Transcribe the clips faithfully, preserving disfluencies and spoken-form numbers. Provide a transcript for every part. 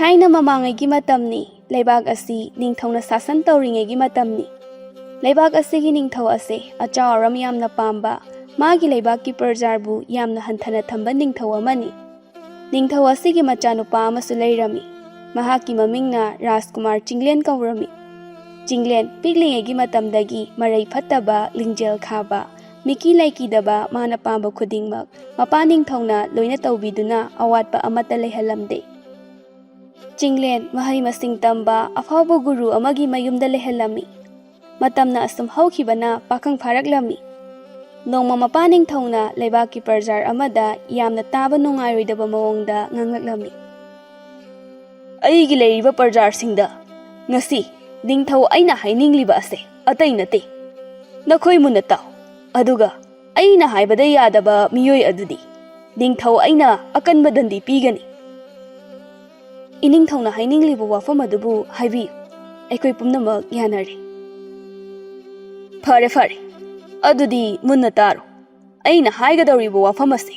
ꯊꯥꯏꯅ ꯃꯃꯥꯡꯉꯩꯒꯤ ꯃꯇꯝꯅꯤ꯫ ꯂꯩꯕꯥꯛ ꯑꯁꯤ ꯅꯤꯡꯊꯧꯅ ꯁꯥꯁꯟ ꯇꯧꯔꯤꯉꯩꯒꯤ ꯃꯇꯝꯅꯤ꯫ ꯂꯩꯕꯥꯛ ꯑꯁꯤꯒꯤ ꯅꯤꯡꯊꯧ ꯑꯁꯦ ꯑꯆꯥ ꯑꯔꯝ ꯌꯥꯝꯅ ꯄꯥꯝꯕ, ꯃꯥꯒꯤ ꯂꯩꯕꯥꯛꯀꯤ ꯄ꯭ꯔꯖꯥꯕꯨ ꯌꯥꯝꯅ ꯍꯟꯊꯅ ꯊꯝꯕ ꯅꯤꯡꯊꯧ ꯑꯃꯅꯤ꯫ ꯅꯤꯡꯊꯧ ꯑꯁꯤꯒꯤ ꯃꯆꯥꯅꯨꯄꯥ ꯑꯃꯁꯨ ꯂꯩꯔꯝꯃꯤ꯫ ꯃꯍꯥꯛꯀꯤ ꯃꯃꯤꯡꯅ ꯔꯥꯖꯀꯨꯃꯥꯔ ꯆꯤꯡꯂꯦꯟ ꯀꯧꯔꯝꯃꯤ꯫ ꯆꯤꯡꯂꯦꯟ ꯄꯤꯛꯂꯤꯉꯩꯒꯤ ꯃꯇꯝꯗꯒꯤ ꯃꯔꯩ ꯐꯠꯇꯕ, ꯂꯤꯡꯖꯦꯜ ꯈꯥꯕ, ꯃꯤꯀꯤ ꯂꯩꯀꯤꯗꯕ, ꯃꯥꯅ ꯄꯥꯝꯕ ꯈꯨꯗꯤꯡꯃꯛ ꯃꯄꯥ ꯅꯤꯡꯊꯧꯅ ꯂꯣꯏꯅ ꯇꯧꯕꯤꯗꯨꯅ ꯑꯋꯥꯠꯄ ꯑꯃꯠꯇ ꯂꯩꯍꯜꯂꯝꯗꯦ꯫ ꯆꯤꯡꯂꯦꯟ ꯃꯍꯩ ꯃꯁꯤꯡ ꯇꯝꯕ ꯑꯐꯥꯎꯕ ꯒꯨꯔꯨ ꯑꯃꯒꯤ ꯃꯌꯨꯝꯗ ꯂꯩꯍꯜꯂꯝꯃꯤ꯫ ꯃꯇꯝꯅ ꯑꯁꯨꯝ ꯍꯧꯈꯤꯕꯅ ꯄꯥꯈꯪ ꯐꯥꯔꯛꯂꯝꯃꯤ꯫ ꯅꯣꯡꯃ ꯃꯄꯥ ꯅꯤꯡꯊꯧꯅ ꯂꯩꯕꯥꯛꯀꯤ ꯄ꯭ꯔꯖꯥ ꯑꯃꯗ ꯌꯥꯝꯅ ꯇꯥꯕ ꯅꯨꯡꯉꯥꯏꯔꯣꯏꯗꯕ ꯃꯑꯣꯡꯗ ꯉꯥꯡꯂꯛꯂꯝꯃꯤ꯫ ꯑꯩꯒꯤ ꯂꯩꯔꯤꯕ ꯄ꯭ꯔꯖꯥꯁꯤꯡꯗ ꯉꯁꯤ ꯅꯤꯡꯊꯧ ꯑꯩꯅ ꯍꯥꯏꯅꯤꯡꯂꯤꯕ ꯑꯁꯦ ꯑꯇꯩ ꯅꯠꯇꯦ꯫ ꯅꯈꯣꯏ ꯃꯨꯟꯅ ꯇꯥꯎ, ꯑꯗꯨꯒ ꯑꯩꯅ ꯍꯥꯏꯕꯗ ꯌꯥꯗꯕ ꯃꯤꯑꯣꯏ ꯑꯗꯨꯗꯤ ꯅꯤꯡꯊꯧ ꯑꯩꯅ ꯑꯀꯟꯕ ꯗꯟꯗꯤ ꯄꯤꯒꯅꯤ꯫ ꯏꯅꯤꯡꯊꯧꯅ ꯍꯥꯏꯅꯤꯡꯂꯤꯕ ꯋꯥꯐꯝ ꯑꯗꯨꯕꯨ ꯍꯥꯏꯕꯤꯌꯨ꯫ ꯑꯩꯈꯣꯏ ꯄꯨꯝꯅꯃꯛ ꯌꯥꯅꯔꯦ꯫ ꯐꯔꯦ, ꯐꯔꯦ꯫ ꯑꯗꯨꯗꯤ ꯃꯨꯟꯅ ꯇꯥꯔꯣ꯫ ꯑꯩꯅ ꯍꯥꯏꯒꯗꯧꯔꯤꯕ ꯋꯥꯐꯝ ꯑꯁꯤ꯫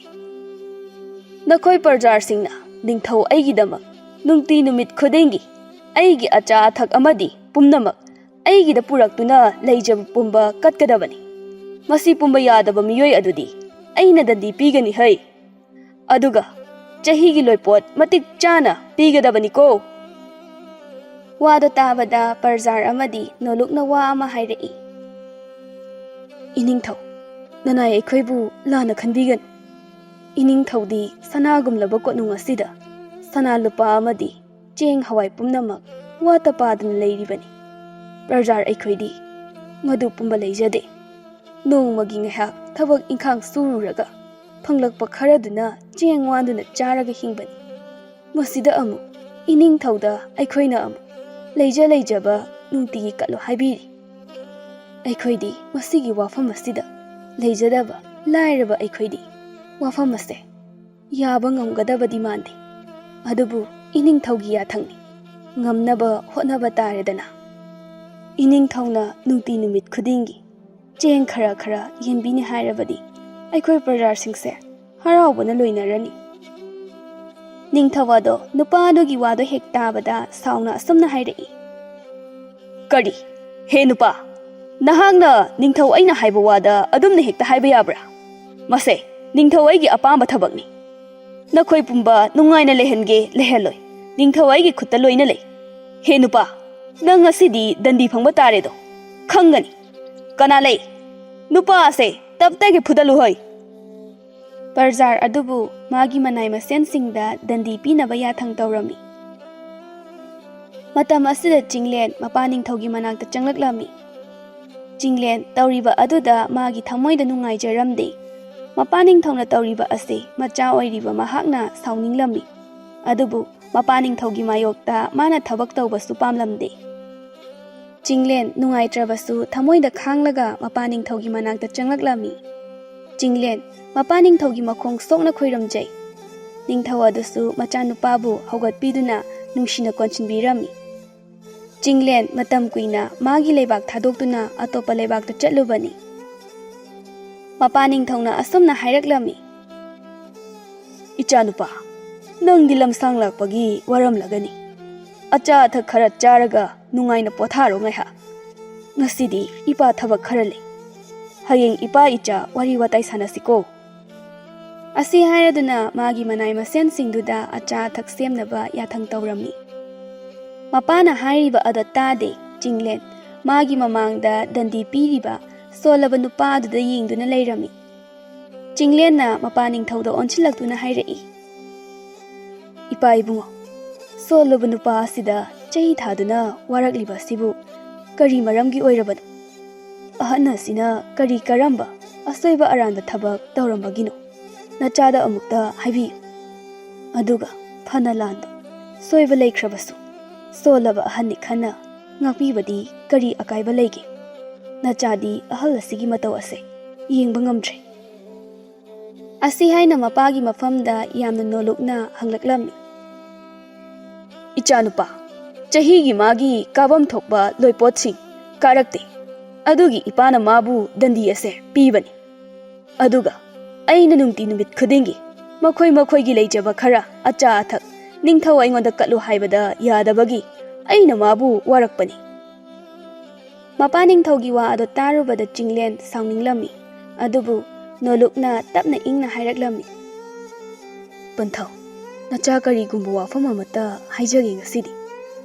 ꯅꯈꯣꯏ ꯄ꯭ꯔꯖꯥꯁꯤꯡꯅ ꯅꯤꯡꯊꯧ ꯑꯩꯒꯤꯗꯃꯛ ꯅꯨꯡꯇꯤ ꯅꯨꯃꯤꯠ ꯈꯨꯗꯤꯡꯒꯤ ꯑꯩꯒꯤ ꯑꯆꯥ ꯑꯊꯛ ꯑꯃꯗꯤ ꯄꯨꯝꯅꯃꯛ ꯑꯩꯒꯤꯗ ꯄꯨꯔꯛꯇꯨꯅ ꯂꯩꯖꯕ ꯄꯨꯝꯕ ꯀꯠꯀꯗꯕꯅꯤ꯫ ꯃꯁꯤ ꯄꯨꯝꯕ ꯌꯥꯗꯕ ꯃꯤꯑꯣꯏ ꯑꯗꯨꯗꯤ ꯑꯩꯅ ꯗꯟꯗꯤ ꯄꯤꯒꯅꯤ ꯍꯩ꯫ ꯑꯗꯨꯒ ꯆꯍꯤꯒꯤ ꯂꯣꯏꯄꯣꯠ ꯃꯇꯤꯛ ꯆꯥꯅ ꯄꯤꯒꯗꯕꯅꯤꯀꯣ꯫ ꯋꯥꯗꯣ ꯇꯥꯕꯗ ꯄ꯭ꯔꯖꯥ ꯑꯃꯗꯤ ꯅꯣꯂꯨꯛꯅ ꯋꯥ ꯑꯃ ꯍꯥꯏꯔꯛꯏ꯫ ꯏꯅꯤꯡꯊꯧ, ꯅꯅꯥꯏ ꯑꯩꯈꯣꯏꯕꯨ ꯂꯥꯟꯅ ꯈꯟꯕꯤꯒꯅꯨ꯫ ꯏꯅꯤꯡꯊꯧꯗꯤ ꯁꯅꯥꯒꯨꯝꯂꯕ ꯀꯣꯅꯨꯡ ꯑꯁꯤꯗ ꯁꯅꯥ ꯂꯨꯄꯥ ꯑꯃꯗꯤ ꯆꯦꯡ ꯍꯋꯥꯏ ꯄꯨꯝꯅꯃꯛ ꯋꯥꯠꯇ ꯄꯥꯗꯅ ꯂꯩꯔꯤꯕꯅꯤ꯫ ꯄ꯭ꯔꯖꯥ ꯑꯩꯈꯣꯏꯗꯤ ꯃꯗꯨ ꯄꯨꯝꯕ ꯂꯩꯖꯗꯦ꯫ ꯅꯣꯡꯃꯒꯤ ꯉꯥꯏꯍꯥꯛ ꯊꯕꯛ ꯏꯪꯈꯥꯡ ꯁꯨꯔꯨꯔꯒ ꯐꯪꯂꯛꯄ ꯈꯔꯗꯨꯅ ꯆꯦꯡ ꯋꯥꯟꯗꯨꯅ ꯆꯥꯔꯒ ꯍꯤꯡꯕꯅꯤ꯫ ꯃꯁꯤꯗ ꯑꯃꯨꯛ ꯏꯅꯤꯡꯊꯧꯗ ꯑꯩꯈꯣꯏꯅ ꯑꯃꯨꯛ ꯂꯩꯖ ꯂꯩꯖꯕ ꯅꯨꯡꯇꯤꯒꯤ ꯀꯠꯂꯣ ꯍꯥꯏꯕꯤꯔꯤ꯫ ꯑꯩꯈꯣꯏꯗꯤ ꯃꯁꯤꯒꯤ ꯋꯥꯐꯝ ꯑꯁꯤꯗ ꯂꯩꯖꯗꯕ ꯂꯥꯏꯔꯕ ꯑꯩꯈꯣꯏꯗꯤ ꯋꯥꯐꯝ ꯑꯁꯦ ꯌꯥꯕ ꯉꯝꯒꯗꯕꯗꯤ ꯃꯥꯟꯗꯦ꯫ ꯑꯗꯨꯕꯨ ꯏꯅꯤꯡꯊꯧꯒꯤ ꯌꯥꯊꯪꯅꯤ꯫ ꯉꯝꯅꯕ ꯍꯣꯠꯅꯕ ꯇꯥꯔꯦꯗꯅ꯫ ꯏꯅꯤꯡꯊꯧꯅ ꯅꯨꯡꯇꯤ ꯅꯨꯃꯤꯠ ꯈꯨꯗꯤꯡꯒꯤ ꯆꯦꯡ ꯈꯔ ꯈꯔ ꯌꯦꯟꯕꯤꯅꯤ ꯍꯥꯏꯔꯕꯗꯤ ꯑꯩꯈꯣꯏ ꯄ꯭ꯔꯖꯥꯁꯤꯡꯁꯦ ꯍꯔꯥꯎꯕꯅ ꯂꯣꯏꯅꯔꯅꯤ꯫ ꯅꯤꯡꯊꯧ ꯑꯗꯣ ꯅꯨꯄꯥ ꯑꯗꯨꯒꯤ ꯋꯥꯗꯣ ꯍꯦꯛ ꯇꯥꯕꯗ ꯁꯥꯎꯅ ꯑꯁꯨꯝꯅ ꯍꯥꯏꯔꯛꯏ꯫ "ꯀꯔꯤ? ꯍꯦ ꯅꯨꯄꯥ, ꯅꯍꯥꯛꯅ ꯅꯤꯡꯊꯧ ꯑꯩꯅ ꯍꯥꯏꯕ ꯋꯥꯗ ꯑꯗꯨꯝꯅ ꯍꯦꯛꯇ ꯍꯥꯏꯕ ꯌꯥꯕ꯭ꯔꯥ? ꯃꯁꯦ ꯅꯤꯡꯊꯧ ꯑꯩꯒꯤ ꯑꯄꯥꯝꯕ ꯊꯕꯛꯅꯤ꯫ ꯅꯈꯣꯏ ꯄꯨꯝꯕ ꯅꯨꯡꯉꯥꯏꯅ ꯂꯩꯍꯟꯒꯦ ꯂꯩꯍꯜꯂꯣꯏ, ꯅꯤꯡꯊꯧ ꯑꯩꯒꯤ ꯈꯨꯠꯇ ꯂꯣꯏꯅ ꯂꯩ꯫ ꯍꯦ ꯅꯨꯄꯥ, ꯅꯪ ꯉꯁꯤꯗꯤ ꯗꯟꯗꯤ ꯐꯪꯕ ꯇꯥꯔꯦꯗꯣ꯫ ꯈꯪꯒꯅꯤ꯫ ꯀꯅꯥ ꯂꯩ? ꯅꯨꯄꯥ ꯑꯁꯦ ꯇꯞꯇꯒꯤ ꯐꯨꯗꯠꯂꯨ ꯍꯣꯏ!" ꯄ꯭ꯔꯖꯥꯔ ꯑꯗꯨꯕꯨ ꯃꯥꯒꯤ ꯃꯅꯥꯏ ꯃꯁꯦꯟꯁꯤꯡꯗ ꯗꯟꯗꯤ ꯄꯤꯅꯕ ꯌꯥꯊꯪ ꯇꯧꯔꯝꯃꯤ꯫ ꯃꯇꯝ ꯑꯁꯤꯗ ꯆꯤꯡꯂꯦꯟ ꯃꯄꯥ ꯅꯤꯡꯊꯧꯒꯤ ꯃꯅꯥꯛꯇ ꯆꯪꯂꯛꯂꯝꯃꯤ꯫ ꯆꯤꯡꯂꯦꯟ ꯇꯧꯔꯤꯕ ꯑꯗꯨꯗ ꯃꯥꯒꯤ ꯊꯃꯣꯏꯗ ꯅꯨꯡꯉꯥꯏꯖꯔꯝꯗꯦ꯫ ꯃꯄꯥ ꯅꯤꯡꯊꯧꯅ ꯇꯧꯔꯤꯕ ꯑꯁꯤ ꯃꯆꯥ ꯑꯣꯏꯔꯤꯕ ꯃꯍꯥꯛꯅ ꯁꯥꯎꯅꯤꯡꯂꯝꯃꯤ꯫ ꯑꯗꯨꯕꯨ ꯃꯄꯥ ꯅꯤꯡꯊꯧꯒꯤ ꯃꯥꯌꯣꯛꯇ ꯃꯥꯅ ꯊꯕꯛ ꯇꯧꯕꯁꯨ ꯄꯥꯝꯂꯝꯗꯦ꯫ ꯆꯤꯡꯂꯦꯟ ꯅꯨꯡꯉꯥꯏꯇ꯭ꯔꯕꯁꯨ ꯊꯃꯣꯏꯗ ꯈꯥꯡꯂꯒ ꯃꯄꯥ ꯅꯤꯡꯊꯧꯒꯤ ꯃꯅꯥꯛꯇ ꯆꯪꯂꯛꯂꯝꯃꯤ꯫ ꯆꯤꯡꯂꯦꯟ ꯃꯄꯥ ꯅꯤꯡꯊꯧꯒꯤ ꯃꯈꯣꯡ ꯁꯣꯛꯅ ꯈꯣꯏꯔꯝꯖꯩ꯫ ꯅꯤꯡꯊꯧ ꯑꯗꯨꯁꯨ ꯃꯆꯥꯅꯨꯄꯥꯕꯨ ꯍꯧꯒꯠꯄꯤꯗꯨꯅ ꯅꯨꯡꯁꯤꯅ ꯀꯣꯟꯁꯤꯟꯕꯤꯔꯝꯃꯤ꯫ ꯆꯤꯡꯂꯦꯟ ꯃꯇꯝ ꯀꯨꯏꯅ ꯃꯥꯒꯤ ꯂꯩꯕꯥꯛ ꯊꯥꯗꯣꯛꯇꯨꯅ ꯑꯇꯣꯞꯄ ꯂꯩꯕꯥꯛꯇ ꯆꯠꯂꯨꯕꯅꯤ꯫ ꯃꯄꯥ ꯅꯤꯡꯊꯧꯅ ꯑꯁꯨꯝꯅ ꯍꯥꯏꯔꯛꯂꯝꯃꯤ꯫ "ꯏꯆꯥꯅꯨꯄꯥ, ꯅꯪꯗꯤ ꯂꯝꯁꯥꯡ ꯂꯥꯛꯄꯒꯤ ꯋꯥꯔꯝꯂꯒꯅꯤ꯫ ꯑꯆꯥ ꯑꯊꯛ ꯈꯔ ꯆꯥꯔꯒ ꯅꯨꯡꯉꯥꯏꯅ ꯄꯣꯊꯥꯔꯣ ꯉꯥꯏꯍꯥꯛ꯫ ꯉꯁꯤꯗꯤ ꯏꯄꯥ ꯊꯕꯛ ꯈꯔ ꯂꯩ꯫ ꯍꯌꯦꯡ ꯏꯄꯥ ꯏꯆꯥ ꯋꯥꯔꯤ ꯋꯥꯇꯥꯏ ꯁꯥꯟꯅꯁꯤꯀꯣ?" ꯑꯁꯤ ꯍꯥꯏꯔꯗꯨꯅ ꯃꯥꯒꯤ ꯃꯅꯥꯏ ꯃꯁꯦꯟꯁꯤꯡꯗꯨꯗ ꯑꯆꯥ ꯑꯊꯛ ꯁꯦꯝꯅꯕ ꯌꯥꯊꯪ ꯇꯧꯔꯝꯃꯤ꯫ ꯃꯄꯥꯅ ꯍꯥꯏꯔꯤꯕ ꯑꯗꯣ ꯇꯥꯗꯦ꯫ ꯆꯤꯡꯂꯦꯟ ꯃꯥꯒꯤ ꯃꯃꯥꯡꯗ ꯗꯟꯗꯤ ꯄꯤꯔꯤꯕ ꯁꯣꯜꯂꯕ ꯅꯨꯄꯥ ꯑꯗꯨꯗ ꯌꯦꯡꯗꯨꯅ ꯂꯩꯔꯝꯃꯤ꯫ ꯆꯤꯡꯂꯦꯟꯅ ꯃꯄꯥ ꯅꯤꯡꯊꯧꯗ ꯑꯣꯟꯁꯤꯜꯂꯛꯇꯨꯅ ꯍꯥꯏꯔꯛꯏ, "ꯏꯄꯥ ꯏꯕꯨꯡꯉꯣ, ꯁꯣꯜꯂꯕ ꯅꯨꯄꯥ ꯑꯁꯤꯗ ꯆꯍꯤ ꯊꯥꯗꯨꯅ ꯋꯥꯔꯛꯂꯤꯕ ꯑꯁꯤꯕꯨ ꯀꯔꯤ ꯃꯔꯝꯒꯤ ꯑꯣꯏꯔꯕꯅꯣ? ꯑꯍꯟ ꯑꯁꯤꯅ ꯀꯔꯤ ꯀꯔꯝꯕ ꯑꯁꯣꯏꯕ ꯑꯔꯥꯟꯕ ꯊꯕꯛ ꯇꯧꯔꯝꯕꯒꯤꯅꯣ? ꯅꯆꯥꯗ ꯑꯃꯨꯛꯇ ꯍꯥꯏꯕꯤꯌꯨ꯫ ꯑꯗꯨꯒ ꯐꯅ ꯂꯥꯟꯕ ꯁꯣꯏꯕ ꯂꯩꯈ꯭ꯔꯕꯁꯨ ꯁꯣꯜꯂꯕ ꯑꯍꯟꯅꯤ ꯈꯟꯅ ꯉꯥꯛꯄꯤꯕꯗꯤ ꯀꯔꯤ ꯑꯀꯥꯏꯕ ꯂꯩꯒꯦ? ꯅꯆꯥꯗꯤ ꯑꯍꯜ ꯑꯁꯤꯒꯤ ꯃꯇꯧ ꯑꯁꯦ ꯌꯦꯡꯕ ꯉꯝꯗ꯭ꯔꯦ꯫" ꯑꯁꯤ ꯍꯥꯏꯅ ꯃꯄꯥꯒꯤ ꯃꯐꯝꯗ ꯌꯥꯝꯅ ꯅꯣꯂꯨꯛꯅ ꯍꯪꯂꯛꯂꯝꯃꯤ꯫ "ꯏꯆꯥꯅꯨꯄꯥ, ꯆꯍꯤꯒꯤ ꯃꯥꯒꯤ ꯀꯥꯐꯝ ꯊꯣꯛꯄ ꯂꯣꯏꯄꯣꯠꯁꯤꯡ ꯀꯥꯔꯛꯇꯦ꯫ ꯑꯗꯨꯒꯤ ꯏꯄꯥꯅ ꯃꯥꯕꯨ ꯗꯟꯗꯤ ꯑꯁꯦ ꯄꯤꯕꯅꯤ꯫ ꯑꯗꯨꯒ ꯑꯩꯅ ꯅꯨꯡꯇꯤ ꯅꯨꯃꯤꯠ ꯈꯨꯗꯤꯡꯒꯤ ꯃꯈꯣꯏ ꯃꯈꯣꯏꯒꯤ ꯂꯩꯖꯕ ꯈꯔ ꯑꯆꯥ ꯑꯊꯛ ꯅꯤꯡꯊꯧ ꯑꯩꯉꯣꯟꯗ ꯀꯠꯂꯨ ꯍꯥꯏꯕꯗ ꯌꯥꯗꯕꯒꯤ ꯑꯩꯅ ꯃꯥꯕꯨ ꯋꯥꯔꯛꯄꯅꯤ꯫ ꯃꯄꯥ ꯅꯤꯡꯊꯧꯒꯤ ꯋꯥ ꯑꯗꯨ ꯇꯥꯔꯨꯕꯗ ꯆꯤꯡꯂꯦꯟ ꯁꯥꯎꯅꯤꯡꯂꯝꯃꯤ꯫ ꯑꯗꯨꯕꯨ ꯅꯣꯂꯨꯛꯅ ꯇꯞꯅ ꯏꯪꯅ ꯍꯥꯏꯔꯛꯂꯝꯃꯤ, "ꯄꯟꯊꯧ, ꯅꯆꯥ ꯀꯔꯤꯒꯨꯝꯕ ꯋꯥꯐꯝ ꯑꯃꯠꯇ ꯍꯥꯏꯖꯒꯦ ꯉꯁꯤꯗꯤ꯫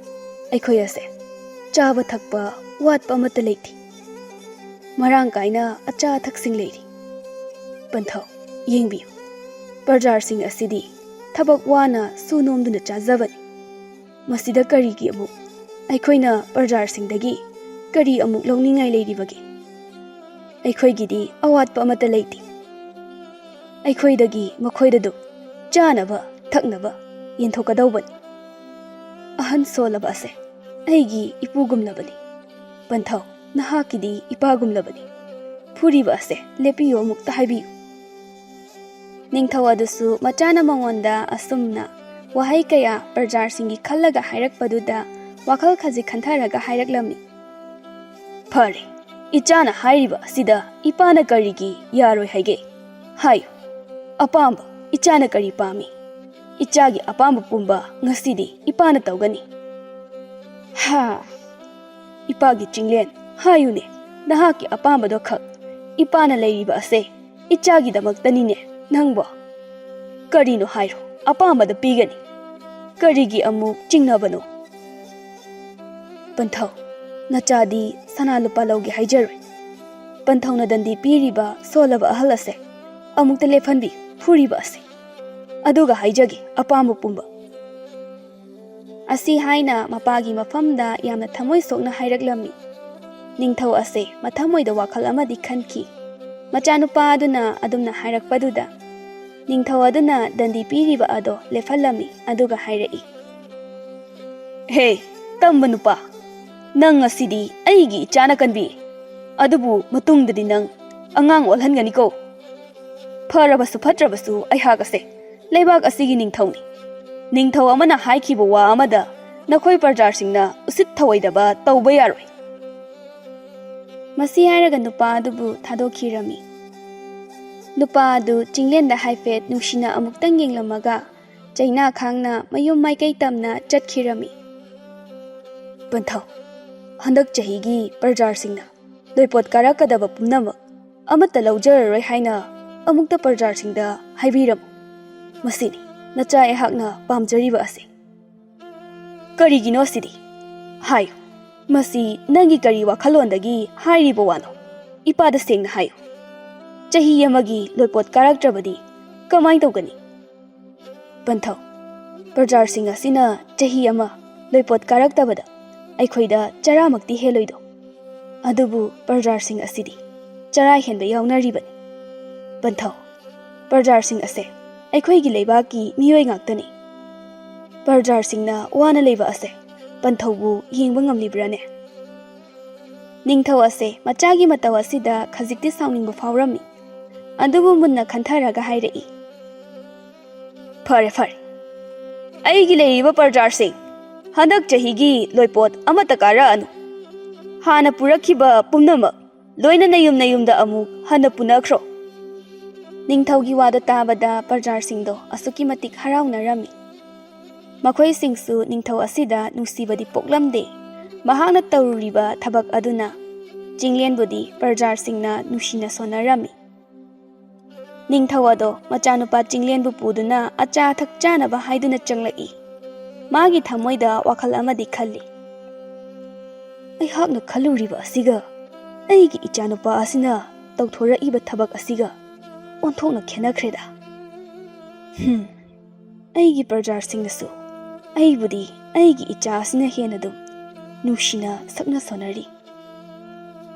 ꯑꯩꯈꯣꯏ ꯑꯁꯦ ꯆꯥꯕ ꯊꯛꯄ ꯋꯥꯠꯄ ꯑꯃꯠꯇ ꯂꯩꯇꯦ꯫ ꯃꯔꯥꯡ ꯀꯥꯏꯅ ꯑꯆꯥ ꯑꯊꯛꯁꯤꯡ ꯂꯩꯔꯤ꯫ ꯄꯟꯊꯧ, ꯌꯦꯡꯕꯤꯌꯨ, ꯄ꯭ꯔꯖꯥꯁꯤꯡ ꯑꯁꯤꯗꯤ ꯊꯕꯛ ꯋꯥꯅ ꯁꯨ ꯅꯣꯝꯗꯨꯅ ꯆꯥꯖꯕꯅꯤ꯫ ꯃꯁꯤꯗ ꯀꯔꯤꯒꯤ ꯑꯃꯨꯛ ꯑꯩꯈꯣꯏꯅ ꯄ꯭ꯔꯖꯥꯁꯤꯡꯗꯒꯤ ꯀꯔꯤ ꯑꯃꯨꯛ ꯂꯧꯅꯤꯡꯉꯥꯏ ꯂꯩꯔꯤꯕꯒꯦ? ꯑꯩꯈꯣꯏꯒꯤꯗꯤ ꯑꯋꯥꯠꯄ ꯑꯃꯠꯇ ꯂꯩꯇꯦ꯫ ꯑꯩꯈꯣꯏꯗꯒꯤ ꯃꯈꯣꯏꯗ ꯑꯗꯨꯝ ꯆꯥꯅꯕ ꯊꯛꯅꯕ ꯌꯦꯟꯊꯣꯛꯀꯗꯧꯕꯅꯤ꯫ ꯑꯍꯟ ꯁꯣꯜꯂꯕ ꯑꯁꯦ ꯑꯩꯒꯤ ꯏꯄꯨꯒꯨꯝꯂꯕꯅꯤ꯫ ꯄꯟꯊꯧ, ꯅꯍꯥꯛꯀꯤꯗꯤ ꯏꯄꯥꯒꯨꯝꯂꯕꯅꯤ꯫ ꯐꯨꯔꯤꯕ ꯑꯁꯦ ꯂꯦꯞꯄꯤꯌꯨ, ꯑꯃꯨꯛꯇ ꯍꯥꯏꯕꯤꯌꯨ꯫" ꯅꯤꯡꯊꯧ ꯑꯗꯨꯁꯨ ꯃꯆꯥꯅ ꯃꯉꯣꯟꯗ ꯑꯁꯨꯝꯅ ꯋꯥꯍꯩ ꯀꯌꯥ ꯄ꯭ꯔꯖꯥꯁꯤꯡꯒꯤ ꯈꯜꯂꯒ ꯍꯥꯏꯔꯛꯄꯗꯨꯗ ꯋꯥꯈꯜ ꯈꯖꯤꯛ ꯈꯟꯊꯔꯒ ꯍꯥꯏꯔꯛꯂꯝꯃꯤ, "ꯐꯔꯦ, ꯏꯆꯥꯅ ꯍꯥꯏꯔꯤꯕ ꯑꯁꯤꯗ ꯏꯄꯥꯅ ꯀꯔꯤꯒꯤ ꯌꯥꯔꯣꯏ ꯍꯥꯏꯒꯦ? ꯍꯥꯏꯌꯨ, ꯑꯄꯥꯝꯕ ꯏꯆꯥꯅ ꯀꯔꯤ ꯄꯥꯝꯃꯤ? ꯏꯆꯥꯒꯤ ꯑꯄꯥꯝꯕ ꯄꯨꯝꯕ ꯉꯁꯤꯗꯤ ꯏꯄꯥꯅ ꯇꯧꯒꯅꯤ꯫" "ꯍꯥ, ꯏꯄꯥꯒꯤ ꯆꯤꯡꯂꯦꯟ, ꯍꯥꯏꯌꯨꯅꯦ, ꯅꯍꯥꯛꯀꯤ ꯑꯄꯥꯝꯕꯗꯣ ꯈꯛ꯫ ꯏꯄꯥꯅ ꯂꯩꯔꯤꯕ ꯑꯁꯦ ꯏꯆꯥꯒꯤꯗꯃꯛꯇꯅꯤꯅꯦ꯫ ꯅꯪꯕꯣ ꯀꯔꯤꯅꯣ ꯍꯥꯏꯔꯣ, ꯑꯄꯥꯝꯕꯗ ꯄꯤꯒꯅꯤ꯫ ꯀꯔꯤꯒꯤ ꯑꯃꯨꯛ ꯆꯤꯡꯅꯕꯅꯣ?" "ꯄꯟꯊꯧ, ꯅꯆꯥꯗꯤ ꯁꯅꯥ ꯂꯨꯄꯥ ꯂꯧꯒꯦ ꯍꯥꯏꯖꯔꯣꯏ꯫ ꯄꯟꯊꯧꯅ ꯗꯟꯗꯤ ꯄꯤꯔꯤꯕ ꯁꯣꯜꯂꯕ ꯑꯍꯜ ꯑꯁꯦ ꯑꯃꯨꯛꯇ ꯂꯦꯞꯍꯟꯕꯤ, ꯐꯨꯔꯤꯕ ꯑꯁꯦ꯫ ꯑꯗꯨꯒ ꯍꯥꯏꯖꯒꯦ ꯑꯄꯥꯝꯕ ꯄꯨꯝꯕ꯫" ꯑꯁꯤ ꯍꯥꯏꯅ ꯃꯄꯥꯒꯤ ꯃꯐꯝꯗ ꯌꯥꯝꯅ ꯊꯃꯣꯏ ꯁꯣꯛꯅ ꯍꯥꯏꯔꯛꯂꯝꯃꯤ꯫ ꯅꯤꯡꯊꯧ ꯑꯁꯦ ꯃꯊꯃꯣꯏꯗ ꯋꯥꯈꯜ ꯑꯃꯗꯤ ꯈꯟꯈꯤ꯫ ꯃꯆꯥꯅꯨꯄꯥ ꯑꯗꯨꯅ ꯑꯗꯨꯝꯅ ꯍꯥꯏꯔꯛꯄꯗꯨꯗ ꯅꯤꯡꯊꯧ ꯑꯗꯨꯅ ꯗꯟꯗꯤ ꯄꯤꯔꯤꯕ ꯑꯗꯣ ꯂꯦꯞꯍꯜꯂꯝꯃꯤ, ꯑꯗꯨꯒ ꯍꯥꯏꯔꯛꯏ, "ꯍꯦ, ꯇꯝꯕ ꯅꯨꯄꯥ, ꯅꯪ ꯉꯁꯤꯗꯤ ꯑꯩꯒꯤ ꯏꯆꯥꯅ ꯀꯟꯕꯤ, ꯑꯗꯨꯕꯨ ꯃꯇꯨꯡꯗꯗꯤ ꯅꯪ ꯑꯉꯥꯡ ꯑꯣꯜꯍꯟꯒꯅꯤꯀꯣ꯫ ꯐꯔꯕꯁꯨ ꯐꯠꯇ꯭ꯔꯕꯁꯨ ꯑꯩꯍꯥꯛ ꯑꯁꯦ ꯂꯩꯕꯥꯛ ꯑꯁꯤꯒꯤ ꯅꯤꯡꯊꯧꯅꯤ꯫ ꯅꯤꯡꯊꯧ ꯑꯃꯅ ꯍꯥꯏꯈꯤꯕ ꯋꯥ ꯑꯃꯗ ꯅꯈꯣꯏ ꯄ꯭ꯔꯖꯥꯁꯤꯡꯅ ꯎꯁꯤꯠ ꯊꯑꯣꯏꯗꯕ ꯇꯧꯕ ꯌꯥꯔꯣꯏ꯫" ꯃꯁꯤ ꯍꯥꯏꯔꯒ ꯅꯨꯄꯥ ꯑꯗꯨꯕꯨ ꯊꯥꯗꯣꯛꯈꯤꯔꯝꯃꯤ꯫ ꯅꯨꯄꯥ ꯑꯗꯨ ꯆꯤꯡꯂꯦꯟꯗ ꯍꯥꯏꯐꯦꯠ ꯅꯨꯡꯁꯤꯅ ꯑꯃꯨꯛꯇꯪ ꯌꯦꯡꯂꯝꯃꯒ ꯆꯩꯅꯥ ꯈꯥꯡꯅ ꯃꯌꯨꯝ ꯃꯥꯏꯀꯩ ꯇꯝꯅ ꯆꯠꯈꯤꯔꯝꯃꯤ꯫ "ꯄꯟꯊꯧ, ꯍꯟꯗꯛ ꯆꯍꯤꯒꯤ ꯄ꯭ꯔꯖꯥꯁꯤꯡꯅ ꯂꯣꯏꯄꯣꯠ ꯀꯥꯔꯛꯀꯗꯕ ꯄꯨꯝꯅꯃꯛ ꯑꯃꯠꯇ ꯂꯧꯖꯔꯔꯣꯏ ꯍꯥꯏꯅ ꯑꯃꯨꯛꯇ ꯄ꯭ꯔꯖꯥꯁꯤꯡꯗ ꯍꯥꯏꯕꯤꯔꯝꯃꯨ꯫ ꯃꯁꯤꯅꯤ ꯅꯆꯥ ꯑꯩꯍꯥꯛꯅ ꯄꯥꯝꯖꯔꯤꯕ ꯑꯁꯤ꯫" "ꯀꯔꯤꯒꯤꯅꯣ ꯑꯁꯤꯗꯤ? ꯍꯥꯏꯌꯨ, ꯃꯁꯤ ꯅꯪꯒꯤ ꯀꯔꯤ ꯋꯥꯈꯜꯂꯣꯟꯗꯒꯤ ꯍꯥꯏꯔꯤꯕ ꯋꯥꯅꯣ? ꯏꯄꯥꯗ ꯁꯦꯡꯅ ꯍꯥꯏꯌꯨ꯫ ꯆꯍꯤ ꯑꯃꯒꯤ ꯂꯣꯏꯄꯣꯠ ꯀꯥꯔꯛꯇ꯭ꯔꯕꯗꯤ ꯀꯃꯥꯏ ꯇꯧꯒꯅꯤ?" "ꯄꯟꯊꯧ, ꯄ꯭ꯔꯖꯥꯁꯤꯡ ꯑꯁꯤꯅ ꯆꯍꯤ ꯑꯃ ꯂꯣꯏꯄꯣꯠ ꯀꯥꯔꯛꯇꯕꯗ ꯑꯩꯈꯣꯏꯗ ꯆꯔꯥꯃꯛꯇꯤ ꯍꯦꯜꯂꯣꯏꯗꯣ꯫ ꯑꯗꯨꯕꯨ ꯄ꯭ꯔꯖꯥꯁꯤꯡ ꯑꯁꯤꯗꯤ ꯆꯔꯥ ꯍꯦꯟꯕ ꯌꯥꯎꯅꯔꯤꯕꯅꯤ꯫ ꯄꯟꯊꯧ, ꯄ꯭ꯔꯖꯥꯁꯤꯡ ꯑꯁꯦ ꯑꯩꯈꯣꯏꯒꯤ ꯂꯩꯕꯥꯛꯀꯤ ꯃꯤꯑꯣꯏ ꯉꯥꯛꯇꯅꯤ꯫ ꯄ꯭ꯔꯖꯥꯁꯤꯡꯅ ꯋꯥꯅ ꯂꯩꯕ ꯑꯁꯦ ꯄꯟꯊꯧꯕꯨ ꯌꯦꯡꯕ ꯉꯝꯂꯤꯕ꯭ꯔꯥꯅꯦ?" ꯅꯤꯡꯊꯧ ꯑꯁꯦ ꯃꯆꯥꯒꯤ ꯃꯇꯧ ꯑꯁꯤꯗ ꯈꯖꯤꯛꯇꯤ ꯁꯥꯎꯅꯤꯡꯕ ꯐꯥꯎꯔꯝꯃꯤ꯫ ꯑꯗꯨꯕꯨ ꯃꯨꯟꯅ ꯈꯟꯊꯔꯒ ꯍꯥꯏꯔꯛꯏ, "ꯐꯔꯦ, ꯐꯔꯦ꯫ ꯑꯩꯒꯤ ꯂꯩꯔꯤꯕ ꯄ꯭ꯔꯖꯥꯁꯤꯡ, ꯍꯟꯗꯛ ꯆꯍꯤꯒꯤ ꯂꯣꯏꯄꯣꯠ ꯑꯃꯠꯇ ꯀꯥꯔꯛꯑꯅꯨ꯫ ꯍꯥꯟꯅ ꯄꯨꯔꯛꯈꯤꯕ ꯄꯨꯝꯅꯃꯛ ꯂꯣꯏꯅ ꯅꯌꯨꯝ ꯅꯌꯨꯝꯗ ꯑꯃꯨꯛ ꯍꯟꯅ ꯄꯨꯅꯈ꯭ꯔꯣ꯫" ꯅꯤꯡꯊꯧꯒꯤ ꯋꯥꯗꯣ ꯇꯥꯕꯗ ꯄ꯭ꯔꯖꯥꯁꯤꯡꯗꯣ ꯑꯁꯨꯛꯀꯤ ꯃꯇꯤꯛ ꯍꯔꯥꯎꯅꯔꯝꯃꯤ꯫ ꯃꯈꯣꯏꯁꯤꯡꯁꯨ ꯅꯤꯡꯊꯧ ꯑꯁꯤꯗ ꯅꯨꯡꯁꯤꯕꯗꯤ ꯄꯣꯛꯂꯝꯗꯦ꯫ ꯃꯍꯥꯛꯅ ꯇꯧꯔꯨꯔꯤꯕ ꯊꯕꯛ ꯑꯗꯨꯅ ꯆꯤꯡꯂꯦꯟꯕꯨꯗꯤ ꯄ꯭ꯔꯖꯥꯁꯤꯡꯅ ꯅꯨꯡꯁꯤꯅ ꯁꯣꯟꯅꯔꯝꯃꯤ꯫ ꯅꯤꯡꯊꯧ ꯑꯗꯣ ꯃꯆꯥꯅꯨꯄꯥ ꯆꯤꯡꯂꯦꯟꯕꯨ ꯄꯨꯗꯨꯅ ꯑꯆꯥ ꯑꯊꯛ ꯆꯥꯅꯕ ꯍꯥꯏꯗꯨꯅ ꯆꯪꯂꯛꯏ꯫ ꯃꯥꯒꯤ ꯊꯃꯣꯏꯗ ꯋꯥꯈꯜ ꯑꯃꯗꯤ ꯈꯜꯂꯤ꯫ "ꯑꯩꯍꯥꯛꯅ ꯈꯜꯂꯨꯔꯤꯕ ꯑꯁꯤꯒ ꯑꯩꯒꯤ ꯏꯆꯥꯅꯨꯄꯥ ꯑꯁꯤꯅ ꯇꯧꯊꯣꯔꯛꯏꯕ ꯊꯕꯛ ꯑꯁꯤꯒ ꯑꯣꯟꯊꯣꯛꯅ ꯈꯦꯠꯅꯈ꯭ꯔꯦꯗ꯫ ꯍꯝ, ꯑꯩꯒꯤ ꯄ꯭ꯔꯖꯥꯁꯤꯡꯅꯁꯨ ꯑꯩꯕꯨꯗꯤ ꯑꯩꯒꯤ ꯏꯆꯥ ꯑꯁꯤꯅ ꯍꯦꯟꯅ ꯑꯗꯨꯝ ꯅꯨꯡꯁꯤꯅ ꯁꯛꯅ ꯁꯣꯟꯅꯔꯤ꯫"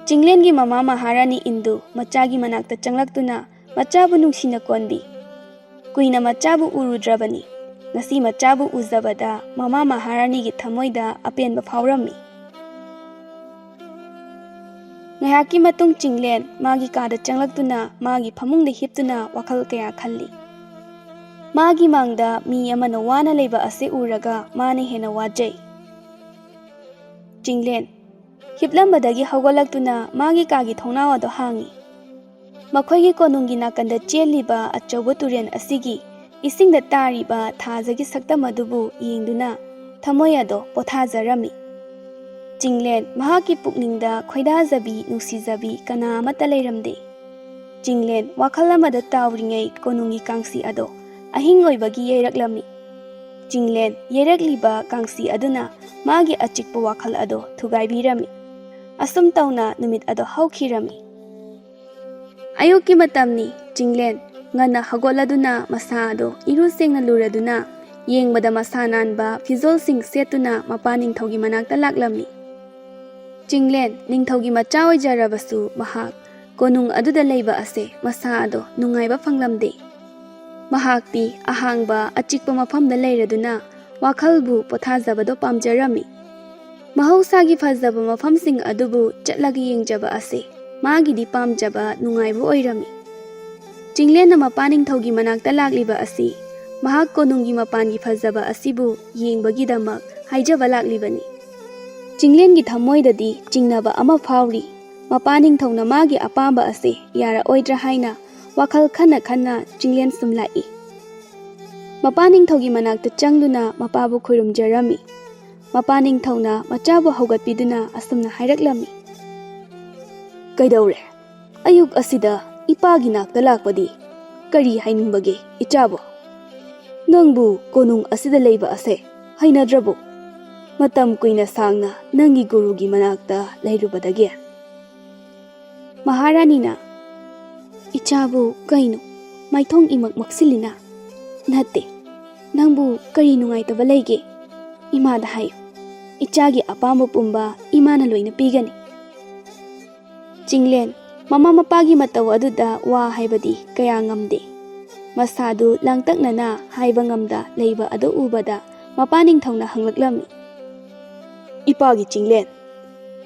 ꯆꯤꯡꯂꯦꯟꯒꯤ ꯃꯃꯥ ꯃꯍꯥꯔꯥꯅꯤ ꯏꯟꯗꯨ ꯃꯆꯥꯒꯤ ꯃꯅꯥꯛꯇ ꯆꯪꯂꯛꯇꯨꯅ ꯃꯆꯥꯕꯨ ꯅꯨꯡꯁꯤꯅ ꯀꯣꯟꯕꯤ꯫ ꯀꯨꯏꯅ ꯃꯆꯥꯕꯨ ꯎꯔꯨꯗ꯭ꯔꯕꯅꯤ꯫ ꯉꯁꯤ ꯃꯆꯥꯕꯨ ꯎꯖꯕꯗ ꯃꯃꯥ ꯃꯍꯥꯔꯥꯅꯤꯒꯤ ꯊꯃꯣꯏꯗ ꯑꯄꯦꯟꯕ ꯐꯥꯎꯔꯝꯃꯤ꯫ ꯉꯥꯏꯍꯥꯛꯀꯤ ꯃꯇꯨꯡ ꯆꯤꯡꯂꯦꯟ ꯃꯥꯒꯤ ꯀꯥꯗ ꯆꯪꯂꯛꯇꯨꯅ ꯃꯥꯒꯤ ꯐꯃꯨꯡꯗ ꯍꯤꯞꯇꯨꯅ ꯋꯥꯈꯜ ꯀꯌꯥ ꯈꯜꯂꯤ꯫ ꯃꯥꯒꯤ ꯃꯥꯡꯗ ꯃꯤ ꯑꯃꯅ ꯋꯥꯅ ꯂꯩꯕ ꯑꯁꯤ ꯎꯔꯒ ꯃꯥꯅ ꯍꯦꯟꯅ ꯋꯥꯖꯩ꯫ ꯆꯤꯡꯂꯦꯟ ꯍꯤꯞꯂꯝꯕꯗꯒꯤ ꯍꯧꯒꯠꯂꯛꯇꯨꯅ ꯃꯥꯒꯤ ꯀꯥꯒꯤ ꯊꯣꯡꯅꯥꯎ ꯑꯗꯨ ꯍꯥꯡꯉꯤ꯫ ꯃꯈꯣꯏꯒꯤ ꯀꯣꯅꯨꯡꯒꯤ ꯅꯥꯀꯟꯗ ꯆꯦꯜꯂꯤꯕ ꯑꯆꯧꯕ ꯇꯨꯔꯦꯜ ꯑꯁꯤꯒꯤ ꯏꯁꯤꯡꯗ ꯇꯥꯔꯤꯕ ꯊꯥꯖꯒꯤ ꯁꯛꯇꯝ ꯑꯗꯨꯕꯨ ꯌꯦꯡꯗꯨꯅ ꯊꯃꯣꯏ ꯑꯗꯣ ꯄꯣꯊꯥꯖꯔꯝꯃꯤ꯫ ꯆꯤꯡꯂꯦꯟ ꯃꯍꯥꯛꯀꯤ ꯄꯨꯛꯅꯤꯡꯗ ꯈꯣꯏꯗꯥꯖꯕꯤ, ꯅꯨꯡꯁꯤꯖꯕꯤ ꯀꯅꯥ ꯑꯃꯠꯇ ꯂꯩꯔꯝꯗꯦ꯫ ꯆꯤꯡꯂꯦꯟ ꯋꯥꯈꯜ ꯑꯃꯗ ꯇꯥꯎꯔꯤꯉꯩ ꯀꯣꯅꯨꯡꯒꯤ ꯀꯥꯡꯁꯤ ꯑꯗꯣ ꯑꯍꯤꯡ ꯑꯣꯏꯕꯒꯤ ꯌꯩꯔꯛꯂꯝꯃꯤ꯫ ꯆꯤꯡꯂꯦꯟ ꯌꯩꯔꯛꯂꯤꯕ ꯀꯥꯡꯁꯤ ꯑꯗꯨꯅ ꯃꯥꯒꯤ ꯑꯆꯤꯛꯄ ꯋꯥꯈꯜ ꯑꯗꯣ ꯊꯨꯒꯥꯏꯕꯤꯔꯝꯃꯤ꯫ ꯑꯁꯨꯝ ꯇꯧꯅ ꯅꯨꯃꯤꯠ ꯑꯗꯣ ꯍꯧꯈꯤꯔꯝꯃꯤ꯫ ꯑꯌꯨꯛꯀꯤ ꯃꯇꯝꯅꯤ꯫ ꯆꯤꯡꯂꯦꯟ ꯉꯟꯅ ꯍꯧꯒꯠꯂꯗꯨꯅ ꯃꯁꯥ ꯑꯗꯣ ꯏꯔꯨ ꯁꯦꯡꯅ ꯂꯨꯔꯗꯨꯅ ꯌꯦꯡꯕꯗ ꯃꯁꯥ ꯅꯥꯟꯕ ꯐꯤꯖꯣꯜꯁꯤꯡ ꯁꯦꯠꯇꯨꯅ ꯃꯄꯥ ꯅꯤꯡꯊꯧꯒꯤ ꯃꯅꯥꯛꯇ ꯂꯥꯛꯂꯝꯃꯤ꯫ ꯆꯤꯡꯂꯦꯟ ꯅꯤꯡꯊꯧꯒꯤ ꯃꯆꯥ ꯑꯣꯏꯖꯔꯕꯁꯨ ꯃꯍꯥꯛ ꯀꯣꯅꯨꯡ ꯑꯗꯨꯗ ꯂꯩꯕ ꯑꯁꯦ ꯃꯁꯥ ꯑꯗꯣ ꯅꯨꯡꯉꯥꯏꯕ ꯐꯪꯂꯝꯗꯦ꯫ ꯃꯍꯥꯛꯇꯤ ꯑꯍꯥꯡꯕ ꯑꯆꯤꯛꯄ ꯃꯐꯝꯗ ꯂꯩꯔꯗꯨꯅ ꯋꯥꯈꯜꯕꯨ ꯄꯣꯊꯥꯖꯕꯗꯣ ꯄꯥꯝꯖꯔꯝꯃꯤ꯫ ꯃꯍꯧꯁꯥꯒꯤ ꯐꯖꯕ ꯃꯐꯝꯁꯤꯡ ꯑꯗꯨꯕꯨ ꯆꯠꯂꯒ ꯌꯦꯡꯖꯕ ꯑꯁꯦ ꯃꯥꯒꯤꯗꯤ ꯄꯥꯝꯖꯕ ꯅꯨꯡꯉꯥꯏꯕ ꯑꯣꯏꯔꯝꯃꯤ꯫ ꯆꯤꯡꯂꯦꯟꯅ ꯃꯄꯥ ꯅꯤꯡꯊꯧꯒꯤ ꯃꯅꯥꯛꯇ ꯂꯥꯛꯂꯤꯕ ꯑꯁꯤ ꯃꯍꯥꯛ ꯀꯣꯅꯨꯡꯒꯤ ꯃꯄꯥꯟꯒꯤ ꯐꯖꯕ ꯑꯁꯤꯕꯨ ꯌꯦꯡꯕꯒꯤꯗꯃꯛ ꯍꯥꯏꯖꯕ ꯂꯥꯛꯂꯤꯕꯅꯤ꯫ ꯆꯤꯡꯂꯦꯟꯒꯤ ꯊꯃꯣꯏꯗꯗꯤ ꯆꯤꯡꯅꯕ ꯑꯃ ꯐꯥꯎꯔꯤ꯫ ꯃꯄꯥ ꯅꯤꯡꯊꯧꯅ ꯃꯥꯒꯤ ꯑꯄꯥꯝꯕ ꯑꯁꯤ ꯌꯥꯔꯛꯑꯣꯏꯗ꯭ꯔꯥ ꯍꯥꯏꯅ ꯋꯥꯈꯜ ꯈꯟꯅ ꯈꯟꯅ ꯆꯤꯡꯂꯦꯟ ꯁꯨꯝ ꯂꯥꯛꯏ꯫ ꯃꯄꯥ ꯅꯤꯡꯊꯧꯒꯤ ꯃꯅꯥꯛꯇ ꯆꯪꯗꯨꯅ ꯃꯄꯥꯕꯨ ꯈꯨꯔꯨꯝꯖꯔꯝꯃꯤ꯫ ꯃꯄꯥ ꯅꯤꯡꯊꯧꯅ ꯃꯆꯥꯕꯨ ꯍꯧꯒꯠꯄꯤꯗꯨꯅ ꯑꯁꯨꯝꯅ ꯍꯥꯏꯔꯛꯂꯝꯃꯤ, "ꯀꯩꯗꯧꯔꯦ? ꯑꯌꯨꯛ ꯑꯁꯤꯗ ꯏꯄꯥꯒꯤ ꯅꯥꯛꯇ ꯂꯥꯛꯄꯗꯤ ꯀꯔꯤ ꯍꯥꯏꯅꯤꯡꯕꯒꯦ, ꯏꯆꯥꯕꯣ? ꯅꯪꯕꯨ ꯀꯣꯅꯨꯡ ꯑꯁꯤꯗ ꯂꯩꯕ ꯑꯁꯦ ꯍꯩꯅꯗ꯭ꯔꯕꯣ? ꯃꯇꯝ ꯀꯨꯏꯅ ꯁꯥꯡꯅ ꯅꯪꯒꯤ ꯒꯨꯔꯨꯒꯤ ꯃꯅꯥꯛꯇ ꯂꯩꯔꯨꯕꯗꯒꯤ?" ꯃꯍꯥꯔꯥꯅꯤꯅ, "ꯏꯆꯥꯕꯨ ꯀꯩꯅꯣ ꯃꯥꯏꯊꯣꯡ ꯏꯃꯛ ꯃꯛꯁꯤꯜꯂꯤꯅ? ꯅꯠꯇꯦ, ꯅꯪꯕꯨ ꯀꯔꯤ ꯅꯨꯡꯉꯥꯏꯇꯕ ꯂꯩꯒꯦ? ꯏꯃꯥꯗ ꯍꯥꯏꯌꯨ, ꯏꯆꯥꯒꯤ ꯑꯄꯥꯝꯕ ꯄꯨꯝꯕ ꯏꯃꯥꯅ ꯂꯣꯏꯅ ꯄꯤꯒꯅꯤ꯫" ꯆꯤꯡꯂꯦꯟ ꯃꯃꯥ ꯃꯄꯥꯒꯤ ꯃꯇꯧ ꯑꯗꯨꯗ ꯋꯥ ꯍꯥꯏꯕꯗꯤ ꯀꯌꯥ ꯉꯝꯗꯦ꯫ ꯃꯁꯥꯗꯨ ꯂꯥꯡꯇꯛꯅꯅ ꯍꯥꯏꯕ ꯉꯝꯗ ꯂꯩꯕ ꯑꯗꯨ ꯎꯕꯗ ꯃꯄꯥ ꯅꯤꯡꯊꯧꯅ ꯍꯪꯂꯛꯂꯝꯃꯤ, "ꯏꯄꯥꯒꯤ ꯆꯤꯡꯂꯦꯟ,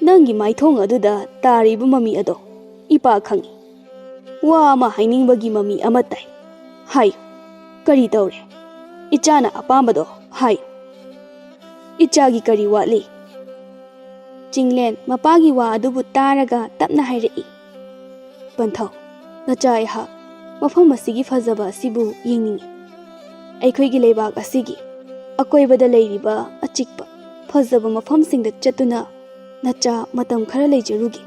ꯅꯪꯒꯤ ꯃꯥꯏꯊꯣꯡ ꯑꯗꯨꯗ ꯇꯥꯔꯤꯕ ꯃꯃꯤ ꯑꯗꯣ ꯏꯄꯥ ꯈꯪꯏ꯫ ꯋꯥ ꯑꯃ ꯍꯥꯏꯅꯤꯡꯕꯒꯤ ꯃꯃꯤ ꯑꯃ ꯇꯥꯏ꯫ ꯍꯥꯏꯌꯨ, ꯀꯔꯤ ꯇꯧꯔꯦ? ꯏꯆꯥꯅ ꯑꯄꯥꯝꯕꯗꯣ ꯍꯥꯏꯌꯨ꯫ ꯏꯆꯥꯒꯤ ꯀꯔꯤ ꯋꯥꯠꯂꯤ?" ꯆꯤꯡꯂꯦꯟ ꯃꯄꯥꯒꯤ ꯋꯥ ꯑꯗꯨꯕꯨ ꯇꯥꯔꯒ ꯇꯞꯅ ꯍꯥꯏꯔꯛꯏ, "ꯄꯟꯊꯧ, "ꯅꯆꯥ ꯑꯩꯍꯥꯛ ꯃꯐꯝ ꯑꯁꯤꯒꯤ ꯐꯖꯕ ꯑꯁꯤꯕꯨ ꯌꯦꯡꯅꯤꯡꯏ꯫ ꯑꯩꯈꯣꯏꯒꯤ ꯂꯩꯕꯥꯛ ꯑꯁꯤꯒꯤ ꯑꯀꯣꯏꯕꯗ ꯂꯩꯔꯤꯕ ꯑꯆꯤꯛꯄ ꯐꯖꯕ ꯃꯐꯝꯁꯤꯡꯗ ꯆꯠꯇꯨꯅ ꯅꯆꯥ ꯃꯇꯝ ꯈꯔ ꯂꯩꯖꯔꯨꯒꯦ꯫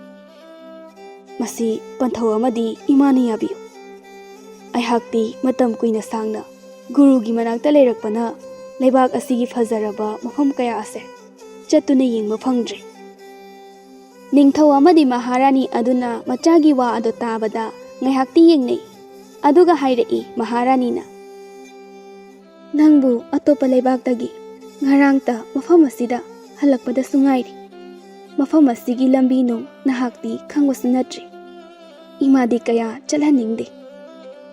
ꯃꯁꯤ ꯄꯟꯊꯧ ꯑꯃꯗꯤ ꯏꯃꯥꯅ ꯌꯥꯕꯤꯌꯨ꯫ ꯑꯩꯍꯥꯛꯇꯤ ꯃꯇꯝ ꯀꯨꯏꯅ ꯁꯥꯡꯅ ꯒꯨꯔꯨꯒꯤ ꯃꯅꯥꯛꯇ ꯂꯩꯔꯛꯄꯅ ꯂꯩꯕꯥꯛ ꯑꯁꯤꯒꯤ ꯐꯖꯔꯕ ꯃꯐꯝ ꯀꯌꯥ ꯑꯁꯦ ꯆꯠꯇꯨꯅ ꯌꯦꯡꯕ ꯐꯪꯗ꯭ꯔꯤ꯫" ꯅꯤꯡꯊꯧ ꯑꯃꯗꯤ ꯃꯍꯥꯔꯥꯅꯤ ꯑꯗꯨꯅ ꯃꯆꯥꯒꯤ ꯋꯥ ꯑꯗꯨ ꯇꯥꯕꯗ ꯉꯥꯏꯍꯥꯛꯇꯤ ꯌꯦꯡꯅꯩ꯫ ꯑꯗꯨꯒ ꯍꯥꯏꯔꯛꯏ ꯃꯍꯥꯔꯥꯅꯤꯅ, "ꯅꯪꯕꯨ ꯑꯇꯣꯞꯄ ꯂꯩꯕꯥꯛꯇꯒꯤ ꯉꯔꯥꯡꯇ ꯃꯐꯝ ꯑꯁꯤꯗ ꯍꯜꯂꯛꯄꯗꯁꯨ ꯉꯥꯏꯔꯤ꯫ ꯃꯐꯝ ꯑꯁꯤꯒꯤ ꯂꯝꯕꯤ ꯅꯨꯡ ꯅꯍꯥꯛꯇꯤ ꯈꯪꯕꯁꯨ ꯅꯠꯇ꯭ꯔꯤ꯫ ꯏꯃꯥꯗꯤ ꯀꯌꯥ ꯆꯠꯍꯟꯅꯤꯡꯗꯦ꯫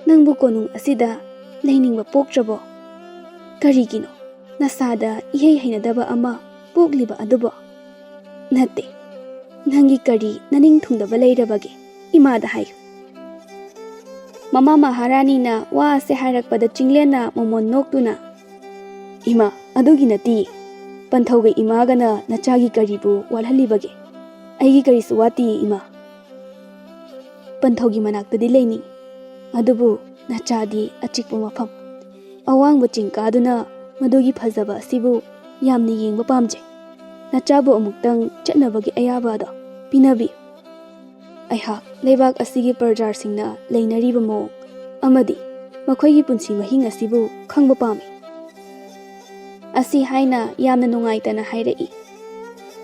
ꯅꯪꯕꯨ ꯀꯣꯅꯨꯡ ꯑꯁꯤꯗ ꯂꯩꯅꯤꯡꯕ ꯄꯣꯛꯇ꯭ꯔꯕꯣ? ꯀꯔꯤꯒꯤꯅꯣ ꯅꯁꯥꯗ ꯏꯍꯩ ꯍꯩꯅꯗꯕ ꯑꯃ ꯄꯣꯛꯂꯤꯕ ꯑꯗꯨꯕꯣ? ꯅꯠꯇꯦ, ꯅꯪꯒꯤ ꯀꯔꯤ ꯅꯅꯤꯡ ꯊꯨꯡꯗꯕ ꯂꯩꯔꯕꯒꯦ? ꯏꯃꯥꯗ ꯍꯥꯏꯌꯨ꯫" ꯃꯃꯥ ꯃꯍꯥꯔꯥꯅꯤꯅ ꯋꯥ ꯑꯁꯦ ꯍꯥꯏꯔꯛꯄꯗ ꯆꯤꯡꯂꯦꯟꯅ ꯃꯃꯣꯟ ꯅꯣꯛꯇꯨꯅ, "ꯏꯃꯥ, ꯑꯗꯨꯒꯤ ꯅꯠꯇꯦ꯫ ꯄꯟꯊꯧꯒ ꯏꯃꯥꯒꯅ ꯅꯆꯥꯒꯤ ꯀꯔꯤꯕꯨ ꯋꯥꯠꯍꯜꯂꯤꯕꯒꯦ? ꯑꯩꯒꯤ ꯀꯔꯤꯁꯨ ꯋꯥꯠꯇꯦ, ꯏꯃꯥ꯫ ꯄꯟꯊꯧꯒꯤ ꯃꯅꯥꯛꯇꯗꯤ ꯂꯩꯅꯤꯡꯏ, ꯑꯗꯨꯕꯨ ꯅꯆꯥꯗꯤ ꯑꯆꯤꯛꯄ ꯃꯐꯝ, ꯑꯋꯥꯡꯕ ꯆꯤꯡ ꯀꯥꯗꯨꯅ ꯃꯗꯨꯒꯤ ꯐꯖꯕ ꯑꯁꯤꯕꯨ ꯌꯥꯝꯅ ꯌꯦꯡꯕ ꯄꯥꯝꯖꯩ꯫ ꯅꯆꯥꯕꯨ ꯑꯃꯨꯛꯇꯪ ꯆꯠꯅꯕꯒꯤ ꯑꯌꯥꯕ ꯑꯗꯣ ꯄꯤꯅꯕꯤꯌꯨ꯫ ꯑꯩꯍꯥꯛ ꯂꯩꯕꯥꯛ ꯑꯁꯤꯒꯤ ꯄ꯭ꯔꯖꯥꯁꯤꯡꯅ ꯂꯩꯅꯔꯤꯕ ꯃꯑꯣꯡ ꯑꯃꯗꯤ ꯃꯈꯣꯏꯒꯤ ꯄꯨꯟꯁꯤ ꯃꯍꯤꯡ ꯑꯁꯤꯕꯨ ꯈꯪꯕ ꯄꯥꯝꯃꯤ꯫" ꯑꯁꯤ ꯍꯥꯏꯅ ꯌꯥꯝꯅ ꯅꯨꯡꯉꯥꯏꯇꯅ ꯍꯥꯏꯔꯛꯏ꯫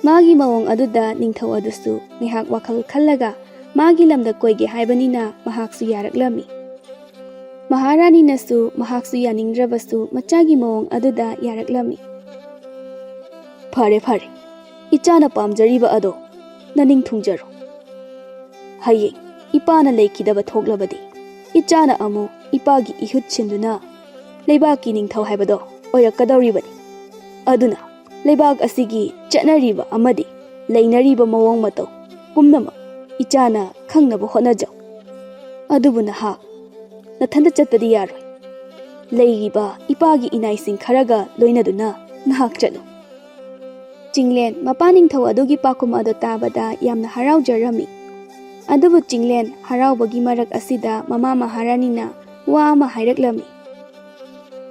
ꯃꯥꯒꯤ ꯃꯑꯣꯡ ꯑꯗꯨꯗ ꯅꯤꯡꯊꯧ ꯑꯗꯨꯁꯨ ꯉꯥꯏꯍꯥꯛ ꯋꯥꯈꯜ ꯈꯜꯂꯒ ꯃꯥꯒꯤ ꯂꯝꯗ ꯀꯣꯏꯒꯦ ꯍꯥꯏꯕꯅꯤꯅ ꯃꯍꯥꯛꯁꯨ ꯌꯥꯔꯛꯂꯝꯃꯤ꯫ ꯃꯍꯥꯔꯥꯅꯤꯅꯁꯨ ꯃꯍꯥꯛꯁꯨ ꯌꯥꯅꯤꯡꯗ꯭ꯔꯕꯁꯨ ꯃꯆꯥꯒꯤ ꯃꯑꯣꯡ ꯑꯗꯨꯗ ꯌꯥꯔꯛꯂꯝꯃꯤ꯫ "ꯐꯔꯦ, ꯐꯔꯦ, ꯏꯆꯥꯅ ꯄꯥꯝꯖꯔꯤꯕ ꯑꯗꯣ ꯅꯅꯤꯡ ꯊꯨꯡꯖꯔꯣ꯫ ꯍꯌꯦꯡ ꯏꯄꯥꯅ ꯂꯩꯈꯤꯗꯕ ꯊꯣꯛꯂꯕꯗꯤ ꯏꯆꯥꯅ ꯑꯃꯨꯛ ꯏꯄꯥꯒꯤ ꯏꯍꯨꯠ ꯁꯤꯟꯗꯨꯅ ꯂꯩꯕꯥꯛꯀꯤ ꯅꯤꯡꯊꯧ ꯍꯥꯏꯕꯗꯣ ꯑꯣꯏꯔꯛꯀꯗꯧꯔꯤꯕꯅꯤ꯫ ꯑꯗꯨꯅ ꯂꯩꯕꯥꯛ ꯑꯁꯤꯒꯤ ꯆꯠꯅꯔꯤꯕ ꯑꯃꯗꯤ ꯂꯩꯅꯔꯤꯕ ꯃꯑꯣꯡ ꯃꯇꯧ ꯄꯨꯝꯅꯃꯛ ꯏꯆꯥꯅ ꯈꯪꯅꯕ ꯍꯣꯠꯅꯖꯧ꯫ ꯑꯗꯨꯕꯨ ꯅꯍꯥꯛ ꯅꯊꯟꯇ ꯆꯠꯄꯗꯤ ꯌꯥꯔꯣꯏ꯫ ꯂꯩꯔꯤꯕ ꯏꯄꯥꯒꯤ ꯏꯅꯥꯏꯁꯤꯡ ꯈꯔꯒ ꯂꯣꯏꯅꯗꯨꯅ ꯅꯍꯥꯛ ꯆꯠꯂꯨ꯫" ꯆꯤꯡꯂꯦꯟ ꯃꯄꯥ ꯅꯤꯡꯊꯧ ꯑꯗꯨꯒꯤ ꯄꯥꯎꯈꯨꯝ ꯑꯗꯨ ꯇꯥꯕꯗ ꯌꯥꯝꯅ ꯍꯔꯥꯎꯖꯔꯝꯃꯤ꯫ ꯑꯗꯨꯕꯨ ꯆꯤꯡꯂꯦꯟ, ꯍꯔꯥꯎꯕꯒꯤ ꯃꯔꯛ ꯑꯁꯤꯗ ꯃꯃꯥ ꯃꯍꯥꯔꯥꯅꯤꯅ ꯋꯥ ꯑꯃ ꯍꯥꯏꯔꯛꯂꯝꯃꯤ꯫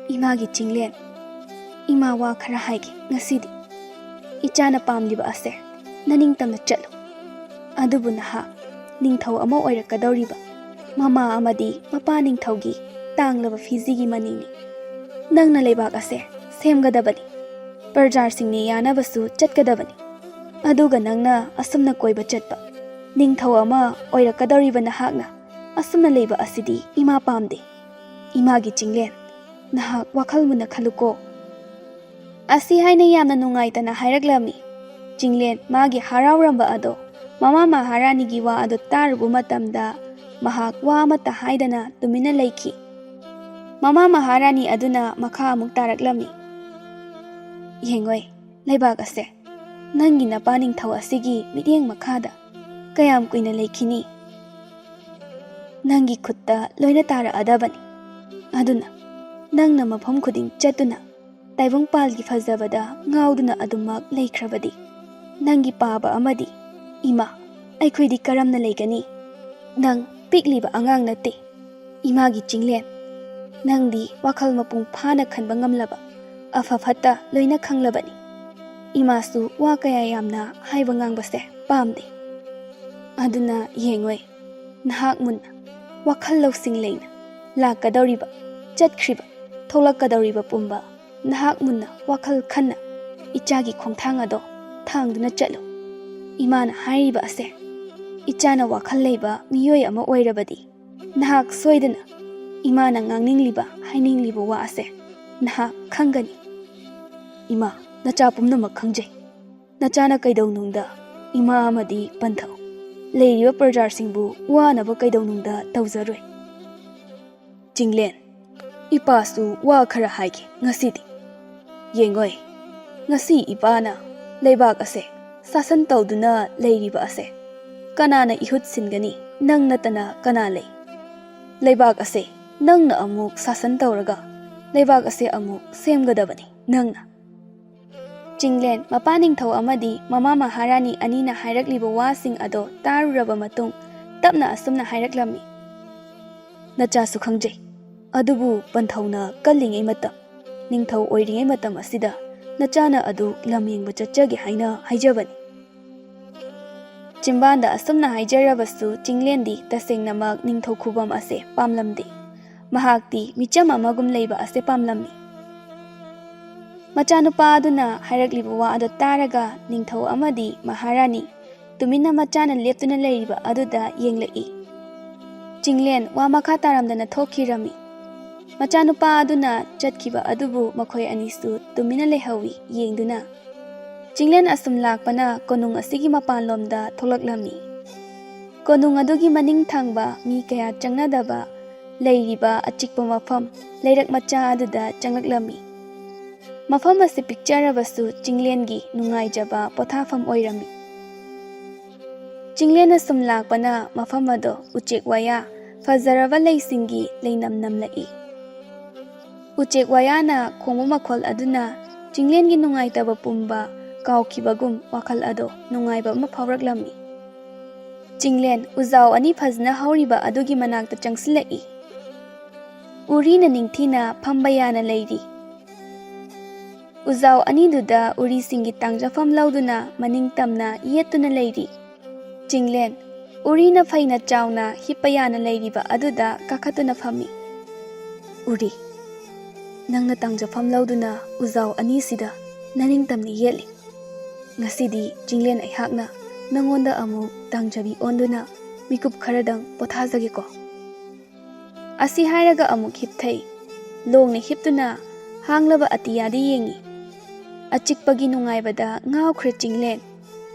"ꯏꯃꯥꯒꯤ ꯆꯤꯡꯂꯦꯟ, ꯏꯃꯥ ꯋꯥ ꯈꯔ ꯍꯥꯏꯒꯦ ꯉꯁꯤꯗꯤ꯫ ꯏꯆꯥꯅ ꯄꯥꯝꯂꯤꯕ ꯑꯁꯦ ꯅꯅꯤꯡꯇꯝꯅ ꯆꯠꯂꯨ꯫ ꯑꯗꯨꯕꯨ ꯅꯍꯥꯛ ꯅꯤꯡꯊꯧ ꯑꯃ ꯑꯣꯏꯔꯛꯀꯗꯧꯔꯤꯕ ꯃꯃꯥ ꯑꯃꯗꯤ ꯃꯄꯥ ꯅꯤꯡꯊꯧꯒꯤ ꯇꯥꯡꯂꯕ ꯐꯤꯖꯤꯒꯤ ꯃꯅꯤꯡꯅꯤ꯫ ꯅꯪꯅ ꯂꯩꯕꯥꯛ ꯑꯁꯦ ꯁꯦꯝꯒꯗꯕꯅꯤ꯫ ꯄ꯭ꯔꯖꯥꯁꯤꯡꯅ ꯌꯥꯅꯕꯁꯨ ꯆꯠꯀꯗꯕꯅꯤ꯫ ꯑꯗꯨꯒ ꯅꯪꯅ ꯑꯁꯨꯝꯅ ꯀꯣꯏꯕ ꯆꯠꯄ ꯅꯤꯡꯊꯧ ꯑꯃ ꯑꯣꯏꯔꯛꯀꯗꯧꯔꯤꯕ ꯅꯍꯥꯛꯅ ꯑꯁꯨꯝꯅ ꯂꯩꯕ ꯑꯁꯤꯗꯤ ꯏꯃꯥ ꯄꯥꯝꯗꯦ꯫ ꯏꯃꯥꯒꯤ ꯆꯤꯡꯂꯦꯟ, ꯅꯍꯥꯛ ꯋꯥꯈꯜ ꯃꯨꯟꯅ ꯈꯜꯂꯨꯀꯣ꯫" ꯑꯁꯤ ꯍꯥꯏꯅ ꯌꯥꯝꯅ ꯅꯨꯡꯉꯥꯏꯇꯅ ꯍꯥꯏꯔꯛꯂꯝꯃꯤ꯫ ꯆꯤꯡꯂꯦꯟ ꯃꯥꯒꯤ ꯍꯔꯥꯎꯔꯝꯕ ꯑꯗꯣ ꯃꯃꯥ ꯃꯍꯥꯔꯥꯅꯤꯒꯤ ꯋꯥ ꯑꯗꯨ ꯇꯥꯔꯨꯕ ꯃꯇꯝꯗ ꯃꯍꯥꯛ ꯋꯥ ꯑꯃꯠꯇ ꯍꯥꯏꯗꯅ ꯇꯨꯃꯤꯟꯅ ꯂꯩꯈꯤ꯫ ꯃꯃꯥ ꯃꯍꯥꯔꯥꯅꯤ ꯑꯗꯨꯅ ꯃꯈꯥ ꯑꯃꯨꯛ ꯇꯥꯔꯛꯂꯝꯃꯤ꯫ "ꯌꯦꯡꯉꯣꯏ, ꯂꯩꯕꯥꯛ ꯑꯁꯦ ꯅꯪꯒꯤ ꯅꯄꯥ ꯅꯤꯡꯊꯧ ꯑꯁꯤꯒꯤ ꯃꯤꯠꯌꯦꯡ ꯃꯈꯥꯗ ꯀꯌꯥꯝ ꯀꯨꯏꯅ ꯂꯩꯈꯤꯅꯤ? ꯅꯪꯒꯤ ꯈꯨꯠꯇ ꯂꯣꯏꯅ ꯇꯥꯔꯛꯑꯗꯕꯅꯤ꯫ ꯑꯗꯨꯅ ꯅꯪꯅ ꯃꯐꯝ ꯈꯨꯗꯤꯡ ꯆꯠꯇꯨꯅ ꯇꯥꯏꯕꯪꯄꯥꯜꯒꯤ ꯐꯖꯕꯗ ꯉꯥꯎꯗꯨꯅ ꯑꯗꯨꯃꯛ ꯂꯩꯈ꯭ꯔꯕꯗꯤ ꯅꯪꯒꯤ ꯄꯥꯕ ꯑꯃꯗꯤ ꯏꯃꯥ, ꯑꯩꯈꯣꯏꯗꯤ ꯀꯔꯝꯅ ꯂꯩꯒꯅꯤ? ꯅꯪ ꯄꯤꯛꯂꯤꯕ ꯑꯉꯥꯡ ꯅꯠꯇꯦ꯫ ꯏꯃꯥꯒꯤ ꯆꯤꯡꯂꯦꯟ, ꯅꯪꯗꯤ ꯋꯥꯈꯜ ꯃꯄꯨꯡ ꯐꯥꯅ ꯈꯟꯕ ꯉꯝꯂꯕ, ꯑꯐ ꯐꯠꯇ ꯂꯣꯏꯅ ꯈꯪꯂꯕꯅꯤ꯫ ꯏꯃꯥꯁꯨ ꯋꯥ ꯀꯌꯥ ꯌꯥꯝꯅ ꯍꯥꯏꯕ ꯉꯥꯡꯕꯁꯦ ꯄꯥꯝꯗꯦ꯫ ꯑꯗꯨꯅ ꯌꯦꯡꯉꯣꯏ, ꯅꯍꯥꯛ ꯃꯨꯟꯅ ꯋꯥꯈꯜ ꯂꯧꯁꯤꯡ ꯂꯩꯅ ꯂꯥꯛꯀꯗꯧꯔꯤꯕ, ꯆꯠꯈ꯭ꯔꯤꯕ, ꯊꯣꯛꯂꯛꯀꯗꯧꯔꯤꯕ ꯄꯨꯝꯕ ꯅꯍꯥꯛ ꯃꯨꯟꯅ ꯋꯥꯈꯜ ꯈꯟꯅ ꯏꯆꯥꯒꯤ ꯈꯣꯡꯊꯥꯡ ꯑꯗꯣ ꯊꯥꯡꯗꯨꯅ ꯆꯠꯂꯨ꯫" ꯏꯃꯥꯅ ꯍꯥꯏꯔꯤꯕ ꯑꯁꯦ, ꯏꯆꯥꯅ ꯋꯥꯈꯜ ꯂꯩꯕ ꯃꯤꯑꯣꯏ ꯑꯃ ꯑꯣꯏꯔꯕꯗꯤ ꯅꯍꯥꯛ ꯁꯣꯏꯗꯅ ꯏꯃꯥꯅ ꯉꯥꯡꯅꯤꯡꯂꯤꯕ, ꯍꯥꯏꯅꯤꯡꯂꯤꯕ ꯋꯥ ꯑꯁꯦ ꯅꯍꯥꯛ ꯈꯪꯒꯅꯤ꯫ "ꯏꯃꯥ, ꯅꯆꯥ ꯄꯨꯝꯅꯃꯛ ꯈꯪꯖꯩ꯫ ꯅꯆꯥꯅ ꯀꯩꯗꯧꯅꯨꯡꯗ ꯏꯃꯥ ꯑꯃꯗꯤ ꯄꯟꯊꯧ ꯂꯩꯔꯤꯕ ꯄ꯭ꯔꯖꯥꯁꯤꯡꯕꯨ ꯋꯥꯅꯕ ꯀꯩꯗꯧꯅꯨꯡꯗ ꯇꯧꯖꯔꯣꯏ꯫" ꯆꯤꯡꯂꯦꯟ, ꯏꯄꯥꯁꯨ ꯋꯥ ꯈꯔ ꯍꯥꯏꯒꯦ ꯉꯁꯤꯗꯤ꯫ ꯌꯦꯡꯉꯣꯏ, ꯉꯁꯤ ꯏꯄꯥꯅ ꯂꯩꯕꯥꯛ ꯑꯁꯦ ꯁꯥꯁꯟ ꯇꯧꯗꯨꯅ ꯂꯩꯔꯤꯕ ꯑꯁꯦ ꯀꯅꯥꯅ ꯏꯍꯨꯠ ꯁꯤꯟꯒꯅꯤ? ꯅꯪ ꯅꯠꯇꯅ ꯀꯅꯥ ꯂꯩ? ꯂꯩꯕꯥꯛ ꯑꯁꯦ ꯅꯪꯅ ꯑꯃꯨꯛ ꯁꯥꯁꯟ ꯇꯧꯔꯒ ꯂꯩꯕꯥꯛ ꯑꯁꯦ ꯑꯃꯨꯛ ꯁꯦꯝꯒꯗꯕꯅꯤ ꯅꯪꯅ꯫ ꯆꯤꯡꯂꯦꯟ, ꯃꯄꯥ ꯅꯤꯡꯊꯧ ꯑꯃꯗꯤ ꯃꯃꯥ ꯃꯍꯥꯔꯥꯅꯤ ꯑꯅꯤꯅ ꯍꯥꯏꯔꯛꯂꯤꯕ ꯋꯥꯁꯤꯡ ꯑꯗꯣ ꯇꯥꯔꯨꯔꯕ ꯃꯇꯨꯡ, ꯇꯞꯅ ꯑꯁꯨꯝꯅ ꯍꯥꯏꯔꯛꯂꯝꯃꯤ꯫ "ꯅꯆꯥꯁꯨ ꯈꯪꯖꯩ, ꯑꯗꯨꯕꯨ ꯄꯟꯊꯧꯅ ꯀꯜꯂꯤꯉꯩ ꯃꯇꯝ, ꯅꯤꯡꯊꯧ ꯑꯣꯏꯔꯤꯉꯩ ꯃꯇꯝ ꯑꯁꯤꯗ ꯅꯆꯥꯅ ꯑꯗꯨ ꯂꯝ ꯌꯦꯡꯕ ꯆꯠꯆꯒꯦ ꯍꯥꯏꯅ ꯍꯥꯏꯖꯕꯅꯤ꯫" ꯆꯤꯝꯕꯥꯟꯗ ꯑꯁꯨꯝꯅ ꯍꯥꯏꯖꯔꯕꯁꯨ, ꯆꯤꯡꯂꯦꯟꯗꯤ ꯇꯁꯦꯡꯅꯃꯛ ꯅꯤꯡꯊꯧ ꯈꯨꯕꯝ ꯑꯁꯦ ꯄꯥꯝꯂꯝꯗꯦ꯫ ꯃꯍꯥꯛꯇꯤ ꯃꯤꯆꯝ ꯑꯃꯒꯨꯝ ꯂꯩꯕ ꯑꯁꯦ ꯄꯥꯝꯂꯝꯃꯤ꯫ ꯃꯆꯥꯅꯨꯄꯥ ꯑꯗꯨꯅ ꯍꯥꯏꯔꯛꯂꯤꯕ ꯋꯥ ꯑꯗꯨ ꯇꯥꯔꯒ, ꯅꯤꯡꯊꯧ ꯑꯃꯗꯤ ꯃꯍꯥꯔꯥꯅꯤ ꯇꯨꯃꯤꯟꯅ ꯃꯆꯥꯅ ꯂꯦꯞꯇꯨꯅ ꯂꯩꯔꯤꯕ ꯑꯗꯨꯗ ꯌꯦꯡꯂꯛꯏ꯫ ꯆꯤꯡꯂꯦꯟ ꯋꯥ ꯃꯈꯥ ꯇꯥꯔꯝꯗꯅ ꯊꯣꯛꯈꯤꯔꯝꯃꯤ꯫ ꯃꯆꯥꯅꯨꯄꯥ ꯑꯗꯨꯅ ꯆꯠꯈꯤꯕ ꯑꯗꯨꯕꯨ ꯃꯈꯣꯏ ꯑꯅꯤꯁꯨ ꯇꯨꯃꯤꯟꯅ ꯂꯩꯍꯧꯏ ꯌꯦꯡꯗꯨꯅ꯫ ꯆꯤꯡꯂꯦꯟ ꯑꯁꯨꯝ ꯂꯥꯛꯄꯅ ꯀꯣꯅꯨꯡ ꯑꯁꯤꯒꯤ ꯃꯄꯥꯟꯂꯣꯝꯗ ꯊꯣꯛꯂꯛꯂꯝꯃꯤ꯫ ꯀꯣꯅꯨꯡ ꯑꯗꯨꯒꯤ ꯃꯅꯤꯡ ꯊꯪꯕ ꯃꯤ ꯀꯌꯥ ꯆꯪꯅꯗꯕ ꯂꯩꯔꯤꯕ ꯑꯆꯤꯛꯄ ꯃꯐꯝ, ꯂꯩꯔꯛ ꯃꯆꯥ ꯑꯗꯨꯗ ꯆꯪꯂꯛꯂꯝꯃꯤ꯫ ꯃꯐꯝ ꯑꯁꯤ ꯄꯤꯛꯆꯔꯕꯁꯨ ꯆꯤꯡꯂꯦꯟꯒꯤ ꯅꯨꯡꯉꯥꯏꯖꯕ ꯄꯣꯊꯥꯐꯝ ꯑꯣꯏꯔꯝꯃꯤ꯫ ꯆꯤꯡꯂꯦꯟ ꯑꯁꯨꯝ ꯂꯥꯛꯄꯅ ꯃꯐꯝ ꯑꯗꯣ ꯎꯆꯦꯛ ꯋꯥꯌꯥ, ꯐꯖꯔꯕ ꯂꯩꯁꯤꯡꯒꯤ ꯂꯩꯅꯝ ꯅꯝꯂꯛꯏ꯫ ꯎꯆꯦꯛ ꯋꯥꯌꯥꯅ ꯈꯣꯡꯕ ꯃꯈꯣꯜ ꯑꯗꯨꯅ ꯆꯤꯡꯂꯦꯟꯒꯤ ꯅꯨꯡꯉꯥꯏꯇꯕ ꯄꯨꯝꯕ ꯀꯥꯎꯈꯤꯕꯒꯨꯝ ꯋꯥꯈꯜ ꯑꯗꯣ ꯅꯨꯡꯉꯥꯏꯕ ꯑꯃ ꯐꯥꯎꯔꯛꯂꯝꯃꯤ꯫ ꯆꯤꯡꯂꯦꯟ ꯎꯖꯥꯎ ꯑꯅꯤ ꯐꯖꯅ ꯍꯧꯔꯤꯕ ꯑꯗꯨꯒꯤ ꯃꯅꯥꯛꯇ ꯆꯪꯁꯤꯜꯂꯛꯏ꯫ ꯎꯔꯤꯅ ꯅꯤꯡꯊꯤꯅ ꯐꯝꯕ ꯌꯥꯅ ꯂꯩꯔꯤ꯫ ꯎꯖꯥꯎ ꯑꯅꯤꯗꯨꯗ ꯎꯔꯤꯁꯤꯡꯒꯤ ꯇꯥꯡꯖꯐꯝ ꯂꯧꯗꯨꯅ ꯃꯅꯤꯡ ꯇꯝꯅ ꯌꯦꯠꯇꯨꯅ ꯂꯩꯔꯤ꯫ ꯆꯤꯡꯂꯦꯟ ꯎꯔꯤꯅ ꯐꯩꯅ ꯆꯥꯎꯅ ꯍꯤꯞꯄ ꯌꯥꯅ ꯂꯩꯔꯤꯕ ꯑꯗꯨꯗ ꯀꯥꯈꯠꯇꯨꯅ ꯐꯝꯃꯤ꯫ "ꯎꯔꯤ, ꯅꯪꯅ ꯇꯥꯡꯖꯐꯝ ꯂꯧꯗꯨꯅ ꯎꯖꯥꯎ ꯑꯅꯤꯁꯤꯗ ꯅꯅꯤꯡꯇꯝꯅ ꯌꯦꯠꯂꯤ꯫ ꯉꯁꯤꯗꯤ ꯆꯤꯡꯂꯦꯟ ꯑꯩꯍꯥꯛꯅ ꯅꯪꯉꯣꯟꯗ ꯑꯃꯨꯛ ꯇꯥꯡꯖꯕꯤ ꯑꯣꯟꯗꯨꯅ ꯃꯤꯀꯨꯞ ꯈꯔꯗꯪ ꯄꯣꯊꯥꯖꯒꯦꯀꯣ꯫" ꯑꯁꯤ ꯍꯥꯏꯔꯒ ꯑꯃꯨꯛ ꯍꯤꯞꯊꯩ꯫ ꯂꯣꯡꯅ ꯍꯤꯞꯇꯨꯅ ꯍꯥꯡꯂꯕ ꯑꯇꯤꯌꯥꯗ ꯌꯦꯡꯏ꯫ ꯑꯆꯤꯛꯄꯒꯤ ꯅꯨꯡꯉꯥꯏꯕꯗ ꯉꯥꯎꯈ꯭ꯔꯦ ꯆꯤꯡꯂꯦꯟ꯫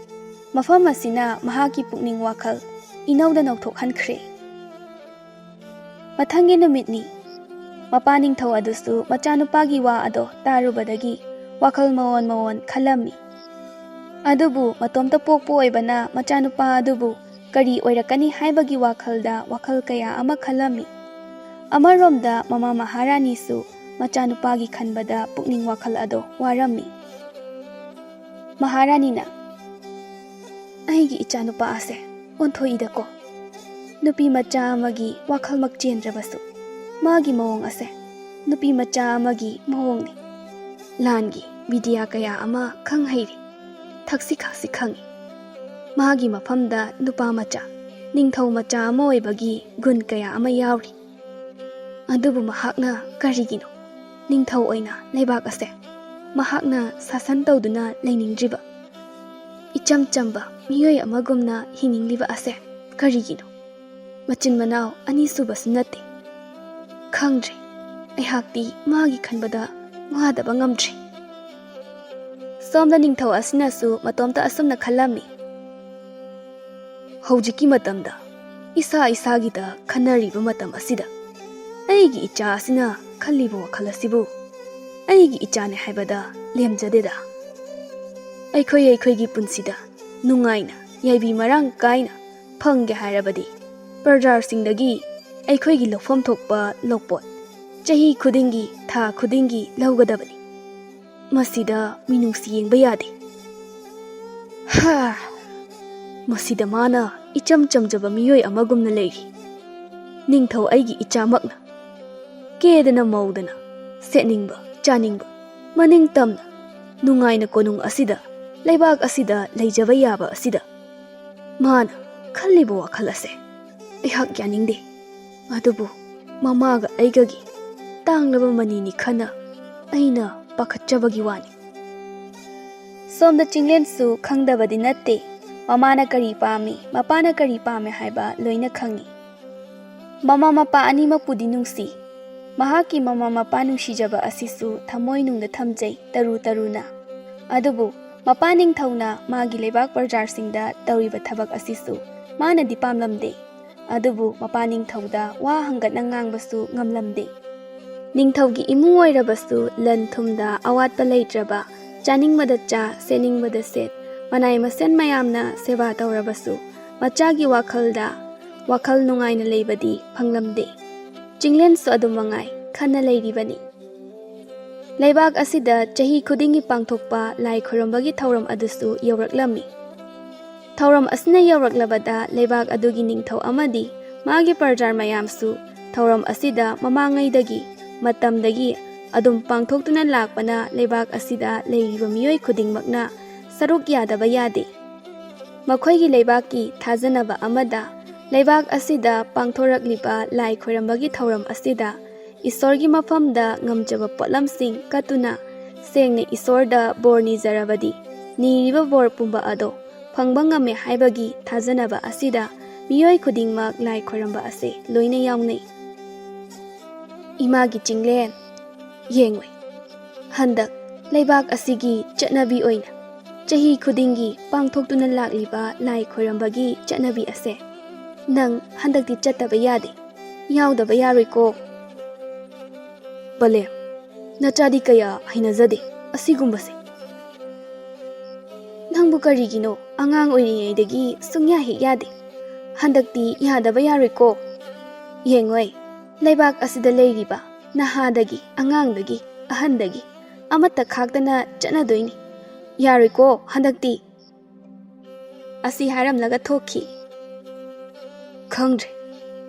ꯃꯐꯝ ꯑꯁꯤꯅ ꯃꯍꯥꯛꯀꯤ ꯄꯨꯛꯅꯤꯡ ꯋꯥꯈꯜ ꯏꯅꯧꯗ ꯅꯧꯊꯣꯛꯍꯟꯈ꯭ꯔꯦ꯫ ꯃꯊꯪꯒꯤ ꯅꯨꯃꯤꯠꯅꯤ꯫ ꯃꯄꯥ ꯅꯤꯡꯊꯧ ꯑꯗꯨꯁꯨ ꯃꯆꯥꯅꯨꯄꯥꯒꯤ ꯋꯥ ꯑꯗꯣ ꯇꯥꯔꯨꯕꯗꯒꯤ ꯋꯥꯈꯜ ꯃꯑꯣꯟ ꯃꯑꯣꯟ ꯈꯜꯂꯝꯃꯤ꯫ ꯑꯗꯨꯕꯨ ꯃꯇꯣꯝꯇ ꯄꯣꯛꯄ ꯑꯣꯏꯕꯅ ꯃꯆꯥꯅꯨꯄꯥ ꯑꯗꯨꯕꯨ ꯀꯔꯤ ꯑꯣꯏꯔꯛꯀꯅꯤ ꯍꯥꯏꯕꯒꯤ ꯋꯥꯈꯜꯗ ꯋꯥꯈꯜ ꯀꯌꯥ ꯑꯃ ꯈꯜꯂꯝꯃꯤ꯫ ꯑꯃꯔꯣꯝꯗ ꯃꯃꯥ ꯃꯍꯥꯔꯥꯅꯤꯁꯨ ꯃꯆꯥꯅꯨꯄꯥꯒꯤ ꯈꯟꯕꯗ ꯄꯨꯛꯅꯤꯡ ꯋꯥꯈꯜ ꯑꯗꯣ ꯋꯥꯔꯝꯃꯤ꯫ ꯃꯍꯥꯔꯥꯅꯤꯅ, "ꯑꯩꯒꯤ ꯏꯆꯥꯅꯨꯄꯥ ꯑꯁꯦ ꯑꯣꯟꯊꯣꯛꯏꯗꯀꯣ꯫ ꯅꯨꯄꯤ ꯃꯆꯥ ꯑꯃꯒꯤ ꯋꯥꯈꯜꯃꯛ ꯆꯦꯟꯗ꯭ꯔꯕꯁꯨ, ꯃꯥꯒꯤ ꯃꯑꯣꯡ ꯑꯁꯦ ꯅꯨꯄꯤ ꯃꯆꯥ ꯑꯃꯒꯤ ꯃꯑꯣꯡꯅꯤ꯫ ꯂꯥꯟꯒꯤ ꯕꯤꯗ꯭ꯌꯥ ꯀꯌꯥ ꯑꯃ ꯈꯪ ꯍꯩꯔꯤ, ꯊꯛꯁꯤ ꯈꯥꯁꯤ ꯈꯪꯏ꯫ ꯃꯥꯒꯤ ꯃꯐꯝꯗ ꯅꯨꯄꯥ ꯃꯆꯥ, ꯅꯤꯡꯊꯧ ꯃꯆꯥ ꯑꯃ ꯑꯣꯏꯕꯒꯤ ꯒꯨꯟ ꯀꯌꯥ ꯑꯃ ꯌꯥꯎꯔꯤ꯫ ꯑꯗꯨꯕꯨ ꯃꯍꯥꯛꯅ ꯀꯔꯤꯒꯤꯅꯣ ꯅꯤꯡꯊꯧ ꯑꯣꯏꯅ ꯂꯩꯕꯥꯛ ꯑꯁꯦ ꯃꯍꯥꯛꯅ ꯁꯥꯁꯟ ꯇꯧꯗꯨꯅ ꯂꯩꯅꯤꯡꯗ꯭ꯔꯤꯕ? ꯏꯆꯝ ꯆꯝꯕ ꯃꯤꯑꯣꯏ ꯑꯃꯒꯨꯝꯅ ꯍꯤꯡꯅꯤꯡꯂꯤꯕ ꯑꯁꯦ ꯀꯔꯤꯒꯤꯅꯣ? ꯃꯆꯤꯟ ꯃꯅꯥꯎ ꯑꯅꯤꯁꯨꯕꯁꯨ ꯅꯠꯇꯦ꯫ ꯈꯪꯗ꯭ꯔꯦ꯫ ꯑꯩꯍꯥꯛꯇꯤ ꯃꯥꯒꯤ ꯈꯟꯕꯗ ꯋꯥꯗꯕ ꯉꯝꯗ꯭ꯔꯦ꯫" ꯁꯣꯝꯗ ꯅꯤꯡꯊꯧ ꯑꯁꯤꯅꯁꯨ ꯃꯇꯣꯝꯇ ꯑꯁꯨꯝꯅ ꯈꯜꯂꯝꯃꯤ, "ꯍꯧꯖꯤꯛꯀꯤ ꯃꯇꯝꯗ ꯏꯁꯥ ꯏꯁꯥꯒꯤꯗ ꯈꯟꯅꯔꯤꯕ ꯃꯇꯝ ꯑꯁꯤꯗ ꯑꯩꯒꯤ ꯏꯆꯥ ꯑꯁꯤꯅ ꯈꯜꯂꯤꯕ ꯋꯥꯈꯜ ꯑꯁꯤꯕꯨ ꯑꯩꯒꯤ ꯏꯆꯥꯅꯤ ꯍꯥꯏꯕꯗ ꯂꯦꯝꯖꯗꯦꯗ꯫ ꯑꯩꯈꯣꯏ ꯑꯩꯈꯣꯏꯒꯤ ꯄꯨꯟꯁꯤꯗ ꯅꯨꯡꯉꯥꯏꯅ, ꯌꯥꯏꯕꯤ ꯃꯔꯥꯡ ꯀꯥꯏꯅ ꯐꯪꯒꯦ ꯍꯥꯏꯔꯕꯗꯤ ꯄ꯭ꯔꯖꯥꯁꯤꯡꯗꯒꯤ ꯑꯩꯈꯣꯏꯒꯤ ꯂꯧꯐꯝ ꯊꯣꯛꯄ ꯂꯧꯄꯣꯠ ꯆꯍꯤ ꯈꯨꯗꯤꯡꯒꯤ, ꯊꯥ ꯈꯨꯗꯤꯡꯒꯤ ꯂꯧꯒꯗꯕꯅꯤ꯫ ꯃꯁꯤꯗ ꯃꯤꯅꯨꯡꯁꯤ ꯌꯦꯡꯕ ꯌꯥꯗꯦ꯫" ꯍꯥ! ꯃꯁꯤꯗ ꯃꯥꯅ ꯏꯆꯝ ꯆꯝꯖꯕ ꯃꯤꯑꯣꯏ ꯑꯃꯒꯨꯝꯅ ꯂꯩꯔꯤ꯫ ꯅꯤꯡꯊꯧ ꯑꯩꯒꯤ ꯏꯆꯥꯃꯛꯅ ꯀꯦꯗꯅ ꯃꯧꯗꯅ, ꯁꯦꯠꯅꯤꯡꯕ ꯆꯥꯅꯤꯡꯕ ꯃꯅꯤꯡ ꯇꯝꯅ, ꯅꯨꯡꯉꯥꯏꯅ ꯀꯣꯅꯨꯡ ꯑꯁꯤꯗ, ꯂꯩꯕꯥꯛ ꯑꯁꯤꯗ ꯂꯩꯖꯕ ꯌꯥꯕ ꯑꯁꯤꯗ ꯃꯥꯅ ꯈꯜꯂꯤꯕ ꯋꯥꯈꯜ ꯑꯁꯦ ꯑꯩꯍꯥꯛ ꯌꯥꯅꯤꯡꯗꯦ꯫ ꯑꯗꯨꯕꯨ ꯃꯃꯥꯒ ꯑꯩꯒꯒꯤ ꯇꯥꯡꯂꯕ ꯃꯅꯤꯅꯤ ꯈꯟꯅ ꯑꯩꯅ ꯄꯥꯈꯠꯆꯕꯒꯤ ꯋꯥꯅꯤ꯫ ꯁꯣꯝꯗ ꯆꯤꯡꯂꯦꯟꯁꯨ ꯈꯪꯗꯕꯗꯤ ꯅꯠꯇꯦ꯫ ꯃꯃꯥꯅ ꯀꯔꯤ ꯄꯥꯝꯃꯤ, ꯃꯄꯥꯅ ꯀꯔꯤ ꯄꯥꯝꯃꯤ ꯍꯥꯏꯕ ꯂꯣꯏꯅ ꯈꯪꯏ꯫ ꯃꯃꯥ ꯃꯄꯥ ꯑꯅꯤꯃꯛꯄꯨꯗꯤ ꯅꯨꯡꯁꯤ꯫ ꯃꯍꯥꯛꯀꯤ ꯃꯃꯥ ꯃꯄꯥ ꯅꯨꯡꯁꯤꯖꯕ ꯑꯁꯤꯁꯨ ꯊꯃꯣꯏꯅꯨꯡꯗ ꯊꯝꯖꯩ ꯇꯔꯨ ꯇꯔꯨꯅ꯫ ꯑꯗꯨꯕꯨ ꯃꯄꯥ ꯅꯤꯡꯊꯧꯅ ꯃꯥꯒꯤ ꯂꯩꯕꯥꯛ ꯄ꯭ꯔꯖꯥꯁꯤꯡꯗ ꯇꯧꯔꯤꯕ ꯊꯕꯛ ꯑꯁꯤꯁꯨ ꯃꯥꯅꯗꯤ ꯄꯥꯝꯂꯝꯗꯦ꯫ ꯑꯗꯨꯕꯨ ꯃꯄꯥ ꯅꯤꯡꯊꯧꯗ ꯋꯥ ꯍꯪꯒꯠꯅ ꯉꯥꯡꯕꯁꯨ ꯉꯝꯂꯝꯗꯦ꯫ ꯅꯤꯡꯊꯧꯒꯤ ꯏꯃꯨꯡ ꯑꯣꯏꯔꯕꯁꯨ ꯂꯟ ꯊꯨꯝꯗ ꯑꯋꯥꯠꯄ ꯂꯩꯇ꯭ꯔꯕ, ꯆꯥꯅꯤꯡꯕꯗ ꯆꯥ, ꯁꯦꯠꯅꯤꯡꯕꯗ ꯁꯦꯠ, ꯃꯅꯥꯏ ꯃꯁꯦꯟ ꯃꯌꯥꯝꯅ ꯁꯦꯕꯥ ꯇꯧꯔꯕꯁꯨ ꯃꯆꯥꯒꯤ ꯋꯥꯈꯜꯗ ꯋꯥꯈꯜ ꯅꯨꯡꯉꯥꯏꯅ ꯂꯩꯕꯗꯤ ꯐꯪꯂꯝꯗꯦ꯫ ꯆꯤꯡꯂꯦꯟꯁꯨ ꯑꯗꯨꯝ ꯃꯉꯥꯏ ꯈꯟꯅ ꯂꯩꯔꯤꯕꯅꯤ꯫ ꯂꯩꯕꯥꯛ ꯑꯁꯤꯗ ꯆꯍꯤ ꯈꯨꯗꯤꯡꯒꯤ ꯄꯥꯡꯊꯣꯛꯄ ꯂꯥꯏ ꯈꯨꯔꯨꯝꯕꯒꯤ ꯊꯧꯔꯝ ꯑꯗꯨꯁꯨ ꯌꯧꯔꯛꯂꯝꯃꯤ꯫ ꯊꯧꯔꯝ ꯑꯁꯤꯅ ꯌꯧꯔꯛꯂꯕꯗ ꯂꯩꯕꯥꯛ ꯑꯗꯨꯒꯤ ꯅꯤꯡꯊꯧ ꯑꯃꯗꯤ ꯃꯥꯒꯤ ꯄ꯭ꯔꯖꯥ ꯃꯌꯥꯝꯁꯨ ꯊꯧꯔꯝ ꯑꯁꯤꯗ ꯃꯃꯥꯡꯉꯩꯗꯒꯤ ꯃꯇꯝꯗꯒꯤ ꯑꯗꯨꯝ ꯄꯥꯡꯊꯣꯛꯇꯨꯅ ꯂꯥꯛꯄꯅ ꯂꯩꯕꯥꯛ ꯑꯁꯤꯗ ꯂꯩꯔꯤꯕ ꯃꯤꯑꯣꯏ ꯈꯨꯗꯤꯡꯃꯛꯅ ꯁꯔꯨꯛ ꯌꯥꯗꯕ ꯌꯥꯗꯦ꯫ ꯃꯈꯣꯏꯒꯤ ꯂꯩꯕꯥꯛꯀꯤ ꯊꯥꯖꯅꯕ ꯑꯃꯗ ꯂꯩꯕꯥꯛ ꯑꯁꯤꯗ ꯄꯥꯡꯊꯣꯔꯛꯂꯤꯕ ꯂꯥꯏ ꯈꯣꯏꯔꯝꯕꯒꯤ ꯊꯧꯔꯝ ꯑꯁꯤꯗ ꯏꯁꯣꯔꯒꯤ ꯃꯐꯝꯗ ꯉꯝꯖꯕ ꯄꯣꯠꯂꯝꯁꯤꯡ ꯀꯠꯇꯨꯅ ꯁꯦꯡꯅ ꯏꯁꯣꯔꯗ ꯕꯣꯔ ꯅꯤꯖꯔꯕꯗꯤ ꯅꯤꯔꯤꯕ ꯕꯣꯔ ꯄꯨꯝꯕ ꯑꯗꯣ ꯐꯪꯕ ꯉꯝꯃꯦ ꯍꯥꯏꯕꯒꯤ ꯊꯥꯖꯅꯕ ꯑꯁꯤꯗ ꯃꯤꯑꯣꯏ ꯈꯨꯗꯤꯡꯃꯛ ꯂꯥꯏ ꯈꯣꯏꯔꯝꯕ ꯑꯁꯦ ꯂꯣꯏꯅ ꯌꯥꯎꯅꯩ꯫ ꯏꯃꯥꯒꯤ ꯆꯤꯡꯂꯦꯟ꯫ ꯌꯦꯡꯉꯨ, ꯍꯟꯗꯛ ꯂꯩꯕꯥꯛ ꯑꯁꯤꯒꯤ ꯆꯠꯅꯕꯤ ꯑꯣꯏꯅ ꯆꯍꯤ ꯈꯨꯗꯤꯡꯒꯤ ꯄꯥꯡꯊꯣꯛꯇꯨꯅ ꯂꯥꯛꯂꯤꯕ ꯂꯥꯏ ꯈꯣꯏꯔꯝꯕꯒꯤ ꯆꯠꯅꯕꯤ ꯑꯁꯦ ꯅꯪ ꯍꯟꯗꯛꯇꯤ ꯆꯠꯇꯕ ꯌꯥꯗꯦ, ꯌꯥꯎꯗꯕ ꯌꯥꯔꯣꯏꯀꯣ꯫ ꯕꯂꯦ, ꯅꯆꯥꯗꯤ ꯀꯌꯥ ꯍꯩꯅꯖꯗꯦ ꯑꯁꯤꯒꯨꯝꯕꯁꯦ꯫ ꯅꯪꯕꯨ ꯀꯔꯤꯒꯤꯅꯣ ꯑꯉꯥꯡ ꯑꯣꯏꯔꯤꯉꯩꯗꯒꯤ ꯁꯨꯡꯌꯥ ꯍꯦꯛ ꯌꯥꯗꯦ? ꯍꯟꯗꯛꯇꯤ ꯌꯥꯗꯕ ꯌꯥꯔꯣꯏꯀꯣ꯫ ꯌꯦꯡꯉꯣꯏ, ꯂꯩꯕꯥꯛ ꯑꯁꯤꯗ ꯂꯩꯔꯤꯕ ꯅꯍꯥꯗꯒꯤ, ꯑꯉꯥꯡꯗꯒꯤ, ꯑꯍꯟꯗꯒꯤ ꯑꯃꯠꯇ ꯈꯥꯛꯇꯅ ꯆꯠꯅꯗꯣꯏꯅꯤ꯫ ꯌꯥꯔꯣꯏꯀꯣ ꯍꯟꯗꯛꯇꯤ꯫ ꯑꯁꯤ ꯍꯥꯏꯔꯝꯂꯒ ꯊꯣꯛꯈꯤ꯫ ꯈꯪꯗ꯭ꯔꯦ,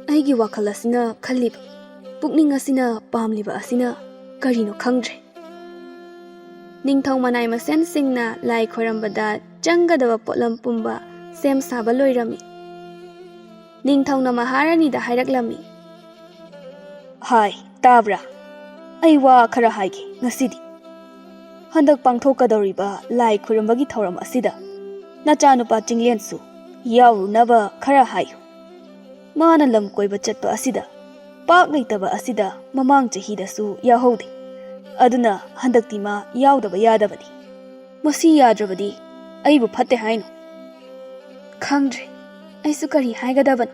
ꯑꯩꯒꯤ ꯋꯥꯈꯜ ꯑꯁꯤꯅ ꯈꯜꯂꯤꯕ, ꯄꯨꯛꯅꯤꯡ ꯑꯁꯤꯅ ꯄꯥꯝꯂꯤꯕ ꯑꯁꯤꯅ ꯀꯔꯤꯅꯣ ꯈꯪꯗ꯭ꯔꯦ꯫ ꯅꯤꯡꯊꯧ ꯃꯅꯥꯏ ꯃꯁꯦꯟꯁꯤꯡꯅ ꯂꯥꯏ ꯈꯣꯏꯔꯝꯕꯗ ꯆꯪꯒꯗꯕ ꯄꯣꯠꯂꯝ ꯄꯨꯝꯕ ꯁꯦꯝ ꯁꯥꯕ ꯂꯣꯏꯔꯝꯃꯤ꯫ ꯅꯤꯡꯊꯧꯅ ꯃꯍꯥꯔꯥꯅꯤꯗ ꯍꯥꯏꯔꯛꯂꯝꯃꯤ꯫ ꯍꯥꯏ, ꯇꯥꯕ꯭ꯔꯥ? ꯑꯩ ꯋꯥ ꯈꯔ ꯍꯥꯏꯒꯦ ꯉꯁꯤꯗꯤ꯫ ꯍꯟꯗꯛ ꯄꯥꯡꯊꯣꯛꯀꯗꯧꯔꯤꯕ ꯂꯥꯏ ꯈꯨꯔꯨꯝꯕꯒꯤ ꯊꯧꯔꯝ ꯑꯁꯤꯗ ꯅꯆꯥꯅꯨꯄꯥ ꯆꯤꯡꯂꯦꯟꯁꯨ ꯌꯥꯎꯔꯨꯅꯕ ꯈꯔ ꯍꯥꯏꯌꯨ꯫ ꯃꯥꯅ ꯂꯝ ꯀꯣꯏꯕ ꯆꯠꯄ ꯑꯁꯤꯗ ꯄꯥꯛ ꯂꯩꯇꯕ ꯑꯁꯤꯗ ꯃꯃꯥꯡ ꯆꯍꯤꯗꯁꯨ ꯌꯥꯎꯍꯧꯗꯦ꯫ ꯑꯗꯨꯅ ꯍꯟꯗꯛꯇꯤ ꯃꯥ ꯌꯥꯎꯗꯕ ꯌꯥꯗꯕꯅꯤ꯫ ꯃꯁꯤ ꯌꯥꯗ꯭ꯔꯕꯗꯤ ꯑꯩꯕꯨ ꯐꯠꯇꯦ ꯍꯥꯏꯅꯣ? ꯈꯪꯗ꯭ꯔꯦ, ꯑꯩꯁꯨ ꯀꯔꯤ ꯍꯥꯏꯒꯗꯕꯅꯣ꯫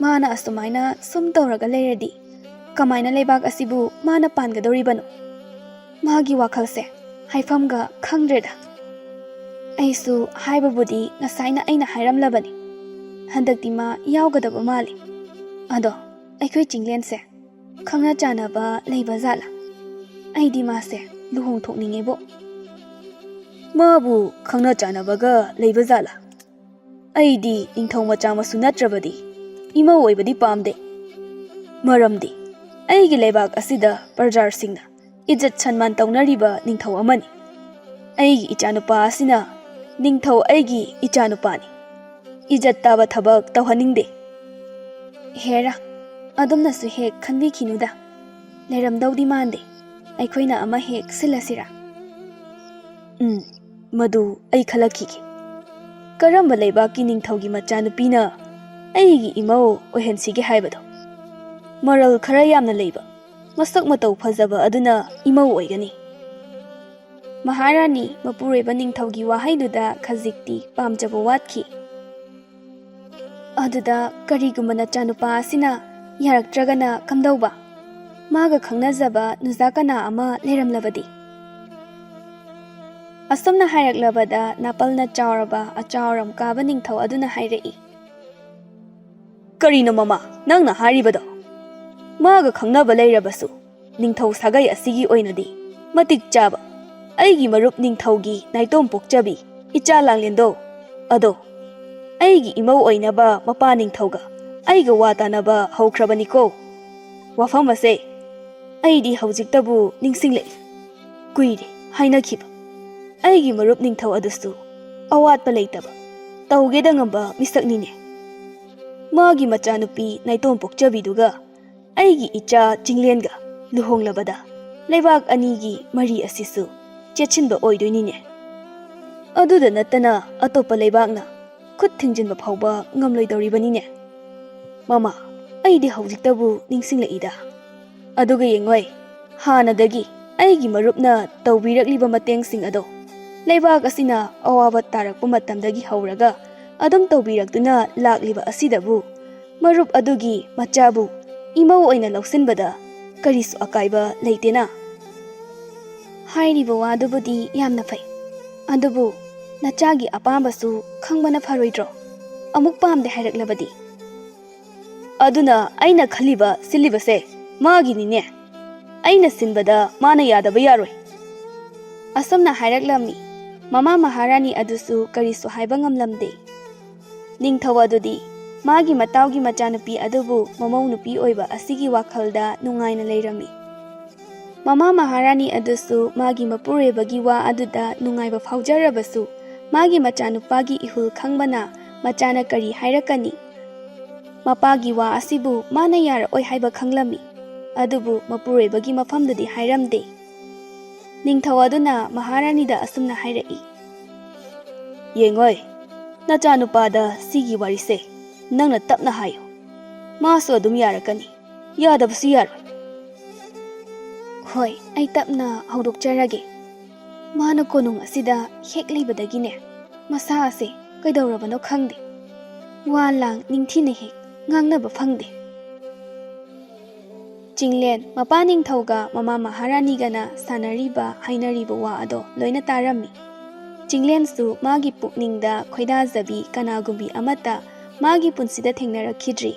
ꯃꯥꯅ ꯑꯁꯨꯃꯥꯏꯅ ꯁꯨꯝ ꯇꯧꯔꯒ ꯂꯩꯔꯗꯤ ꯀꯃꯥꯏꯅ ꯂꯩꯕꯥꯛ ꯑꯁꯤꯕꯨ ꯃꯥꯅ ꯄꯥꯟꯒꯗꯧꯔꯤꯕꯅꯣ? ꯃꯥꯒꯤ ꯋꯥꯈꯜꯁꯦ ꯍꯥꯏꯐꯝꯒ ꯈꯪꯗ꯭ꯔꯦꯗ꯫ ꯑꯩꯁꯨ ꯍꯥꯏꯕꯕꯨꯗꯤ ꯉꯁꯥꯏꯅ ꯑꯩꯅ ꯍꯥꯏꯔꯝꯂꯕꯅꯤ꯫ ꯍꯟꯗꯛꯇꯤ ꯃꯥ ꯌꯥꯎꯒꯗꯕ ꯃꯥꯜꯂꯤ꯫ ꯑꯗꯣ ꯑꯩꯈꯣꯏ ꯆꯤꯡꯂꯦꯟꯁꯦ ꯈꯪꯅ ꯆꯥꯟꯅꯕ ꯂꯩꯕ ꯖꯥꯠꯂꯥ? ꯑꯩꯗꯤ ꯃꯥꯁꯦ ꯂꯨꯍꯣꯡꯊꯣꯛꯅꯤꯡꯉꯦꯕꯣ꯫ ꯃꯥꯕꯨ ꯈꯪꯅ ꯆꯥꯟꯅꯕꯒ ꯂꯩꯕ ꯖꯥꯠꯂꯥ? ꯑꯩꯗꯤ ꯅꯤꯡꯊꯧ ꯃꯆꯥꯃꯛꯁꯨ ꯅꯠꯇ꯭ꯔꯕꯗꯤ ꯏꯃꯧ ꯑꯣꯏꯕꯗꯤ ꯄꯥꯝꯗꯦ꯫ ꯃꯔꯝꯗꯤ ꯑꯩꯒꯤ ꯂꯩꯕꯥꯛ ꯑꯁꯤꯗ ꯄ꯭ꯔꯖꯥꯁꯤꯡꯅ ꯏꯖꯠ ꯁꯟꯃꯥꯟ ꯇꯧꯅꯔꯤꯕ ꯅꯤꯡꯊꯧ ꯑꯃꯅꯤ꯫ ꯑꯩꯒꯤ ꯏꯆꯥꯅꯨꯄꯥ ꯑꯁꯤꯅ ꯅꯤꯡꯊꯧ ꯑꯩꯒꯤ ꯏꯆꯥꯅꯨꯄꯥꯅꯤ꯫ ꯏꯖꯠ ꯇꯥꯕ ꯊꯕꯛ ꯇꯧꯍꯟꯅꯤꯡꯗꯦ꯫ ꯍꯦꯔꯥ, ꯑꯗꯣꯝꯅꯁꯨ ꯍꯦꯛ ꯈꯟꯕꯤꯈꯤꯅꯨꯗ꯫ ꯂꯩꯔꯝꯗꯧꯗꯤ ꯃꯥꯟꯗꯦ꯫ ꯑꯩꯈꯣꯏꯅ ꯑꯃ ꯍꯦꯛ ꯁꯤꯜꯂꯁꯤꯔꯥ? ꯎꯝ, ꯃꯗꯨ ꯑꯩ ꯈꯜꯂꯛꯈꯤꯒꯦ꯫ ꯀꯔꯝꯕ ꯂꯩꯕꯥꯛꯀꯤ ꯅꯤꯡꯊꯧꯒꯤ ꯃꯆꯥꯅꯨꯄꯤꯅ ꯑꯩꯒꯤ ꯏꯃꯧ ꯑꯣꯏꯍꯟꯁꯤꯒꯦ ꯍꯥꯏꯕꯗꯣ? ꯃꯔꯜ ꯈꯔ ꯌꯥꯝꯅ ꯂꯩꯕ, ꯃꯁꯛ ꯃꯇꯧ ꯐꯖꯕ ꯑꯗꯨꯅ ꯏꯃꯧ ꯑꯣꯏꯒꯅꯤ꯫ ꯃꯍꯥꯔꯥꯅꯤ ꯃꯄꯨꯔꯣꯏꯕ ꯅꯤꯡꯊꯧꯒꯤ ꯋꯥꯍꯩꯗꯨꯗ ꯈꯖꯤꯛꯇꯤ ꯄꯥꯝꯖꯕ ꯋꯥꯠꯈꯤ꯫ ꯑꯗꯨꯗ ꯀꯔꯤꯒꯨꯝꯕ ꯅꯆꯥꯅꯨꯄꯥ ꯑꯁꯤꯅ ꯌꯥꯔꯛꯇ꯭ꯔꯒꯅ ꯀꯝꯗꯧꯕ? ꯃꯥꯒ ꯈꯪꯅꯖꯕ ꯅꯨꯖꯥ ꯀꯅꯥ ꯑꯃ ꯂꯩꯔꯝꯂꯕꯗꯤ? ꯑꯁꯨꯝꯅ ꯍꯥꯏꯔꯛꯂꯕꯗ ꯅꯥꯄꯜꯅ ꯆꯥꯎꯔꯕ ꯑꯆꯥꯎꯔꯝ ꯀꯥꯕ ꯅꯤꯡꯊꯧ ꯑꯗꯨꯅ ꯍꯥꯏꯔꯛꯏ, "ꯀꯔꯤꯅꯣ ꯃꯃꯥ ꯅꯪꯅ ꯍꯥꯏꯔꯤꯕꯗꯣ? ꯃꯥꯒ ꯈꯪꯅꯕ ꯂꯩꯔꯕꯁꯨ ꯅꯤꯡꯊꯧ ꯁꯥꯒꯩ ꯑꯁꯤꯒꯤ ꯑꯣꯏꯅꯗꯤ ꯃꯇꯤꯛ ꯆꯥꯕ ꯑꯩꯒꯤ ꯃꯔꯨꯞ ꯅꯤꯡꯊꯧꯒꯤ ꯅꯥꯏꯇꯣꯝ ꯄꯣꯛꯆꯕꯤ ꯏꯆꯥ ꯂꯥꯡꯂꯦꯟꯗꯣ ꯑꯗꯣ ꯑꯩꯒꯤ ꯏꯃꯧ ꯑꯣꯏꯅꯕ ꯃꯄꯥ ꯅꯤꯡꯊꯧꯒ ꯑꯩꯒ ꯋꯥ ꯇꯥꯅꯕ ꯍꯧꯈ꯭ꯔꯕꯅꯤꯀꯣ꯫ ꯋꯥꯐꯝ ꯑꯁꯦ ꯑꯩꯗꯤ ꯍꯧꯖꯤꯛꯇꯕꯨ ꯅꯤꯡꯁꯤꯡꯂꯛꯏ꯫ ꯀꯨꯏꯔꯦ ꯍꯥꯏꯅꯈꯤꯕ ꯑꯩꯒꯤ ꯃꯔꯨꯞ ꯅꯤꯡꯊꯧ ꯑꯗꯨꯁꯨ ꯑꯋꯥꯠꯄ ꯂꯩꯇꯕ ꯇꯧꯒꯦꯗ ꯉꯝꯕ ꯃꯤꯁꯛꯅꯤꯅꯦ꯫ ꯃꯥꯒꯤ ꯃꯆꯥꯅꯨꯄꯤ ꯅꯥꯏꯇꯣꯝ ꯄꯣꯛꯆꯕꯤꯗꯨꯒ ꯑꯩꯒꯤ ꯏꯆꯥ ꯆꯤꯡꯂꯦꯟꯒ ꯂꯨꯍꯣꯡꯂꯕꯗ ꯂꯩꯕꯥꯛ ꯑꯅꯤꯒꯤ ꯃꯔꯤ ꯑꯁꯤꯁꯨ ꯆꯦꯠꯁꯤꯟꯕ ꯑꯣꯏꯗꯣꯏꯅꯤꯅꯦ꯫ ꯑꯗꯨꯗ ꯅꯠꯇꯅ ꯑꯇꯣꯞꯄ ꯂꯩꯕꯥꯛꯅ ꯈꯨꯠ ꯊꯤꯡꯖꯤꯟꯕ ꯐꯥꯎꯕ ꯉꯝꯂꯣꯏꯗꯧꯔꯤꯕꯅꯤꯅꯦ꯫ ꯃꯃꯥ, ꯑꯩꯗꯤ ꯍꯧꯖꯤꯛꯇꯕꯨ ꯅꯤꯡꯁꯤꯡꯂꯛꯏꯗ꯫ ꯑꯗꯨꯒ ꯌꯦꯡꯉꯣꯏ, ꯍꯥꯟꯅꯗꯒꯤ ꯑꯩꯒꯤ ꯃꯔꯨꯞꯅ ꯇꯧꯕꯤꯔꯛꯂꯤꯕ ꯃꯇꯦꯡꯁꯤꯡ ꯑꯗꯣ ꯂꯩꯕꯥꯛ ꯑꯁꯤꯅ ꯑꯋꯥꯕ ꯇꯥꯔꯛꯄ ꯃꯇꯝꯗꯒꯤ ꯍꯧꯔꯒ ꯑꯗꯨꯝ ꯇꯧꯕꯤꯔꯛꯇꯨꯅ ꯂꯥꯛꯂꯤꯕ ꯑꯁꯤꯗꯕꯨ ꯃꯔꯨꯞ ꯑꯗꯨꯒꯤ ꯃꯆꯥꯕꯨ ꯏꯃꯧ ꯑꯣꯏꯅ ꯂꯧꯁꯤꯟꯕꯗ ꯀꯔꯤꯁꯨ ꯑꯀꯥꯏꯕ ꯂꯩꯇꯦꯅ?" ꯍꯥꯏꯔꯤꯕ ꯋꯥꯗꯨꯕꯨꯗꯤ ꯌꯥꯝꯅ ꯐꯩ, ꯑꯗꯨꯕꯨ ꯅꯆꯥꯒꯤ ꯑꯄꯥꯝꯕꯁꯨ ꯈꯪꯕꯅ ꯐꯔꯣꯏꯗ꯭ꯔꯣ? ꯑꯃꯨꯛ ꯄꯥꯝꯗꯦ ꯍꯥꯏꯔꯛꯂꯕꯗꯤ? ꯑꯗꯨꯅ ꯑꯩꯅ ꯈꯜꯂꯤꯕ ꯁꯤꯜꯂꯤꯕꯁꯦ ꯃꯥꯒꯤꯅꯤꯅꯦ꯫ ꯑꯩꯅ ꯁꯤꯟꯕꯗ ꯃꯥꯅ ꯌꯥꯗꯕ ꯌꯥꯔꯣꯏ꯫ ꯑꯁꯨꯝꯅ ꯍꯥꯏꯔꯛꯂꯝꯃꯤ꯫ ꯃꯃꯥ ꯃꯍꯥꯔꯥꯅꯤ ꯑꯗꯨꯁꯨ ꯀꯔꯤꯁꯨ ꯍꯥꯏꯕ ꯉꯝꯂꯝꯗꯦ꯫ ꯅꯤꯡꯊꯧ ꯑꯗꯨꯗꯤ ꯃꯥꯒꯤ ꯃꯇꯥꯎꯒꯤ ꯃꯆꯥꯅꯨꯄꯤ ꯑꯗꯨꯕꯨ ꯃꯃꯧ ꯅꯨꯄꯤ ꯑꯣꯏꯕ ꯑꯁꯤꯒꯤ ꯋꯥꯈꯜꯗ ꯅꯨꯡꯉꯥꯏꯅ ꯂꯩꯔꯝꯃꯤ꯫ ꯃꯃꯥ ꯃꯍꯥꯔꯥꯅꯤ ꯑꯗꯨꯁꯨ ꯃꯥꯒꯤ ꯃꯄꯨꯔꯣꯏꯕꯒꯤ ꯋꯥ ꯑꯗꯨꯗ ꯅꯨꯡꯉꯥꯏꯕ ꯐꯥꯎꯖꯔꯕꯁꯨ, ꯃꯥꯒꯤ ꯃꯆꯥꯅꯨꯄꯥꯒꯤ ꯏꯍꯨꯜ ꯈꯪꯕꯅ ꯃꯆꯥꯅ ꯀꯔꯤ ꯍꯥꯏꯔꯛꯀꯅꯤ? ꯃꯄꯥꯒꯤ ꯋꯥ ꯑꯁꯤꯕꯨ ꯃꯥꯅ ꯌꯥꯔꯛꯑꯣꯏ ꯍꯥꯏꯕ ꯈꯪꯂꯝꯃꯤ꯫ ꯑꯗꯨꯕꯨ ꯃꯄꯨꯔꯣꯏꯕꯒꯤ ꯃꯐꯝꯗꯨꯗꯤ ꯍꯥꯏꯔꯝꯗꯦ꯫ ꯅꯤꯡꯊꯧ ꯑꯗꯨꯅ ꯃꯍꯥꯔꯥꯅꯤꯗ ꯑꯁꯨꯝꯅ ꯍꯥꯏꯔꯛꯏ, "ꯌꯦꯡꯉꯣꯏ, ꯅꯆꯥꯅꯨꯄꯥꯗ ꯁꯤꯒꯤ ꯋꯥꯔꯤꯁꯦ ꯅꯪꯅ ꯇꯞꯅ ꯍꯥꯏꯌꯨ꯫ ꯃꯥꯁꯨ ꯑꯗꯨꯝ ꯌꯥꯔꯛꯀꯅꯤ, ꯌꯥꯗꯕꯁꯨ ꯌꯥꯔꯣꯏ꯫" "ꯍꯣꯏ, ꯑꯩ ꯇꯞꯅ ꯍꯧꯗꯣꯛꯆꯔꯒꯦ꯫ ꯃꯥꯅ ꯀꯣꯅꯨꯡ ꯑꯁꯤꯗ ꯍꯦꯛ ꯂꯩꯕꯗꯒꯤꯅꯦ, ꯃꯁꯥ ꯑꯁꯦ ꯀꯩꯗꯧꯔꯕꯅꯣ ꯈꯪꯗꯦ꯫ ꯋꯥ ꯂꯥꯡ ꯅꯤꯡꯊꯤꯅ ꯍꯦꯛ ꯉꯥꯡꯅꯕ ꯐꯪꯗꯦ꯫" ꯆꯤꯡꯂꯦꯟ ꯃꯄꯥ ꯅꯤꯡꯊꯧꯒ ꯃꯃꯥ ꯃꯍꯥꯔꯥꯅꯤꯒꯅ ꯁꯥꯟꯅꯔꯤꯕ ꯍꯥꯏꯅꯔꯤꯕ ꯋꯥ ꯑꯗꯣ ꯂꯣꯏꯅ ꯇꯥꯔꯝꯃꯤ꯫ ꯆꯤꯡꯂꯦꯟꯁꯨ ꯃꯥꯒꯤ ꯄꯨꯛꯅꯤꯡꯗ ꯈꯣꯏꯗꯥꯖꯕꯤ ꯀꯅꯥꯒꯨꯝꯕꯤ ꯑꯃꯠꯇ ꯃꯥꯒꯤ ꯄꯨꯟꯁꯤꯗ ꯊꯦꯡꯅꯔꯛꯈꯤꯗ꯭ꯔꯤ꯫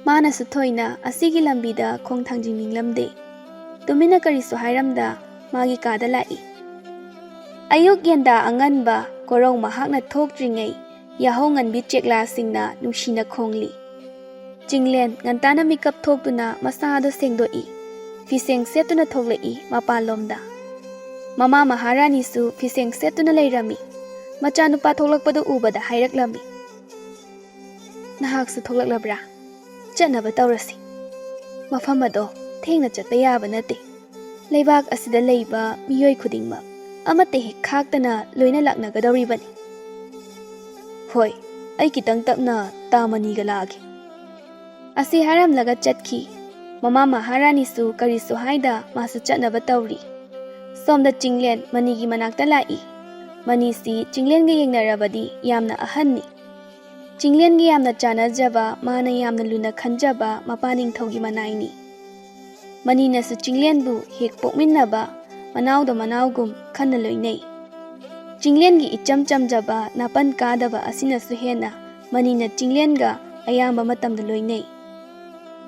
ꯃꯥꯅꯁꯨ ꯊꯣꯏꯅ ꯑꯁꯤꯒꯤ ꯂꯝꯕꯤꯗ ꯈꯣꯡ ꯊꯥꯡꯖꯤꯟꯅꯤꯡꯂꯝꯗꯦ꯫ ꯇꯨꯃꯤꯟꯅ ꯀꯔꯤꯁꯨ ꯍꯥꯏꯔꯝꯗ ꯃꯥꯒꯤ ꯀꯥꯗ ꯂꯥꯛꯏ꯫ ꯑꯌꯨꯛ ꯌꯦꯟꯗꯥ ꯑꯉꯟꯕ ꯀꯣꯔꯧ ꯃꯍꯥꯛꯅ ꯊꯣꯛꯇ꯭ꯔꯤꯉꯩ ꯌꯥꯍꯧ ꯉꯟꯕꯤ ꯆꯦꯛꯂꯥꯁꯤꯡꯅ ꯅꯨꯡꯁꯤꯅ ꯈꯣꯡꯂꯤ꯫ ꯆꯤꯡꯂꯦꯟ ꯉꯟꯇꯥꯅ ꯃꯤꯀꯞ ꯊꯣꯛꯇꯨꯅ ꯃꯁꯥꯗꯣ ꯁꯦꯡꯗꯣꯛꯏ꯫ ꯐꯤꯁꯦꯡ ꯁꯦꯠꯇꯨꯅ ꯊꯣꯛꯂꯛꯏ ꯃꯄꯥꯟꯂꯣꯝꯗ꯫ ꯃꯃꯥ ꯃꯍꯥꯔꯥꯅꯤꯁꯨ ꯐꯤꯁꯦꯡ ꯁꯦꯠꯇꯨꯅ ꯂꯩꯔꯝꯃꯤ꯫ ꯃꯆꯥꯅꯨꯄꯥ ꯊꯣꯛꯂꯛꯄꯗꯨ ꯎꯕꯗ ꯍꯥꯏꯔꯛꯂꯝꯃꯤ, "ꯅꯍꯥꯛꯁꯨ ꯊꯣꯛꯂꯛꯂꯕ꯭ꯔꯥ? ꯆꯠꯅꯕ ꯇꯧꯔꯁꯤ꯫ ꯃꯐꯝ ꯑꯗꯣ ꯊꯦꯡꯅ ꯆꯠꯄ ꯌꯥꯕ ꯅꯠꯇꯦ꯫ ꯂꯩꯕꯥꯛ ꯑꯁꯤꯗ ꯂꯩꯕ ꯃꯤꯑꯣꯏ ꯈꯨꯗꯤꯡꯃꯛ ꯑꯃꯠꯇ ꯍꯦꯛ ꯈꯥꯛꯇꯅ ꯂꯣꯏꯅ ꯂꯥꯛꯅꯒꯗꯧꯔꯤꯕꯅꯤ꯫" "ꯍꯣꯏ, ꯑꯩ ꯈꯤꯇꯪ ꯇꯞꯅ ꯇꯥ ꯃꯅꯤꯒ ꯂꯥꯛꯑꯒꯦ꯫" ꯑꯁꯤ ꯍꯥꯏꯔꯝꯂꯒ ꯆꯠꯈꯤ꯫ ꯃꯃꯥ ꯃꯍꯥꯔꯥꯅꯤꯁꯨ ꯀꯔꯤꯁꯨ ꯍꯥꯏꯗ ꯃꯥꯁꯨ ꯆꯠꯅꯕ ꯇꯧꯔꯤ꯫ ꯁꯣꯝꯗ ꯆꯤꯡꯂꯦꯟ ꯃꯅꯤꯒꯤ ꯃꯅꯥꯛꯇ ꯂꯥꯛꯏ꯫ ꯃꯅꯤꯁꯤ ꯆꯤꯡꯂꯦꯟꯒ ꯌꯦꯡꯅꯔꯕꯗꯤ ꯌꯥꯝꯅ ꯑꯍꯟꯅꯤ꯫ ꯆꯤꯡꯂꯦꯟꯒꯤ ꯌꯥꯝꯅ ꯆꯥꯟꯅꯖꯕ, ꯃꯥꯅ ꯌꯥꯝꯅ ꯂꯨꯅ ꯈꯟꯖꯕ ꯃꯄꯥ ꯅꯤꯡꯊꯧꯒꯤ ꯃꯅꯥꯏꯅꯤ꯫ ꯃꯅꯤꯅꯁꯨ ꯆꯤꯡꯂꯦꯟꯕꯨ ꯍꯦꯛ ꯄꯣꯛꯃꯤꯟꯅꯕ ꯃꯅꯥꯎꯗ ꯃꯅꯥꯎꯒꯨꯝ ꯈꯟꯅ ꯂꯣꯏꯅꯩ꯫ ꯆꯤꯡꯂꯦꯟꯒꯤ ꯏꯆꯝ ꯆꯝꯖꯕ, ꯅꯥꯄꯟ ꯀꯥꯗꯕ ꯑꯁꯤꯅꯁꯨ ꯍꯦꯟꯅ ꯃꯅꯤꯅ ꯆꯤꯡꯂꯦꯟꯒ ꯑꯌꯥꯝꯕ ꯃꯇꯝꯗ ꯂꯣꯏꯅꯩ꯫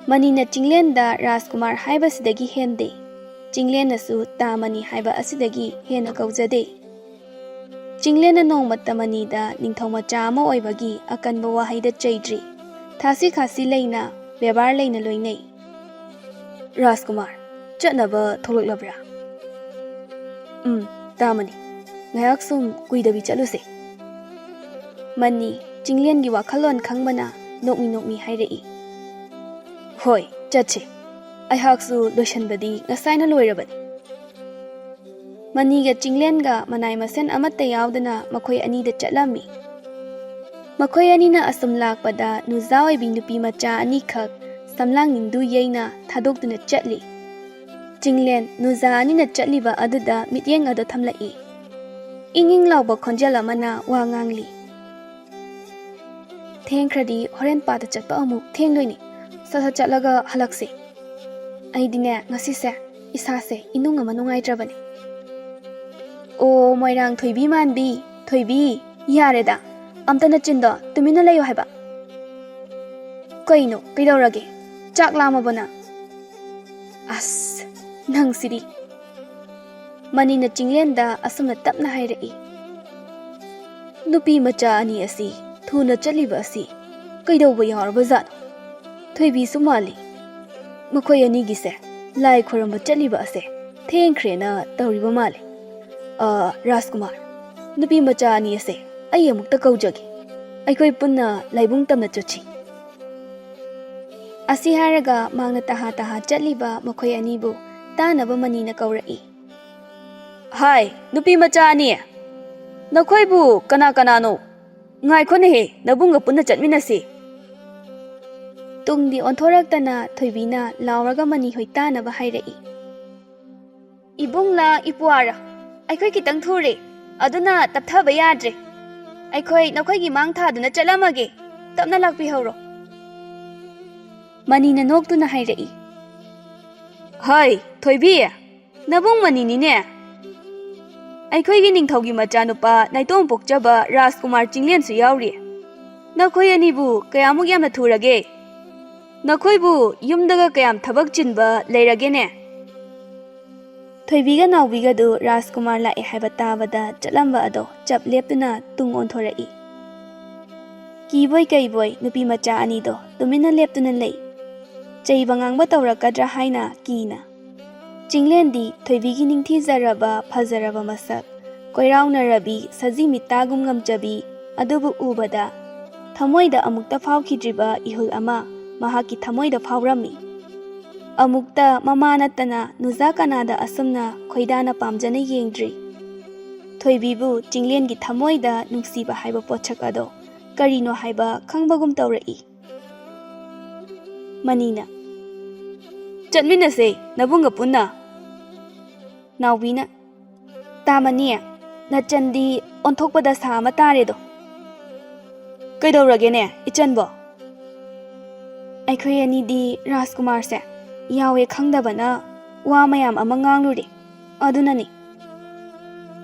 ꯃꯅꯤꯅ ꯆꯤꯡꯂꯦꯟꯗ ꯔꯥꯖꯀꯨꯃꯥꯔ ꯍꯥꯏꯕꯁꯤꯗꯒꯤ ꯍꯦꯟꯗꯦ꯫ ꯆꯤꯡꯂꯦꯟꯅꯁꯨ ꯇꯥꯃꯅꯤ ꯍꯥꯏꯕ ꯑꯁꯤꯗꯒꯤ ꯍꯦꯟꯅ ꯀꯧꯖꯗꯦ꯫ ꯆꯤꯡꯂꯦꯟꯅ ꯅꯣꯡꯃꯇ ꯃꯅꯤꯗ ꯅꯤꯡꯊꯧ ꯃꯆꯥ ꯑꯃ ꯑꯣꯏꯕꯒꯤ ꯑꯀꯟꯕ ꯋꯥꯍꯩꯗ ꯆꯩꯗ꯭ꯔꯤ꯫ ꯊꯥꯁꯤ ꯈꯥꯁꯤ ꯂꯩꯅ, ꯕꯦꯕꯥꯔ ꯂꯩꯅ ꯂꯣꯏꯅꯩ꯫ "ꯔꯥꯖꯀꯨꯃꯥꯔ, ꯆꯠꯅꯕ ꯊꯣꯛꯂꯛꯂꯕ꯭ꯔꯥ?" "ꯎꯝ, ꯇꯥꯃꯅꯤ꯫ ꯉꯥꯏꯍꯥꯛ ꯁꯨꯝ ꯀꯨꯏꯗꯕꯤ ꯆꯠꯂꯨꯁꯦ꯫" ꯃꯅꯤ, ꯆꯤꯡꯂꯦꯟꯒꯤ ꯋꯥꯈꯜꯂꯣꯟ ꯈꯪꯕꯅ ꯅꯣꯛꯃꯤ ꯅꯣꯛꯃꯤ ꯍꯥꯏꯔꯛꯏ꯫ "ꯍꯣꯏ, ꯆꯠꯁꯦ꯫ ꯑꯩꯍꯥꯛꯁꯨ ꯂꯣꯏꯁꯟꯕꯗꯤ ꯉꯁꯥꯏꯅ ꯂꯣꯏꯔꯕꯅꯤ꯫" ꯃꯅꯤꯒ ꯆꯤꯡꯂꯦꯟꯒ ꯃꯅꯥꯏ ꯃꯁꯦꯟ ꯑꯃꯠꯇ ꯌꯥꯎꯗꯅ ꯃꯈꯣꯏ ꯑꯅꯤꯗ ꯆꯠꯂꯝꯃꯤ꯫ ꯃꯈꯣꯏ ꯑꯅꯤꯅ ꯑꯁꯨꯝ ꯂꯥꯛꯄꯗ ꯅꯨꯖꯥ ꯑꯣꯏꯕꯤ ꯅꯨꯄꯤ ꯃꯆꯥ ꯑꯅꯤꯈꯛ ꯁꯝꯂꯥꯡ ꯅꯤꯡꯗꯨ ꯌꯩꯅ ꯊꯥꯗꯣꯛꯇꯨꯅ ꯆꯠꯂꯤ꯫ ꯆꯤꯡꯂꯦꯟ ꯅꯨꯖꯥ ꯑꯅꯤꯅ ꯆꯠꯂꯤꯕ ꯑꯗꯨꯗ ꯃꯤꯠꯌꯦꯡ ꯑꯗꯨ ꯊꯝꯂꯛꯏ꯫ ꯏꯪ ꯏꯪ ꯂꯥꯎꯕ ꯈꯣꯟꯖꯦꯜ ꯑꯃꯅ ꯋꯥ ꯉꯥꯡꯂꯤ꯫ "ꯊꯦꯡꯈ꯭ꯔꯗꯤ ꯍꯣꯔꯦꯟ ꯄꯥꯗ ꯆꯠꯄ ꯑꯃꯨꯛ ꯊꯦꯡꯗꯣꯏꯅꯤ꯫ ꯁꯠ ꯁꯠ ꯆꯠꯂꯒ ꯍꯜꯂꯛꯁꯤ꯫ ꯑꯩꯗꯤꯅꯦ, ꯉꯁꯤꯁꯦ ꯏꯁꯥꯁꯦ ꯏꯅꯨꯡ ꯑꯃ ꯅꯨꯡꯉꯥꯏꯇ꯭ꯔꯕꯅꯤ꯫" "ꯑꯣ, ꯃꯣꯏꯔꯥꯡ ꯊꯣꯏꯕꯤ ꯃꯥꯟꯕꯤ, ꯊꯣꯏꯕꯤ, ꯌꯥꯔꯦꯗ꯫ ꯑꯝꯇ ꯅꯆꯤꯟꯗꯣ ꯇꯨꯃꯤꯟꯅ ꯂꯩꯌꯨ ꯍꯥꯏꯕ꯫" "ꯀꯩꯅꯣ, ꯀꯩꯗꯧꯔꯒꯦ? ꯆꯥꯛ ꯂꯥꯝꯃꯕꯣ ꯅꯪ?" "ꯑꯁ, ꯅꯪꯁꯤꯗꯤ꯫" ꯃꯅꯤꯅ ꯆꯤꯡꯂꯦꯟꯗ ꯑꯁꯨꯝꯅ ꯇꯞꯅ ꯍꯥꯏꯔꯛꯏ꯫ "ꯅꯨꯄꯤ ꯃꯆꯥ ꯑꯅꯤ ꯑꯁꯤ ꯊꯨꯅ ꯆꯠꯂꯤꯕ ꯑꯁꯤ ꯀꯩꯗꯧꯕ ꯌꯥꯎꯔꯕꯖꯥꯠꯅꯣ? ꯊꯣꯏꯕꯤꯁꯨ ꯃꯥꯜꯂꯤ꯫ ꯃꯈꯣꯏ ꯑꯅꯤꯒꯤꯁꯦ ꯂꯥꯏ ꯈꯣꯏꯔꯝꯕ ꯆꯠꯂꯤꯕ ꯑꯁꯦ ꯊꯦꯡꯈ꯭ꯔꯦꯅ ꯇꯧꯔꯤꯕ ꯃꯥꯜꯂꯦ꯫ ꯑ, ꯔꯥꯖꯀꯨꯃꯥꯔ, ꯅꯨꯄꯤ ꯃꯆꯥ ꯑꯅꯤ ꯑꯁꯦ ꯑꯩ ꯑꯃꯨꯛꯇ ꯀꯧꯖꯒꯦ꯫ ꯑꯩꯈꯣꯏ ꯄꯨꯟꯅ ꯂꯥꯏꯕꯨꯡ ꯇꯝꯅ ꯆꯠꯁꯤ꯫" ꯑꯁꯤ ꯍꯥꯏꯔꯒ ꯃꯥꯡꯅ ꯇꯍꯥ ꯇꯍꯥ ꯆꯠꯂꯤꯕ ꯃꯈꯣꯏ ꯑꯅꯤꯕꯨ ꯇꯥꯅꯕ ꯃꯅꯤꯅ ꯀꯧꯔꯛꯏ꯫ "ꯍꯥꯏ, ꯅꯨꯄꯤ ꯃꯆꯥ ꯑꯅꯤ, ꯅꯈꯣꯏꯕꯨ ꯀꯅꯥ ꯀꯅꯥꯅꯣ? ꯉꯥꯏꯈꯣꯅꯦꯍꯦ, ꯅꯕꯨꯡꯒ ꯄꯨꯟꯅ ꯆꯠꯃꯤꯟꯅꯁꯤ꯫" ꯇꯨꯡꯗꯤ ꯑꯣꯟꯊꯣꯔꯛꯇꯅ ꯊꯣꯏꯕꯤꯅ ꯂꯥꯎꯔꯒ ꯃꯅꯤꯍꯣꯏ ꯇꯥꯅꯕ ꯍꯥꯏꯔꯛꯏ꯫ "ꯏꯕꯨꯡꯂꯥ ꯏꯄ꯭ꯋꯥꯔꯥ, ꯑꯩꯈꯣꯏ ꯈꯤꯇꯪ ꯊꯨꯔꯦ, ꯑꯗꯨꯅ ꯇꯞꯊꯕ ꯌꯥꯗ꯭ꯔꯦ꯫ ꯑꯩꯈꯣꯏ ꯅꯈꯣꯏꯒꯤ ꯃꯥꯡ ꯊꯥꯗꯨꯅ ꯆꯠꯂꯝꯃꯒꯦ, ꯇꯞꯅ ꯂꯥꯛꯄꯤꯍꯧꯔꯣ꯫" ꯃꯅꯤꯅ ꯅꯣꯛꯇꯨꯅ ꯍꯥꯏꯔꯛꯏ꯫ "ꯍꯥꯏ, ꯊꯣꯏꯕꯤ, ꯅꯕꯨꯡ ꯃꯅꯤꯅꯤꯅꯦ꯫ ꯑꯩꯈꯣꯏꯒꯤ ꯅꯤꯡꯊꯧꯒꯤ ꯃꯆꯥꯅꯨꯄꯥ ꯅꯥꯏꯇꯣꯝ ꯄꯣꯛꯆꯕ ꯔꯥꯖꯀꯨꯃꯥꯔ ꯆꯤꯡꯂꯦꯟꯁꯨ ꯌꯥꯎꯔꯤ꯫ ꯅꯈꯣꯏ ꯑꯅꯤꯕꯨ ꯀꯌꯥꯃꯨꯛ ꯌꯥꯝꯅ ꯊꯨꯔꯒꯦ?" ꯅꯈꯣꯏꯕꯨ ꯌꯨꯝꯗꯒ ꯀꯌꯥꯝ ꯊꯕꯛ ꯆꯤꯟꯕ ꯂꯩꯔꯒꯦꯅꯦ? ꯊꯣꯏꯕꯤꯒ ꯅꯥꯎꯕꯤꯒꯗꯨ ꯔꯥꯖꯀꯨꯃꯥꯔ ꯂꯥꯛꯑꯦ ꯍꯥꯏꯕ ꯇꯥꯕꯗ ꯆꯠꯂꯝꯕ ꯑꯗꯣ ꯆꯞ ꯂꯦꯞꯇꯨꯅ ꯇꯨꯡ ꯑꯣꯟꯊꯣꯔꯛꯏ꯫ ꯀꯤꯕꯣꯏ ꯀꯩꯕꯣꯏ ꯅꯨꯄꯤ ꯃꯆꯥ ꯑꯅꯤꯗꯣ ꯇꯨꯃꯤꯟꯅ ꯂꯦꯞꯇꯨꯅ ꯂꯩ꯫ ꯆꯩꯕ ꯉꯥꯡꯕ ꯇꯧꯔꯛꯀꯗ꯭ꯔꯥ ꯍꯥꯏꯅ ꯀꯤꯅ꯫ ꯆꯤꯡꯂꯦꯟꯗꯤ ꯊꯣꯏꯕꯤꯒꯤ ꯅꯤꯡꯊꯤꯖꯔꯕ ꯐꯖꯔꯕ ꯃꯁꯛ, ꯀꯣꯏꯔꯥꯎꯅꯔꯕꯤ ꯁꯖꯤ ꯃꯤꯇꯥꯒꯨꯝ ꯉꯝꯖꯕꯤ ꯑꯗꯨꯕꯨ ꯎꯕꯗ ꯊꯃꯣꯏꯗ ꯑꯃꯨꯛꯇ ꯐꯥꯎꯈꯤꯗ꯭ꯔꯤꯕ ꯏꯍꯨꯜ ꯑꯃ ꯃꯍꯥꯛꯀꯤ ꯊꯃꯣꯏꯗ ꯐꯥꯎꯔꯝꯃꯤ꯫ ꯑꯃꯨꯛꯇ ꯃꯃꯥ ꯅꯠꯇꯅ ꯅꯨꯖꯥ ꯀꯅꯥꯗ ꯑꯁꯨꯝꯅ ꯈꯣꯏꯗꯥꯅ ꯄꯥꯝꯖꯅ ꯌꯦꯡꯗ꯭ꯔꯤ꯫ ꯊꯣꯏꯕꯤꯕꯨ ꯆꯤꯡꯂꯦꯟꯒꯤ ꯊꯃꯣꯏꯗ ꯅꯨꯡꯁꯤꯕ ꯍꯥꯏꯕ ꯄꯣꯠꯁꯛ ꯑꯗꯣ ꯀꯔꯤꯅꯣ ꯍꯥꯏꯕ ꯈꯪꯕꯒꯨꯝ ꯇꯧꯔꯛꯏ꯫ ꯃꯅꯤꯅ, "ꯆꯠꯃꯤꯟꯅꯁꯦ, ꯅꯕꯨꯡꯒ ꯄꯨꯟꯅ꯫" ꯅꯥꯎꯕꯤꯅ, "ꯇꯥꯃꯅꯤ, ꯅꯆꯟꯗꯤ ꯑꯣꯟꯊꯣꯛꯄ ꯗꯁꯥ ꯑꯃ ꯇꯥꯔꯦꯗꯣ꯫ ꯀꯩꯗꯧꯔꯒꯦꯅꯦ, ꯏꯆꯟꯕꯣ?" "ꯑꯩꯈꯣꯏ ꯑꯅꯤꯗꯤ ꯔꯥꯖꯀꯨꯃꯥꯔꯁꯦ ꯌꯥꯎꯋꯦ ꯈꯪꯗꯕꯅ ꯋꯥ ꯃꯌꯥꯝ ꯑꯃ ꯉꯥꯡꯂꯨꯔꯦ, ꯑꯗꯨꯅꯅꯤ꯫"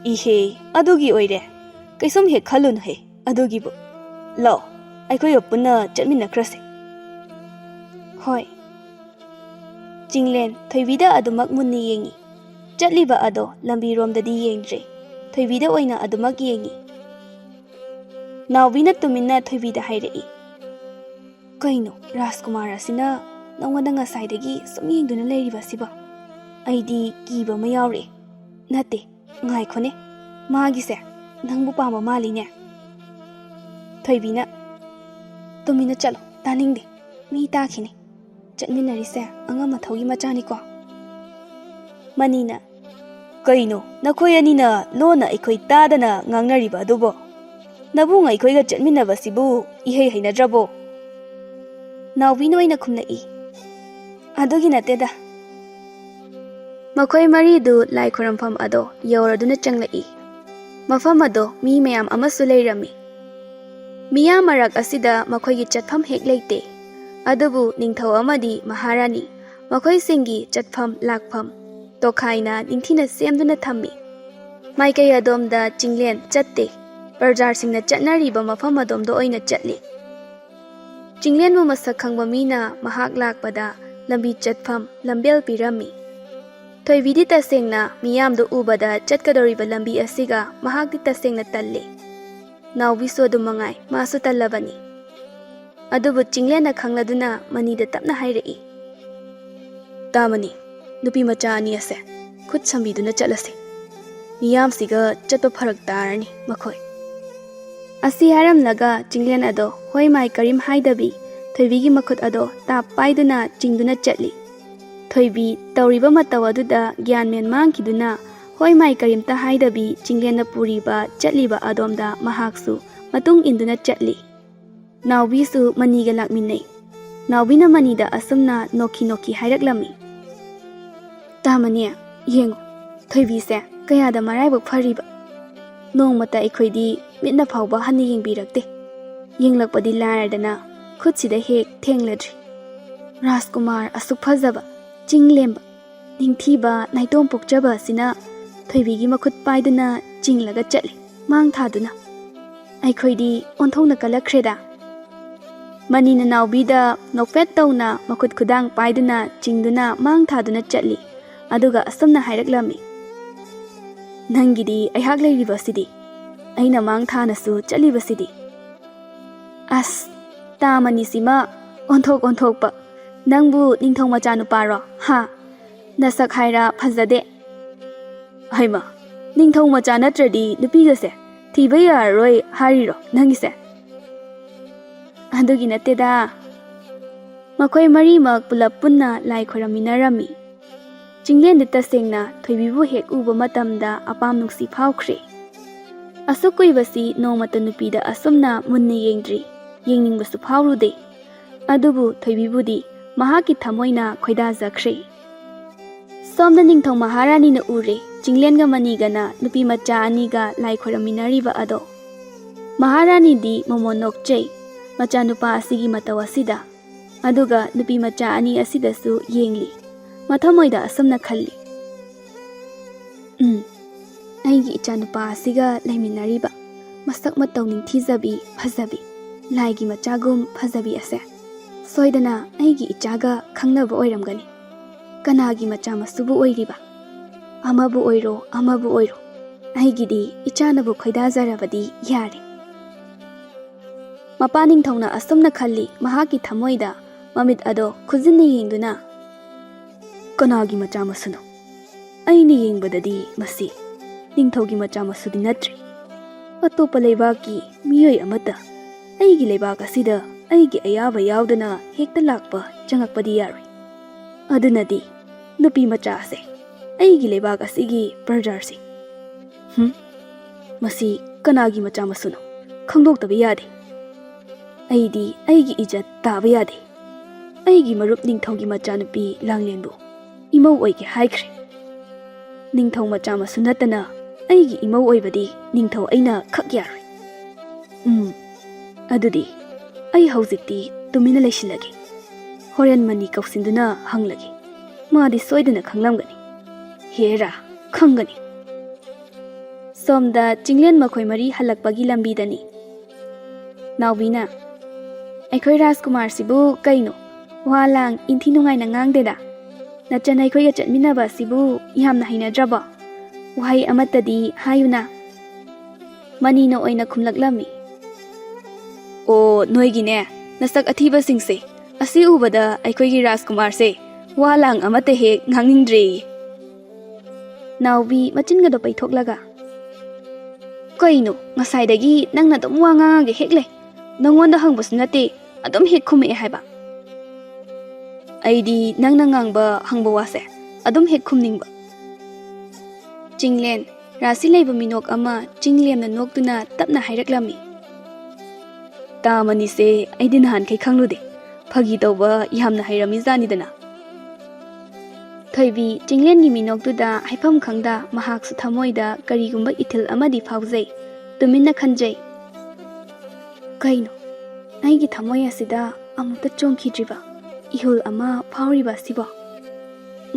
"ꯏꯍꯦ, ꯑꯗꯨꯒꯤ ꯑꯣꯏꯔꯦ꯫ ꯀꯩꯁꯨꯝ ꯍꯦꯛ ꯈꯜꯂꯨꯅꯨꯍꯦ ꯑꯗꯨꯒꯤꯕꯨ꯫ ꯂꯥꯛꯑꯣ, ꯑꯩꯈꯣꯏꯒ ꯄꯨꯟꯅ ꯆꯠꯃꯤꯟꯅꯈ꯭ꯔꯁꯦ꯫" "ꯍꯣꯏ꯫" ꯆꯤꯡꯂꯦꯟ ꯊꯣꯏꯕꯤꯗ ꯑꯗꯨꯃꯛ ꯃꯨꯟꯅ ꯌꯦꯡꯉꯤ꯫ ꯆꯠꯂꯤꯕ ꯑꯗꯣ ꯂꯝꯕꯤꯔꯣꯝꯗꯗꯤ ꯌꯦꯡꯗ꯭ꯔꯦ꯫ ꯊꯣꯏꯕꯤꯗ ꯑꯣꯏꯅ ꯑꯗꯨꯃꯛ ꯌꯦꯡꯉꯤ꯫ ꯅꯥꯎꯕꯤꯅ ꯇꯨꯃꯤꯟꯅ ꯊꯣꯏꯕꯤꯗ ꯍꯥꯏꯔꯛꯏ, "ꯀꯩꯅꯣ, ꯔꯥꯖꯀꯨꯃꯥꯔ ꯑꯁꯤꯅ ꯅꯉꯣꯟꯗ ꯉꯁꯥꯏꯗꯒꯤ ꯁꯨꯝ ꯌꯦꯡꯗꯨꯅ ꯂꯩꯔꯤꯕ ꯑꯁꯤꯕꯣ? ꯑꯩꯗꯤ ꯀꯤꯕ ꯑꯃ ꯌꯥꯎꯔꯛꯑꯦ꯫ ꯅꯠꯇꯦ, ꯉꯥꯏꯈꯣꯅꯦ, ꯃꯥꯒꯤꯁꯦ ꯅꯪꯕꯨ ꯄꯥꯝꯕ ꯃꯥꯜꯂꯤꯅꯦ꯫" ꯊꯣꯏꯕꯤꯅ, "ꯇꯨꯃꯤꯟꯅ ꯆꯠꯂꯣ, ꯇꯥꯅꯤꯡꯗꯦ꯫ ꯃꯤ ꯇꯥꯈꯤꯅꯤ꯫ ꯆꯠꯃꯤꯟꯅꯔꯤꯁꯦ ꯑꯉꯝ ꯑꯊꯧꯒꯤ ꯃꯆꯥꯅꯤꯀꯣ꯫" ꯃꯅꯤꯅ, "ꯀꯩꯅꯣ, ꯅꯈꯣꯏ ꯑꯅꯤꯅ ꯂꯣꯟꯅ ꯑꯩꯈꯣꯏ ꯇꯥꯗꯅ ꯉꯥꯡꯅꯔꯤꯕ ꯑꯗꯨꯕꯣ? ꯅꯕꯨꯡ ꯑꯩꯈꯣꯏꯒ ꯆꯠꯃꯤꯟꯅꯕꯁꯤꯕꯨ ꯏꯍꯩ ꯍꯩꯅꯗ꯭ꯔꯕꯣ?" ꯅꯥꯎꯕꯤꯅ ꯑꯣꯏꯅ ꯈꯨꯝꯂꯛꯏ, "ꯑꯗꯨꯒꯤ ꯅꯠꯇꯦꯗ꯫" ꯃꯈꯣꯏ ꯃꯔꯤꯗꯨ ꯂꯥꯏ ꯈꯨꯔꯝꯐꯝ ꯑꯗꯣ ꯌꯧꯔꯗꯨꯅ ꯆꯪꯂꯛꯏ꯫ ꯃꯐꯝ ꯑꯗꯣ ꯃꯤ ꯃꯌꯥꯝ ꯑꯃꯁꯨ ꯂꯩꯔꯝꯃꯤ꯫ ꯃꯤꯌꯥꯝ ꯃꯔꯛ ꯑꯁꯤꯗ ꯃꯈꯣꯏꯒꯤ ꯆꯠꯐꯝ ꯍꯦꯛ ꯂꯩꯇꯦ꯫ ꯑꯗꯨꯕꯨ ꯅꯤꯡꯊꯧ ꯑꯃꯗꯤ ꯃꯍꯥꯔꯥꯅꯤ ꯃꯈꯣꯏꯁꯤꯡꯒꯤ ꯆꯠꯐꯝ ꯂꯥꯛꯐꯝ ꯇꯣꯈꯥꯏꯅ ꯅꯤꯡꯊꯤꯅ ꯁꯦꯝꯗꯨꯅ ꯊꯝꯃꯤ꯫ ꯃꯥꯏꯀꯩ ꯑꯗꯣꯝꯗ ꯆꯤꯡꯂꯦꯟ ꯆꯠꯇꯦ꯫ ꯄ꯭ꯔꯖꯥꯁꯤꯡꯅ ꯆꯠꯅꯔꯤꯕ ꯃꯐꯝ ꯑꯗꯣꯝꯗ ꯑꯣꯏꯅ ꯆꯠꯂꯤ꯫ ꯆꯤꯡꯂꯦꯟꯕꯨ ꯃꯁꯛ ꯈꯪꯕ ꯃꯤꯅ ꯃꯍꯥꯛ ꯂꯥꯛꯄꯗ ꯂꯝꯕꯤ ꯆꯠꯐꯝ ꯂꯝꯕꯦꯜ ꯄꯤꯔꯝꯃꯤ꯫ ꯊꯣꯏꯕꯤꯗꯤ ꯇꯁꯦꯡꯅ ꯃꯤꯌꯥꯝꯗꯨ ꯎꯕꯗ ꯆꯠꯀꯗꯧꯔꯤꯕ ꯂꯝꯕꯤ ꯑꯁꯤꯒ ꯃꯍꯥꯛꯇꯤ ꯇꯁꯦꯡꯅ ꯇꯜꯂꯤ꯫ ꯅꯥꯎꯕꯤꯁꯨ ꯑꯗꯨ ꯃꯉꯥꯏ, ꯃꯥꯁꯨ ꯇꯜꯂꯕꯅꯤ꯫ ꯑꯗꯨꯕꯨ ꯆꯤꯡꯂꯦꯟꯅ ꯈꯪꯂꯗꯨꯅ ꯃꯅꯤꯗ ꯇꯞꯅ ꯍꯥꯏꯔꯛꯏ, "ꯇꯥꯃꯅꯤ, ꯅꯨꯄꯤ ꯃꯆꯥ ꯑꯅꯤ ꯑꯁꯦ ꯈꯨꯠ ꯁꯝꯕꯤꯗꯨꯅ ꯆꯠꯂꯁꯤ꯫ ꯃꯤꯌꯥꯝꯁꯤꯒ ꯆꯠꯄ ꯐꯔꯛ ꯇꯥꯔꯅꯤ ꯃꯈꯣꯏ꯫" ꯑꯁꯤ ꯍꯥꯏꯔꯝꯂꯒ ꯆꯤꯡꯂꯦꯟ ꯑꯗꯣ ꯍꯣꯏ ꯃꯥꯏ ꯀꯔꯤꯝ ꯍꯥꯏꯗꯕꯤ ꯊꯣꯏꯕꯤꯒꯤ ꯃꯈꯨꯠ ꯑꯗꯣ ꯇꯥꯞ ꯄꯥꯏꯗꯨꯅ ꯆꯤꯡꯗꯨꯅ ꯆꯠꯂꯤ꯫ ꯊꯣꯏꯕꯤ ꯇꯧꯔꯤꯕ ꯃꯇꯧ ꯑꯗꯨꯗ ꯒ꯭ꯌꯥꯟ ꯃꯦꯟ ꯃꯥꯡꯈꯤꯗꯨꯅ ꯍꯣꯏ ꯃꯥꯏ ꯀꯔꯤꯝꯇ ꯍꯥꯏꯗꯕꯤ ꯆꯤꯡꯂꯦꯟꯅ ꯄꯨꯔꯤꯕ ꯆꯠꯂꯤꯕ ꯑꯗꯣꯝꯗ ꯃꯍꯥꯛꯁꯨ ꯃꯇꯨꯡ ꯏꯟꯗꯨꯅ ꯆꯠꯂꯤ꯫ ꯅꯥꯎꯕꯤꯁꯨ ꯃꯅꯤꯒ ꯂꯥꯛꯃꯤꯟꯅꯩ꯫ ꯅꯥꯎꯕꯤꯅ ꯃꯅꯤꯗ ꯑꯁꯨꯝꯅ ꯅꯣꯛꯈꯤ ꯅꯣꯛꯈꯤ ꯍꯥꯏꯔꯛꯂꯝꯃꯤ, "ꯇꯥꯃꯅꯤ, ꯌꯦꯡꯉꯨ, ꯊꯣꯏꯕꯤꯁꯦ ꯀꯌꯥꯗ ꯃꯔꯥꯏꯕꯛ ꯐꯔꯤꯕ꯫ ꯅꯣꯡꯃꯇ ꯑꯩꯈꯣꯏꯗꯤ ꯃꯤꯠꯅ ꯐꯥꯎꯕ ꯍꯟꯅ ꯌꯦꯡꯕꯤꯔꯛꯇꯦ꯫ ꯌꯦꯡꯂꯛꯄꯗꯤ ꯂꯥꯏꯔꯗꯅ ꯈꯨꯠꯁꯤꯗ ꯍꯦꯛ ꯊꯦꯡꯂꯗ꯭ꯔꯤ꯫ ꯔꯥꯖꯀꯨꯃꯥꯔ ꯑꯁꯨꯛ ꯐꯖꯕ, ꯆꯤꯡ ꯂꯦꯝꯕ, ꯅꯤꯡꯊꯤꯕ ꯅꯥꯏꯇꯣꯝ ꯄꯣꯛꯆꯕ ꯑꯁꯤꯅ ꯊꯣꯏꯕꯤꯒꯤ ꯃꯈꯨꯠ ꯄꯥꯏꯗꯨꯅ ꯆꯤꯡꯂꯒ ꯆꯠꯂꯤ, ꯃꯥꯡ ꯊꯥꯗꯨꯅ꯫ ꯑꯩꯈꯣꯏꯗꯤ ꯑꯣꯟꯊꯣꯛꯅ ꯀꯜꯂꯛꯈ꯭ꯔꯦꯗ꯫" ꯃꯅꯤꯅ ꯅꯥꯎꯕꯤꯗ ꯅꯣꯛꯐꯦꯠ ꯇꯧꯅ ꯃꯈꯨꯠ ꯈꯨꯗꯥꯡ ꯄꯥꯏꯗꯨꯅ ꯆꯤꯡꯗꯨꯅ ꯃꯥꯡ ꯊꯥꯗꯨꯅ ꯆꯠꯂꯤ꯫ ꯑꯗꯨꯒ ꯑꯁꯨꯝꯅ ꯍꯥꯏꯔꯛꯂꯝꯃꯤ, "ꯅꯪꯒꯤꯗꯤ ꯑꯩꯍꯥꯛ ꯂꯩꯔꯤꯕꯁꯤꯗꯤ, ꯑꯩꯅ ꯃꯥꯡ ꯊꯥꯅꯁꯨ ꯆꯠꯂꯤꯕꯁꯤꯗꯤ꯫ ꯑꯁ, ꯇꯥꯃꯅꯤꯁꯤꯃ ꯑꯣꯟꯊꯣꯛ ꯑꯣꯟꯊꯣꯛꯄ꯫ ꯅꯪꯕꯨ ꯅꯤꯡꯊꯧ ꯃꯆꯥꯅꯨꯄꯥꯔꯣ? ꯍꯥ? ꯅꯁꯛ ꯍꯥꯏꯔ ꯐꯖꯗꯦ꯫ ꯍꯩꯃ, ꯅꯤꯡꯊꯧ ꯃꯆꯥ ꯅꯠꯇ꯭ꯔꯗꯤ ꯅꯨꯄꯤꯒꯁꯦ ꯊꯤꯕ ꯌꯥꯔꯔꯣꯏ ꯍꯥꯏꯔꯤꯔꯣ ꯅꯪꯒꯤꯁꯦ?" ꯑꯗꯨꯒꯤ ꯅꯠꯇꯦꯗ꯫ ꯃꯈꯣꯏ ꯃꯔꯤꯃꯛ ꯄꯨꯂꯞ ꯄꯨꯟꯅ ꯂꯥꯏ ꯈꯣꯏꯔꯝꯃꯤꯟꯅꯔꯝꯃꯤ꯫ ꯆꯤꯡꯂꯦꯟꯗꯤ ꯇꯁꯦꯡꯅ ꯊꯣꯏꯕꯤꯕꯨ ꯍꯦꯛ ꯎꯕ ꯃꯇꯝꯗ ꯑꯄꯥꯝ ꯅꯨꯡꯁꯤ ꯐꯥꯎꯈ꯭ꯔꯦ꯫ ꯑꯁꯨꯛ ꯀꯨꯏꯕꯁꯤ ꯅꯣꯡꯃꯇ ꯅꯨꯄꯤꯗ ꯑꯁꯨꯝꯅ ꯃꯨꯟꯅ ꯌꯦꯡꯗ꯭ꯔꯤ, ꯌꯦꯡꯅꯤꯡꯕꯁꯨ ꯐꯥꯎꯔꯨꯗꯦ꯫ ꯑꯗꯨꯕꯨ ꯊꯣꯏꯕꯤꯕꯨꯗꯤ ꯃꯍꯥꯛꯀꯤ ꯊꯃꯣꯏꯅ ꯈꯣꯏꯗꯥꯖꯈ꯭ꯔꯦ꯫ ꯁꯣꯝꯗ ꯅꯤꯡꯊꯧ ꯃꯍꯥꯔꯥꯅꯤꯅ ꯎꯔꯦ, ꯆꯤꯡꯂꯦꯟꯒ ꯃꯅꯤꯒꯅ ꯅꯨꯄꯤ ꯃꯆꯥ ꯑꯅꯤꯒ ꯂꯥꯏ ꯈꯣꯏꯔꯝꯃꯤꯟꯅꯔꯤꯕ ꯑꯗꯣ꯫ ꯃꯍꯥꯔꯥꯅꯤꯗꯤ ꯃꯃꯣꯟ ꯅꯣꯛꯆꯩ ꯃꯆꯥꯅꯨꯄꯥ ꯑꯁꯤꯒꯤ ꯃꯇꯧ ꯑꯁꯤꯗ꯫ ꯑꯗꯨꯒ ꯅꯨꯄꯤ ꯃꯆꯥ ꯑꯅꯤ ꯑꯁꯤꯗꯁꯨ ꯌꯦꯡꯂꯤ꯫ ꯃꯊꯃꯣꯏꯗ ꯑꯁꯨꯝꯅ ꯈꯜꯂꯤ, "ꯎꯝ, ꯑꯩꯒꯤ ꯏꯆꯥꯅꯨꯄꯥ ꯑꯁꯤꯒ ꯂꯩꯃꯤꯟꯅꯔꯤꯕ ꯃꯁꯛ ꯃꯇꯧ ꯅꯤꯡꯊꯤꯖꯕꯤ, ꯐꯖꯕꯤ, ꯂꯥꯏꯒꯤ ꯃꯆꯥꯒꯨꯝ ꯐꯖꯕꯤ ꯑꯁꯦ ꯁꯣꯏꯗꯅ ꯑꯩꯒꯤ ꯏꯆꯥꯒ ꯈꯪꯅꯕ ꯑꯣꯏꯔꯝꯒꯅꯤ꯫ ꯀꯅꯥꯒꯤ ꯃꯆꯥ ꯃꯁꯨꯕꯨ ꯑꯣꯏꯔꯤꯕ? ꯑꯃꯕꯨ ꯑꯣꯏꯔꯣ, ꯑꯃꯕꯨ ꯑꯣꯏꯔꯣ, ꯑꯩꯒꯤꯗꯤ ꯏꯆꯥꯅꯕꯨ ꯈꯣꯏꯗꯥꯖꯔꯕꯗꯤ ꯌꯥꯔꯦ꯫ ꯃꯄꯥ ꯅꯤꯡꯊꯧꯅ ꯑꯁꯨꯝꯅ ꯈꯜꯂꯤ꯫ ꯃꯍꯥꯛꯀꯤ ꯊꯃꯣꯏꯗ ꯃꯃꯤꯠ ꯑꯗꯣ ꯈꯨꯖꯤꯟꯅ ꯌꯦꯡꯗꯨꯅ, "ꯀꯅꯥꯒꯤ ꯃꯆꯥ ꯃꯁꯨꯅꯣ? ꯑꯩꯅ ꯌꯦꯡꯕꯗꯗꯤ ꯃꯁꯤ ꯅꯤꯡꯊꯧꯒꯤ ꯃꯆꯥ ꯃꯁꯨꯗꯤ ꯅꯠꯇ꯭ꯔꯦ꯫ ꯑꯇꯣꯞꯄ ꯂꯩꯕꯥꯛꯀꯤ ꯃꯤꯑꯣꯏ ꯑꯃꯠꯇ ꯑꯩꯒꯤ ꯂꯩꯕꯥꯛ ꯑꯁꯤꯗ ꯑꯩꯒꯤ ꯑꯌꯥꯕ ꯌꯥꯎꯗꯅ ꯍꯦꯛꯇ ꯂꯥꯛꯄ ꯆꯪꯉꯛꯄꯗꯤ ꯌꯥꯔꯣꯏ꯫ ꯑꯗꯨꯅꯗꯤ ꯅꯨꯄꯤ ꯃꯆꯥ ꯑꯁꯦ ꯑꯩꯒꯤ ꯂꯩꯕꯥꯛ ꯑꯁꯤꯒꯤ ꯄ꯭ꯔꯖꯥꯁꯤꯡ"꯫ "ꯍꯨꯝ? ꯃꯁꯤ ꯀꯅꯥꯒꯤ ꯃꯆꯥ ꯃꯁꯨꯅꯣ? ꯈꯪꯗꯣꯛꯇꯕ ꯌꯥꯗꯦ꯫ ꯑꯩꯗꯤ ꯑꯩꯒꯤ ꯏꯖꯠ ꯇꯥꯕ ꯌꯥꯗꯦ꯫ ꯑꯩꯒꯤ ꯃꯔꯨꯞ ꯅꯤꯡꯊꯧꯒꯤ ꯃꯆꯥꯅꯨꯄꯤ ꯂꯥꯡꯂꯦꯟꯕꯨ ꯏꯃꯧ ꯑꯣꯏꯒꯦ ꯍꯥꯏꯈ꯭ꯔꯦ꯫ ꯅꯤꯡꯊꯧ ꯃꯆꯥ ꯃꯁꯨ ꯅꯠꯇꯅ ꯑꯩꯒꯤ ꯏꯃꯧ ꯑꯣꯏꯕꯗꯤ ꯅꯤꯡꯊꯧ ꯑꯩꯅ ꯈꯛ ꯌꯥꯔꯣꯏ꯫ ꯎꯝ, ꯑꯗꯨꯗꯤ ꯑꯩ ꯍꯧꯖꯤꯛꯇꯤ ꯇꯨꯃꯤꯟꯅ ꯂꯩꯁꯤꯜꯂꯒꯦ꯫ ꯍꯣꯔꯦꯟ ꯃꯅꯤ ꯀꯧꯁꯤꯟꯗꯨꯅ ꯍꯪꯂꯒꯦ꯫ ꯃꯥꯗꯤ ꯁꯣꯏꯗꯅ ꯈꯪꯂꯝꯒꯅꯤ꯫ ꯍꯦꯔꯥ, ꯈꯪꯒꯅꯤ"꯫ ꯁꯣꯝꯗ ꯆꯤꯡꯂꯦꯟ ꯃꯈꯣꯏ ꯃꯔꯤ ꯍꯜꯂꯛꯄꯒꯤ ꯂꯝꯕꯤꯗꯅꯤ꯫ ꯅꯥꯎꯕꯤꯅ, "ꯑꯩꯈꯣꯏ ꯔꯥꯖꯀꯨꯃꯥꯔꯁꯤꯕꯨ ꯀꯩꯅꯣ, ꯋꯥ ꯂꯥꯡ ꯏꯟꯊꯤ ꯅꯨꯡꯉꯥꯏꯅ ꯉꯥꯡꯗꯦꯗ? ꯅꯆꯟ ꯑꯩꯈꯣꯏꯒ ꯆꯠꯃꯤꯟꯅꯕ ꯑꯁꯤꯕꯨ ꯌꯥꯝꯅ ꯍꯩꯅꯗ꯭ꯔꯕꯣ? ꯋꯥꯍꯩ ꯑꯃꯠꯇꯗꯤ ꯍꯥꯏꯌꯨꯅ"꯫ ꯃꯅꯤꯅ ꯑꯣꯏꯅ ꯈꯨꯝꯂꯛꯂꯝꯃꯤ꯫ "ꯑꯣ, ꯅꯣꯏꯒꯤꯅꯦ, ꯅꯁꯛ ꯑꯊꯤꯕꯁꯤꯡꯁꯦ, ꯑꯁꯤ ꯎꯕꯗ ꯑꯩꯈꯣꯏꯒꯤ ꯔꯥꯖꯀꯨꯃꯥꯔꯁꯦ ꯋꯥ ꯂꯥꯡ ꯑꯃꯠꯇ ꯍꯦꯛ ꯉꯥꯡꯅꯤꯡꯗ꯭ꯔꯦꯌꯦ"꯫ ꯅꯥꯎꯕꯤ ꯃꯆꯤꯟꯒꯗꯣ ꯄꯩꯊꯣꯛꯂꯒ, "ꯀꯩꯅꯣ, ꯉꯁꯥꯏꯗꯒꯤ ꯅꯪꯅ ꯑꯗꯨꯝ ꯋꯥ ꯉꯥꯡꯉꯒ ꯍꯦꯛ ꯂꯩ? ꯅꯪꯉꯣꯟꯗ ꯍꯪꯕꯁꯨ ꯅꯠꯇꯦ, ꯑꯗꯨꯝ ꯍꯦꯛ ꯈꯨꯝꯃꯛꯑꯦ ꯍꯥꯏꯕ"꯫ "ꯑꯩꯗꯤ ꯅꯪꯅ ꯉꯥꯡꯕ ꯍꯪꯕ ꯋꯥꯁꯦ ꯑꯗꯨꯝ ꯍꯦꯛ ꯈꯨꯝꯅꯤꯡꯕ"꯫ ꯆꯤꯡꯂꯦꯟ, ꯔꯥꯁꯤ ꯂꯩꯕ ꯃꯤꯅꯣꯛ ꯑꯃ ꯆꯤꯡꯂꯦꯝꯅ ꯅꯣꯛꯇꯨꯅ ꯇꯞꯅ ꯍꯥꯏꯔꯛꯂꯝꯃꯤ꯫ "ꯇꯥ ꯃꯅꯤꯁꯦ ꯑꯩꯗꯤ ꯅꯍꯥꯟꯈꯩ ꯈꯪꯂꯨꯗꯦ꯫ ꯐꯥꯒꯤ ꯇꯧꯕ ꯌꯥꯝꯅ ꯍꯩꯔꯝꯃꯤꯖꯥꯠꯅꯤꯗꯅ"꯫ ꯊꯣꯏꯕꯤ ꯆꯤꯡꯂꯦꯟꯒꯤ ꯃꯤꯅꯣꯛꯇꯨꯗ ꯍꯥꯏꯐꯝ ꯈꯪꯗ ꯃꯍꯥꯛꯁꯨ ꯊꯃꯣꯏꯗ ꯀꯔꯤꯒꯨꯝꯕ ꯏꯊꯤꯜ ꯑꯃꯗꯤ ꯐꯥꯎꯖꯩ꯫ ꯇꯨꯃꯤꯟꯅ ꯈꯟꯖꯩ꯫ "ꯀꯩꯅꯣ, ꯑꯩꯒꯤ ꯊꯃꯣꯏ ꯑꯁꯤꯗ ꯑꯃꯨꯛꯇ ꯆꯣꯡꯈꯤꯗ꯭ꯔꯤꯕ ꯏꯍꯨꯜ ꯑꯃ ꯐꯥꯎꯔꯤꯕ ꯑꯁꯤꯕꯣ?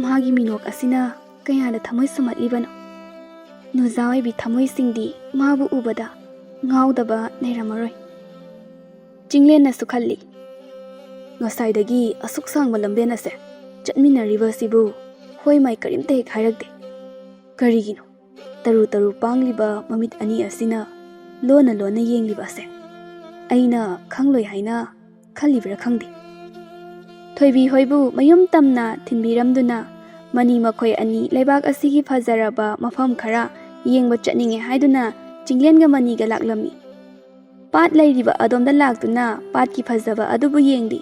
ꯃꯥꯒꯤ ꯃꯤꯅꯣꯛ ꯑꯁꯤꯅ ꯀꯌꯥꯗ ꯊꯃꯣꯏ ꯁꯨꯝꯍꯠꯂꯤꯕꯅꯣ? ꯅꯨꯖꯥ ꯑꯣꯏꯕꯤ ꯊꯃꯣꯏꯁꯤꯡꯗꯤ ꯃꯥꯕꯨ ꯎꯕꯗ ꯉꯥꯎꯗꯕ ꯂꯩꯔꯝꯃꯔꯣꯏ"꯫ ꯆꯤꯡꯂꯦꯟꯅꯁꯨ ꯈꯜꯂꯤ, "ꯉꯁꯥꯏꯗꯒꯤ ꯑꯁꯨꯛ ꯁꯥꯡꯕ ꯂꯝꯕꯦꯟ ꯑꯁꯦ ꯆꯠꯃꯤꯟꯅꯔꯤꯕ ꯑꯁꯤꯕꯨ ꯍꯣꯏ ꯃꯥꯏ ꯀꯔꯤꯝꯇ ꯍꯦꯛ ꯍꯥꯏꯔꯛꯇꯦ꯫ ꯀꯔꯤꯒꯤꯅꯣ? ꯇꯔꯨ ꯇꯔꯨ ꯄꯥꯡꯂꯤꯕ ꯃꯃꯤꯠ ꯑꯅꯤ ꯑꯁꯤꯅ ꯂꯣꯟꯅ ꯂꯣꯟꯅ ꯌꯦꯡꯂꯤꯕ ꯑꯁꯦ ꯑꯩꯅ ꯈꯪꯂꯣꯏ ꯍꯥꯏꯅ ꯈꯜꯂꯤꯕ꯭ꯔꯥ ꯈꯪꯗꯦ"꯫ ꯊꯣꯏꯕꯤ ꯍꯣꯏꯕꯨ ꯃꯌꯨꯝ ꯇꯝꯅ ꯊꯤꯟꯕꯤꯔꯝꯗꯨꯅ ꯃꯅꯤ ꯃꯈꯣꯏ ꯑꯅꯤ ꯂꯩꯕꯥꯛ ꯑꯁꯤꯒꯤ ꯐꯖꯔꯕ ꯃꯐꯝ ꯈꯔ ꯌꯦꯡꯕ ꯆꯠꯅꯤꯡꯉꯦ ꯍꯥꯏꯗꯨꯅ ꯆꯤꯡꯂꯦꯟꯒ ꯃꯅꯤꯒ ꯂꯥꯛꯂꯝꯃꯤ꯫ ꯄꯥꯠ ꯂꯩꯔꯤꯕ ꯑꯗꯣꯝꯗ ꯂꯥꯛꯇꯨꯅ ꯄꯥꯠꯀꯤ ꯐꯖꯕ ꯑꯗꯨꯕꯨ ꯌꯦꯡꯂꯤ꯫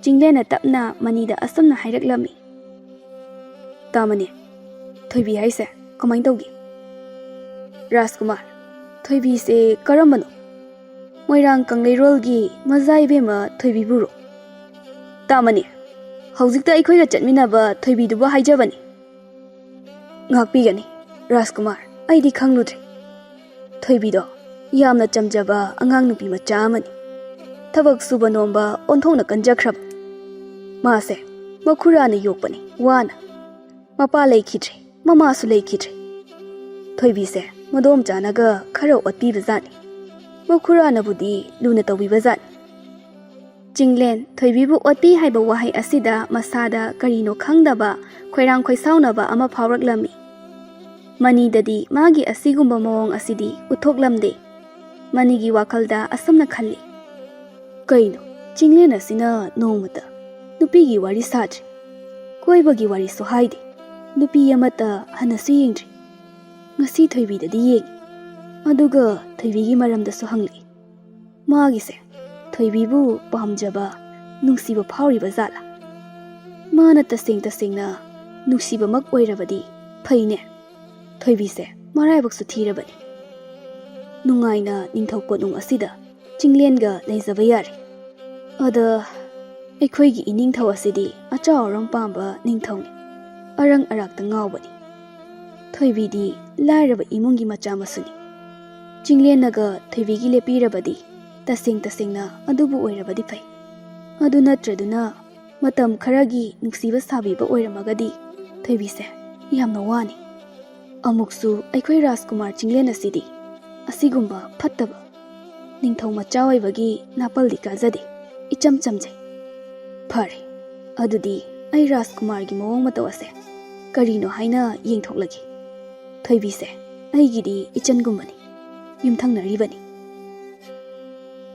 ꯆꯤꯡꯂꯦꯟꯅ ꯇꯞꯅ ꯃꯅꯤꯗ ꯑꯁꯨꯝꯅ ꯍꯥꯏꯔꯛꯂꯝꯃꯤ, "ꯇꯥꯃꯅꯤ, ꯊꯣꯏꯕꯤ ꯍꯥꯏꯁꯦ ꯀꯃꯥꯏꯅ ꯇꯧꯒꯦ?" "ꯔꯥꯖꯀꯨꯃꯥꯔ, ꯊꯣꯏꯕꯤꯁꯦ ꯀꯔꯝꯕꯅꯣ? ꯃꯣꯏꯔꯥꯡ ꯀꯪꯂꯩꯔꯣꯜꯒꯤ ꯃꯖꯥ ꯏꯕꯦꯝꯃ ꯊꯣꯏꯕꯤꯕꯨꯔꯣ?" "ꯇꯥꯃꯅꯤ, ꯍꯧꯖꯤꯛꯇ ꯑꯩꯈꯣꯏꯒ ꯆꯠꯃꯤꯟꯅꯕ ꯊꯣꯏꯕꯤꯗꯨꯕꯨ ꯍꯥꯏꯖꯕꯅꯤ"꯫ "ꯉꯥꯛꯄꯤꯒꯅꯤ ꯔꯥꯖꯀꯨꯃꯥꯔ, ꯑꯩꯗꯤ ꯈꯪꯂꯨꯗ꯭ꯔꯦ꯫ ꯊꯣꯏꯕꯤꯗꯣ ꯌꯥꯝꯅ ꯆꯝꯖꯕ ꯑꯉꯥꯡ ꯅꯨꯄꯤ ꯃꯆꯥ ꯑꯃꯅꯤ꯫ ꯊꯕꯛ ꯁꯨꯕ ꯅꯣꯝꯕ ꯑꯣꯟꯊꯣꯛꯅ ꯀꯟꯖꯈ꯭ꯔꯕ꯫ ꯃꯥꯁꯦ ꯃꯈꯨꯔꯥꯅ ꯌꯣꯛꯄꯅꯤ ꯋꯥꯅ꯫ ꯃꯄꯥ ꯂꯩꯈꯤꯗ꯭ꯔꯦ, ꯃꯃꯥꯁꯨ ꯂꯩꯈꯤꯗ꯭ꯔꯦ꯫ ꯊꯣꯏꯕꯤꯁꯦ ꯃꯗꯣꯝꯆꯥꯅꯒ ꯈꯔ ꯑꯣꯠꯄꯤꯕꯖꯥꯠꯅꯤ꯫ ꯃꯈꯨꯔꯥꯅꯕꯨꯗꯤ ꯂꯨꯅ ꯇꯧꯕꯤꯕꯖꯥꯠꯅꯤ"꯫ ꯆꯤꯡꯂꯦꯟ ꯊꯣꯏꯕꯤꯕꯨ ꯑꯣꯠꯄꯤ ꯍꯥꯏꯕ ꯋꯥꯍꯩ ꯑꯁꯤꯗ ꯃꯁꯥꯗ ꯀꯔꯤꯅꯣ ꯈꯪꯗꯕ ꯈꯣꯏꯔꯥꯡ ꯈꯣꯏꯁꯥꯎꯅꯕ ꯑꯃ ꯐꯥꯎꯔꯛꯂꯝꯃꯤ꯫ ꯃꯅꯤꯗꯗꯤ ꯃꯥꯒꯤ ꯑꯁꯤꯒꯨꯝꯕ ꯃꯑꯣꯡ ꯑꯁꯤꯗꯤ ꯎꯠꯊꯣꯛꯂꯝꯗꯦ꯫ ꯃꯅꯤꯒꯤ ꯋꯥꯈꯜꯗ ꯑꯁꯨꯝꯅ ꯈꯜꯂꯤ, "ꯀꯩꯅꯣ, ꯆꯤꯡꯂꯦꯟ ꯑꯁꯤꯅ ꯅꯣꯡꯃꯇ ꯅꯨꯄꯤꯒꯤ ꯋꯥꯔꯤ ꯁꯥꯗ꯭ꯔꯤ, ꯀꯣꯏꯕꯒꯤ ꯋꯥꯔꯤꯁꯨ ꯍꯥꯏꯗꯦ, ꯅꯨꯄꯤ ꯑꯃꯠꯇ ꯍꯟꯅꯁꯨ ꯌꯦꯡꯗ꯭ꯔꯤ꯫ ꯉꯁꯤ ꯊꯣꯏꯕꯤꯗꯗꯤ ꯌꯦꯡꯉꯤ, ꯑꯗꯨꯒ ꯊꯣꯏꯕꯤꯒꯤ ꯃꯔꯝꯗꯁꯨ ꯍꯪꯂꯛꯏ꯫ ꯃꯥꯒꯤꯁꯦ ꯊꯣꯏꯕꯤꯕꯨ ꯄꯥꯝꯖꯕ, ꯅꯨꯡꯁꯤꯕ ꯐꯥꯎꯔꯤꯕ ꯖꯥꯠꯂꯥ? ꯃꯥꯅ ꯇꯁꯦꯡ ꯇꯁꯦꯡꯅ ꯅꯨꯡꯁꯤꯕꯃꯛ ꯑꯣꯏꯔꯕꯗꯤ ꯐꯩꯅꯦ꯫ ꯊꯣꯏꯕꯤꯁꯦ ꯃꯔꯥꯏꯕꯛꯁꯨ ꯊꯤꯔꯕꯅꯤ꯫ ꯅꯨꯡꯉꯥꯏꯅ ꯅꯤꯡꯊꯧ ꯀꯣꯅꯨꯡ ꯑꯁꯤꯗ ꯆꯤꯡꯂꯦꯟꯒ ꯂꯩꯖꯕ ꯌꯥꯔꯦ꯫ ꯑꯗ ꯑꯩꯈꯣꯏꯒꯤ ꯏꯅꯤꯡꯊꯧ ꯑꯁꯤꯗꯤ ꯑꯆꯥꯎ ꯑꯔꯥꯡ ꯄꯥꯝꯕ ꯅꯤꯡꯊꯧꯅꯤ, ꯑꯔꯪ ꯑꯔꯥꯛꯇ ꯉꯥꯎꯕꯅꯤ꯫ ꯊꯣꯏꯕꯤꯗꯤ ꯂꯥꯏꯔꯕ ꯏꯃꯨꯡꯒꯤ ꯃꯆꯥ ꯃꯁꯨꯅꯤ꯫ ꯆꯤꯡꯂꯦꯟꯅꯒ ꯊꯣꯏꯕꯤꯒꯤ ꯂꯦꯞꯄꯤꯔꯕꯗꯤ ꯇꯁꯦꯡ ꯇꯁꯦꯡꯅ ꯑꯗꯨꯕꯨ ꯑꯣꯏꯔꯕꯗꯤ ꯐꯩ꯫ ꯑꯗꯨ ꯅꯠꯇ꯭ꯔꯗꯨꯅ ꯃꯇꯝ ꯈꯔꯒꯤ ꯅꯨꯡꯁꯤꯕ ꯁꯥꯕꯤꯕ ꯑꯣꯏꯔꯝꯃꯒꯗꯤ ꯊꯣꯏꯕꯤꯁꯦ ꯌꯥꯝꯅ ꯋꯥꯅꯤ꯫ ꯑꯃꯨꯛꯁꯨ ꯑꯩꯈꯣꯏ ꯔꯥꯖꯀꯨꯃꯥꯔ ꯆꯤꯡꯂꯦꯟ ꯑꯁꯤꯗꯤ ꯑꯁꯤꯒꯨꯝꯕ ꯐꯠꯇꯕ ꯅꯤꯡꯊꯧ ꯃꯆꯥ ꯑꯣꯏꯕꯒꯤ ꯅꯥꯄꯜꯗꯤ ꯀꯥꯖꯗꯦ꯫ ꯏꯆꯝ ꯆꯝꯖꯩ꯫ ꯐꯔꯦ, ꯑꯗꯨꯗꯤ ꯑꯩ ꯔꯥꯖꯀꯨꯃꯥꯔꯒꯤ ꯃꯑꯣꯡ ꯃꯇꯧ ꯑꯁꯦ ꯀꯔꯤꯅꯣ ꯍꯥꯏꯅ ꯌꯦꯡꯊꯣꯛꯂꯒꯦ꯫ ꯊꯣꯏꯕꯤꯁꯦ ꯑꯩꯒꯤꯗꯤ ꯏꯆꯟꯒꯨꯝꯕꯅꯤ, ꯌꯨꯝꯊꯪꯅꯔꯤꯕꯅꯤ꯫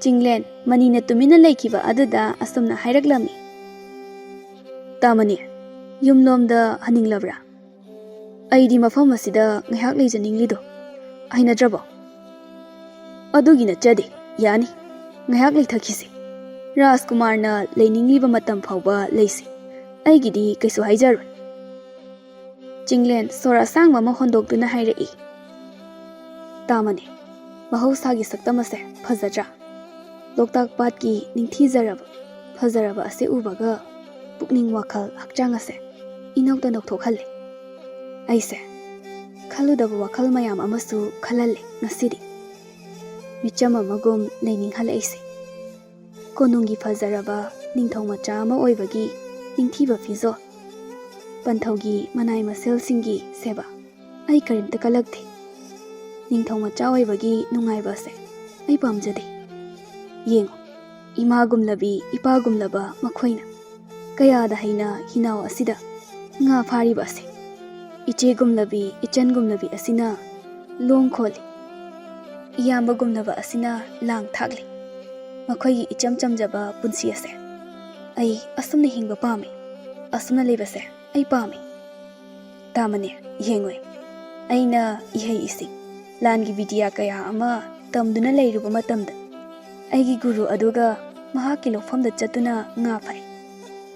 ꯆꯤꯡꯂꯦꯟ ꯃꯅꯤꯅ ꯇꯨꯃꯤꯟꯅ ꯂꯩꯈꯤꯕ ꯑꯗꯨꯗ ꯑꯁꯨꯝꯅ ꯍꯥꯏꯔꯛꯂꯝꯃꯤ꯫ ꯇꯥꯃꯅꯤ, ꯌꯨꯝꯂꯣꯝꯗ ꯍꯟꯅꯤꯡꯂꯕ꯭ꯔꯥ? ꯑꯩꯗꯤ ꯃꯐꯝ ꯑꯁꯤꯗ ꯉꯥꯏꯍꯥꯛ ꯂꯩꯖꯅꯤꯡꯂꯤꯗꯣ꯫ ꯍꯩꯅꯗ꯭ꯔꯕꯣ? ꯑꯗꯨꯒꯤ ꯅꯠꯆꯗꯦ, ꯌꯥꯅꯤ꯫ ꯉꯥꯏꯍꯥꯛ ꯂꯩꯊꯈꯤꯁꯤ꯫ ꯔꯥꯖꯀꯨꯃꯥꯔꯅ ꯂꯩꯅꯤꯡꯂꯤꯕ ꯃꯇꯝ ꯐꯥꯎꯕ ꯂꯩꯁꯤ꯫ ꯑꯩꯒꯤꯗꯤ ꯀꯩꯁꯨ ꯍꯥꯏꯖꯔꯣꯏ꯫ ꯆꯤꯡꯂꯦꯟ ꯁꯣꯔ ꯑꯁꯥꯡꯕ ꯑꯃ ꯍꯣꯟꯗꯣꯛꯇꯨꯅ ꯍꯥꯏꯔꯛꯏ꯫ ꯇꯥꯃꯅꯦ, ꯃꯍꯧꯁꯥꯒꯤ ꯁꯛꯇꯝ ꯑꯁꯦ ꯐꯖꯗ꯭ꯔꯥ? ꯂꯣꯛꯇꯥꯛ ꯄꯥꯠꯀꯤ ꯅꯤꯡꯊꯤꯖꯔꯕ, ꯐꯖꯔꯕ ꯑꯁꯤ ꯎꯕꯒ ꯄꯨꯛꯅꯤꯡ ꯋꯥꯈꯜ ꯍꯛꯆꯥꯡ ꯑꯁꯦ ꯏꯅꯧꯇ ꯅꯧꯊꯣꯛꯍꯜꯂꯦ꯫ ꯑꯩꯁꯦ ꯈꯜꯂꯨꯗꯕ ꯋꯥꯈꯜ ꯃꯌꯥꯝ ꯑꯃꯁꯨ ꯈꯜꯍꯜꯂꯦ ꯉꯁꯤꯗꯤ꯫ ꯃꯤꯆꯝ ꯑꯃꯒꯨꯝ ꯂꯩꯅꯤꯡꯍꯜꯂꯛꯏꯁꯦ꯫ ꯀꯣꯅꯨꯡꯒꯤ ꯐꯖꯔꯕ ꯅꯤꯡꯊꯧ ꯃꯆꯥ ꯑꯃ ꯑꯣꯏꯕꯒꯤ ꯅꯤꯡꯊꯤꯕ ꯐꯤꯖꯣꯜ, ꯄꯟꯊꯧꯒꯤ ꯃꯅꯥꯏ ꯃꯁꯦꯜꯁꯤꯡꯒꯤ ꯁꯦꯕꯥ, ꯑꯩ ꯀꯔꯤꯝꯇ ꯀꯜꯂꯛꯇꯦ꯫ ꯅꯤꯡꯊꯧ ꯃꯆꯥ ꯑꯣꯏꯕꯒꯤ ꯅꯨꯡꯉꯥꯏꯕ ꯑꯁꯦ ꯑꯩ ꯄꯥꯝꯖꯗꯦ꯫ ꯌꯦꯡꯉꯨ, ꯏꯃꯥꯒꯨꯝꯂꯕꯤ, ꯏꯄꯥꯒꯨꯝꯂꯕ ꯃꯈꯣꯏꯅ ꯀꯌꯥꯗ ꯍꯩꯅ ꯍꯤꯅꯥꯎ ꯑꯁꯤꯗ ꯉꯥ ꯐꯥꯔꯤꯕ ꯑꯁꯦ꯫ ꯏꯆꯦꯒꯨꯝꯂꯕꯤ, ꯏꯆꯟꯒꯨꯝꯂꯕꯤ ꯑꯁꯤꯅ ꯂꯣꯡ ꯈꯣꯜꯂꯤ꯫ ꯏꯌꯥꯝꯕꯒꯨꯝꯂꯕ ꯑꯁꯤꯅ ꯂꯥꯡ ꯊꯥꯛꯂꯤ꯫ ꯃꯈꯣꯏꯒꯤ ꯏꯆꯝ ꯆꯝꯖꯕ ꯄꯨꯟꯁꯤ ꯑꯁꯦ ꯑꯩ ꯑꯁꯨꯝꯅ ꯍꯤꯡꯕ ꯄꯥꯝꯃꯤ꯫ ꯑꯁꯨꯝꯅ ꯂꯩꯕꯁꯦ ꯑꯩ ꯄꯥꯝꯃꯤ꯫ ꯇꯥꯃꯅꯦ, ꯌꯦꯡꯉꯨ, ꯑꯩꯅ ꯏꯍꯩ ꯏꯁꯤꯡ, ꯂꯥꯟꯒꯤ ꯕꯤꯗ꯭ꯌꯥ ꯀꯌꯥ ꯑꯃ ꯇꯝꯗꯨꯅ ꯂꯩꯔꯨꯕ ꯃꯇꯝꯗ, ꯑꯩꯒꯤ ꯒꯨꯔꯨ ꯑꯗꯨꯒ ꯃꯍꯥꯛꯀꯤ ꯂꯧꯐꯝꯗ ꯆꯠꯇꯨꯅ ꯉꯥ ꯐꯥꯏ꯫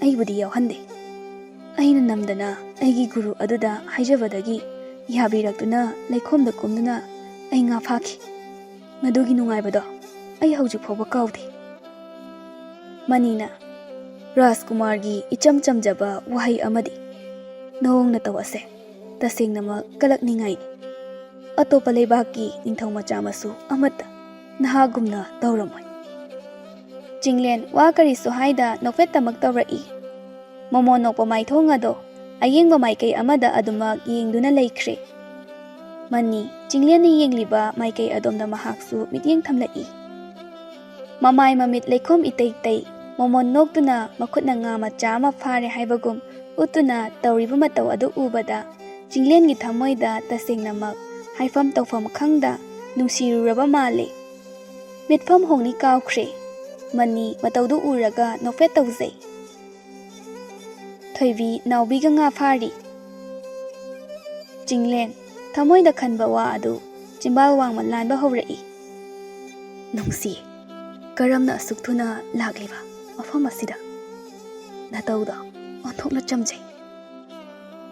ꯑꯩꯕꯨꯗꯤ ꯌꯥꯎꯍꯟꯗꯦ꯫ ꯑꯩꯅ ꯅꯝꯗꯅ ꯑꯩꯒꯤ ꯒꯨꯔꯨ ꯑꯗꯨꯗ ꯍꯥꯏꯖꯕꯗꯒꯤ ꯌꯥꯕꯤꯔꯛꯇꯨꯅ ꯂꯩꯈꯣꯝꯗ ꯀꯨꯝꯗꯨꯅ ꯑꯩ ꯉꯥ ꯐꯥꯈꯤ꯫ ꯃꯗꯨꯒꯤ ꯅꯨꯡꯉꯥꯏꯕꯗꯣ ꯑꯩ ꯍꯧꯖꯤꯛ ꯐꯥꯎꯕ ꯀꯥꯎꯗꯦ꯫ ꯃꯅꯤꯅ ꯔꯥꯖꯀꯨꯃꯥꯔꯒꯤ ꯏꯆꯝ ꯆꯝꯖꯕ ꯋꯥꯍꯩ ꯑꯃꯗꯤ ꯅꯑꯣꯡ ꯅꯇꯧ ꯑꯁꯦ ꯇꯁꯦꯡꯅꯃꯛ ꯀꯂꯛꯅꯤꯡꯉꯥꯏꯅꯤ꯫ ꯑꯇꯣꯞꯄ ꯂꯩꯕꯥꯛꯀꯤ ꯅꯤꯡꯊꯧ ꯃꯆꯥ ꯃꯁꯨ ꯑꯃꯠꯇ ꯅꯍꯥꯒꯨꯝꯅ ꯇꯧꯔꯝꯃꯣꯏ꯫ ꯆꯤꯡꯂꯦꯟ ꯋꯥ ꯀꯔꯤꯁꯨ ꯍꯥꯏꯗ ꯅꯣꯛꯐꯦꯠꯇꯃꯛ ꯇꯧꯔꯛꯏ꯫ ꯃꯃꯣꯟ ꯅꯣꯛꯄ ꯃꯥꯏꯊꯣꯡ ꯑꯗꯣ ꯑꯌꯦꯡꯕ ꯃꯥꯏꯀꯩ ꯑꯃꯗ ꯑꯗꯨꯃꯛ ꯌꯦꯡꯗꯨꯅ ꯂꯩꯈ꯭ꯔꯦ꯫ ꯃꯅꯤ ꯆꯤꯡꯂꯦꯟꯅ ꯌꯦꯡꯂꯤꯕ ꯃꯥꯏꯀꯩ ꯑꯗꯣꯝꯗ ꯃꯍꯥꯛꯁꯨ ꯃꯤꯠꯌꯦꯡ ꯊꯝꯂꯛꯏ꯫ ꯃꯃꯥꯏ ꯃꯃꯤꯠ ꯂꯩꯈꯣꯝ ꯏꯇꯩ ꯇꯩ, ꯃꯣꯃꯣꯟ ꯅꯣꯛꯇꯨꯅ ꯃꯈꯨꯠꯅ ꯉꯥ ꯃꯆꯥ ꯑꯃ ꯐꯥꯔꯦ ꯍꯥꯏꯕꯒꯨꯝ ꯎꯠꯇꯨꯅ ꯇꯧꯔꯤꯕ ꯃꯇꯧ ꯑꯗꯨ ꯎꯕꯗ ꯆꯤꯡꯂꯦꯟꯒꯤ ꯊꯃꯣꯏꯗ ꯇꯁꯦꯡꯅꯃꯛ ꯍꯥꯏꯐꯝ ꯇꯧꯐꯝ ꯈꯪꯗ ꯅꯨꯡꯁꯤꯔꯨꯔꯕ ꯃꯥꯜꯂꯦ꯫ ꯃꯤꯠꯐꯝ ꯍꯣꯡꯅꯤ ꯀꯥꯎꯈ꯭ꯔꯦ꯫ ꯃꯅꯤ ꯃꯇꯧꯗꯨ ꯎꯔꯒ ꯅꯣꯛꯐꯦꯠ ꯇꯧꯖꯩ꯫ ꯊꯣꯏꯕꯤ ꯅꯥꯎꯕꯤꯒ ꯉꯥ ꯐꯥꯔꯤ꯫ ꯆꯤꯡꯂꯦꯟ ꯊꯃꯣꯏꯗ ꯈꯟꯕ ꯋꯥ ꯑꯗꯨ ꯆꯤꯝꯕꯥꯜ ꯋꯥꯡꯃ ꯂꯥꯟꯕ ꯍꯧꯔꯛꯏ꯫ ꯅꯨꯡꯁꯤ, ꯀꯔꯝꯅ ꯑꯁꯨꯛ ꯊꯨꯅ ꯂꯥꯛꯂꯤꯕ ꯃꯐꯝ ꯑꯁꯤꯗ? ꯅꯇꯧꯗꯣ ꯑꯣꯟꯊꯣꯛꯅ ꯆꯝꯖꯩ꯫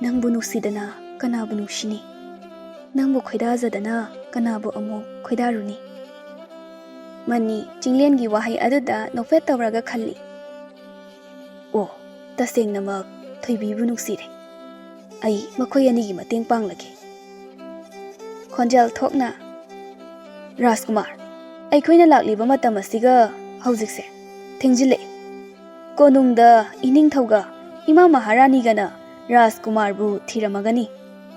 ꯅꯪꯕꯨ ꯅꯨꯡꯁꯤꯗꯅ ꯀꯅꯥꯕꯨ ꯅꯨꯡꯁꯤꯅꯤ? ꯅꯪꯕꯨ ꯈꯣꯏꯗꯥꯖꯗꯅ ꯀꯅꯥꯕꯨ ꯑꯃꯨꯛ ꯈꯣꯏꯗꯥꯔꯨꯅꯤ? ꯃꯅꯤ ꯆꯤꯡꯂꯦꯟꯒꯤ ꯋꯥꯍꯩ ꯑꯗꯨꯗ ꯅꯣꯛꯐꯦꯠ ꯇꯧꯔꯒ ꯈꯜꯂꯤ꯫ ꯑꯣ, ꯇꯁꯦꯡꯅꯃꯛ ꯊꯣꯏꯕꯤꯕꯨ ꯅꯨꯡꯁꯤꯔꯦ꯫ ꯑꯩ ꯃꯈꯣꯏ ꯑꯅꯤꯒꯤ ꯃꯇꯦꯡ ꯄꯥꯡꯂꯒꯦ꯫ ꯈꯣꯟꯖꯦꯜ ꯊꯣꯛꯅ, ꯔꯥꯖꯀꯨꯃꯥꯔ, ꯑꯩꯈꯣꯏꯅ ꯂꯥꯛꯂꯤꯕ ꯃꯇꯝ ꯑꯁꯤꯒ ꯍꯧꯖꯤꯛꯁꯦ ꯊꯦꯡꯖꯤꯜꯂꯛꯑꯦ꯫ ꯀꯣꯅꯨꯡꯗ ꯏꯅꯤꯡꯊꯧꯒ ꯏꯃꯥ ꯃꯍꯥꯔꯥꯅꯤꯒꯅ ꯔꯥꯖꯀꯨꯃꯥꯔꯕꯨ ꯊꯤꯔꯝꯃꯒꯅꯤ꯫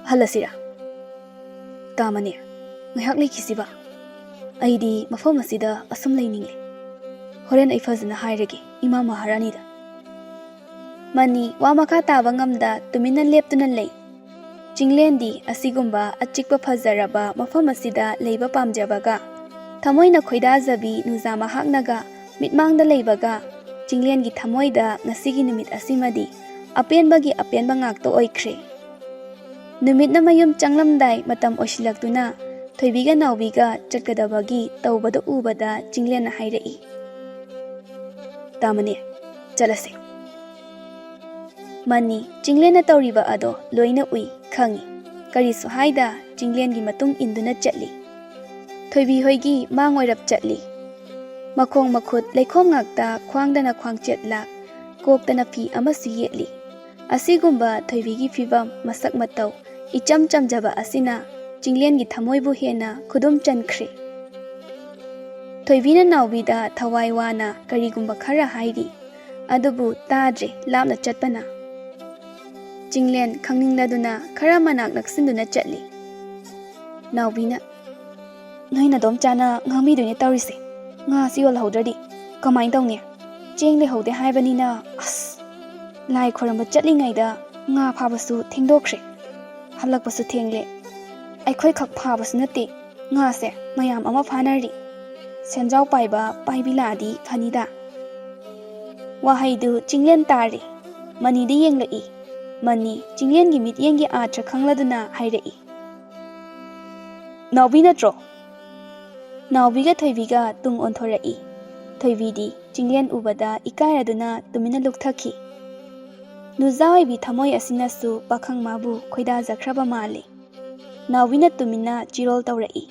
ꯍꯜꯂꯁꯤꯔꯥ? ꯇꯥꯃꯅꯦ, ꯉꯥꯏꯍꯥꯛ ꯂꯩꯈꯤꯁꯤꯕ꯫ ꯑꯩꯗꯤ ꯃꯐꯝ ꯑꯁꯤꯗ ꯑꯁꯨꯝ ꯂꯩꯅꯤꯡꯂꯦ꯫ ꯍꯣꯔꯦꯟ ꯑꯩ ꯐꯖꯅ ꯍꯥꯏꯔꯒꯦ ꯏꯃꯥ ꯃꯍꯥꯔꯥꯅꯤꯗ꯫ ꯃꯅꯤ ꯋꯥ ꯃꯈꯥ ꯇꯥꯕ ꯉꯝꯗ ꯇꯨꯃꯤꯟꯅ ꯂꯦꯞꯇꯨꯅ ꯂꯩ꯫ ꯆꯤꯡꯂꯦꯟꯗꯤ ꯑꯁꯤꯒꯨꯝꯕ ꯑꯆꯤꯛꯄ ꯐꯖꯔꯕ ꯃꯐꯝ ꯑꯁꯤꯗ ꯂꯩꯕ ꯄꯥꯝꯖꯕꯒ ꯊꯃꯣꯏꯅ ꯈꯣꯏꯗꯥꯖꯕꯤ ꯅꯨꯖꯥ ꯃꯍꯥꯛꯅꯒ ꯃꯤꯠꯃꯥꯡꯗ ꯂꯩꯕꯒ ꯆꯤꯡꯂꯦꯟꯒꯤ ꯊꯃꯣꯏꯗ ꯉꯁꯤꯒꯤ ꯅꯨꯃꯤꯠ ꯑꯁꯤꯃꯗꯤ ꯑꯄꯦꯟꯕꯒꯤ ꯑꯄꯦꯟꯕ ꯉꯥꯛꯇ ꯑꯣꯏꯈ꯭ꯔꯦ꯫ ꯅꯨꯃꯤꯠꯅ ꯃꯌꯨꯝ ꯆꯪꯂꯝꯗꯥꯏ ꯃꯇꯝ ꯑꯣꯏꯁꯤꯜꯂꯛꯇꯨꯅ ꯊꯣꯏꯕꯤꯒ ꯅꯥꯎꯕꯤꯒ ꯆꯠꯀꯗꯕꯒꯤ ꯇꯧꯕꯗꯨ ꯎꯕꯗ ꯆꯤꯡꯂꯦꯟꯅ ꯍꯥꯏꯔꯛꯏ, ꯇꯥꯃꯅꯦ, ꯆꯠꯂꯁꯦ꯫ ꯃꯅꯤ ꯆꯤꯡꯂꯦꯟꯅ ꯇꯧꯔꯤꯕ ꯑꯗꯣ ꯂꯣꯏꯅ ꯎꯏ, ꯈꯪꯏ꯫ ꯀꯔꯤꯁꯨ ꯍꯥꯏꯗ ꯆꯤꯡꯂꯦꯟꯒꯤ ꯃꯇꯨꯡ ꯏꯟꯗꯨꯅ ꯆꯠꯂꯤ꯫ ꯊꯣꯏꯕꯤ ꯍꯣꯏꯒꯤ ꯃꯥꯡ ꯑꯣꯏꯔꯞ ꯆꯠꯂꯤ꯫ ꯃꯈꯣꯡ ꯃꯈꯨꯠ ꯂꯩꯈꯣꯝ ꯉꯥꯛꯇ, ꯈ꯭ꯋꯥꯡꯗꯅ ꯈ꯭ꯋꯥꯡꯆꯦꯠ ꯂꯥꯛ, ꯀꯣꯛꯇꯅ ꯐꯤ ꯑꯃꯁꯨ ꯌꯦꯠꯂꯤ꯫ ꯑꯁꯤꯒꯨꯝꯕ ꯊꯣꯏꯕꯤꯒꯤ ꯐꯤꯕꯝ, ꯃꯁꯛ ꯃꯇꯧ ꯏꯆꯝ ꯆꯝꯖꯕ ꯑꯁꯤꯅ ꯆꯤꯡꯂꯦꯟꯒꯤ ꯊꯃꯣꯏꯕꯨ ꯍꯦꯟꯅ ꯈꯨꯗꯨꯝ ꯆꯟꯈ꯭ꯔꯦ꯫ ꯊꯣꯏꯕꯤꯅ ꯅꯥꯎꯕꯤꯗ ꯊꯋꯥꯏ ꯋꯥꯅ ꯀꯔꯤꯒꯨꯝꯕ ꯈꯔ ꯍꯥꯏꯔꯤ, ꯑꯗꯨꯕꯨ ꯇꯥꯗ꯭ꯔꯦ, ꯂꯥꯞꯅ ꯆꯠꯄꯅ꯫ ꯆꯤꯡꯂꯦꯟ ꯈꯪꯅꯤꯡꯂꯗꯨꯅ ꯈꯔ ꯃꯅꯥꯛ ꯅꯛꯁꯤꯟꯗꯨꯅ ꯆꯠꯂꯤ꯫ ꯅꯥꯎꯕꯤꯅ, ꯅꯣꯏ ꯅꯗꯣꯝꯆꯥꯅ ꯉꯥꯡꯕꯤꯗꯣꯏꯅꯦ ꯇꯧꯔꯤꯁꯦ꯫ ꯉꯥꯁꯤ ꯌꯣꯜꯍꯧꯗ꯭ꯔꯗꯤ ꯀꯃꯥꯏꯅ ꯇꯧꯅꯤ? ꯆꯦꯡ ꯂꯩꯍꯧꯗꯦ ꯍꯥꯏꯕꯅꯤꯅ꯫ ꯑꯁ, ꯂꯥꯏ ꯈꯣꯏꯔꯝꯕ ꯆꯠꯂꯤꯉꯩꯗ ꯉꯥ ꯐꯥꯕꯁꯨ ꯊꯦꯡꯗꯣꯛꯈ꯭ꯔꯦ, ꯍꯜꯂꯛꯄꯁꯨ ꯊꯦꯡꯂꯦ꯫ ꯑꯩꯈꯣꯏꯈꯛ ꯐꯥꯕꯁꯨ ꯅꯠꯇꯦ, ꯉꯥꯁꯦ ꯃꯌꯥꯝ ꯑꯃ ꯐꯥꯅꯔꯤ꯫ ꯁꯦꯟꯖꯥꯎ ꯄꯥꯏꯕ ꯄꯥꯏꯕꯤ ꯂꯥꯛꯑꯗꯤ ꯐꯅꯤꯗ꯫ ꯋꯥꯍꯩꯗꯨ ꯆꯤꯡꯂꯦꯟ ꯇꯥꯔꯦ꯫ ꯃꯅꯤꯗ ꯌꯦꯡꯂꯛꯏ꯫ ꯃꯅꯤ ꯆꯤꯡꯂꯦꯟꯒꯤ ꯃꯤꯠꯌꯦꯡꯒꯤ ꯑꯥꯔꯊ ꯈꯪꯂꯗꯨꯅ ꯍꯥꯏꯔꯛꯏ, "ꯅꯥꯎꯕꯤ ꯅꯠꯇ꯭ꯔꯣ?" ꯅꯥꯎꯕꯤꯒ ꯊꯣꯏꯕꯤꯒ ꯇꯨꯡ ꯑꯣꯟꯊꯣꯔꯛꯏ꯫ ꯊꯣꯏꯕꯤꯗꯤ ꯆꯤꯡꯂꯦꯟ ꯎꯕꯗ ꯏꯀꯥꯏꯔꯗꯨꯅ ꯇꯨꯃꯤꯟꯅ ꯂꯨꯞꯊꯈꯤ꯫ ꯅꯨꯖꯥ ꯑꯣꯏꯕꯤ ꯊꯃꯣꯏ ꯑꯁꯤꯅꯁꯨ ꯄꯥꯈꯪ ꯃꯥꯕꯨ ꯈꯣꯏꯗꯥꯖꯈ꯭ꯔꯕ ꯃꯥꯜꯂꯤ꯫ ꯅꯥꯎꯕꯤꯅ ꯇꯨꯃꯤꯟꯅ ꯆꯤꯔꯣꯜ ꯇꯧꯔꯛꯏ,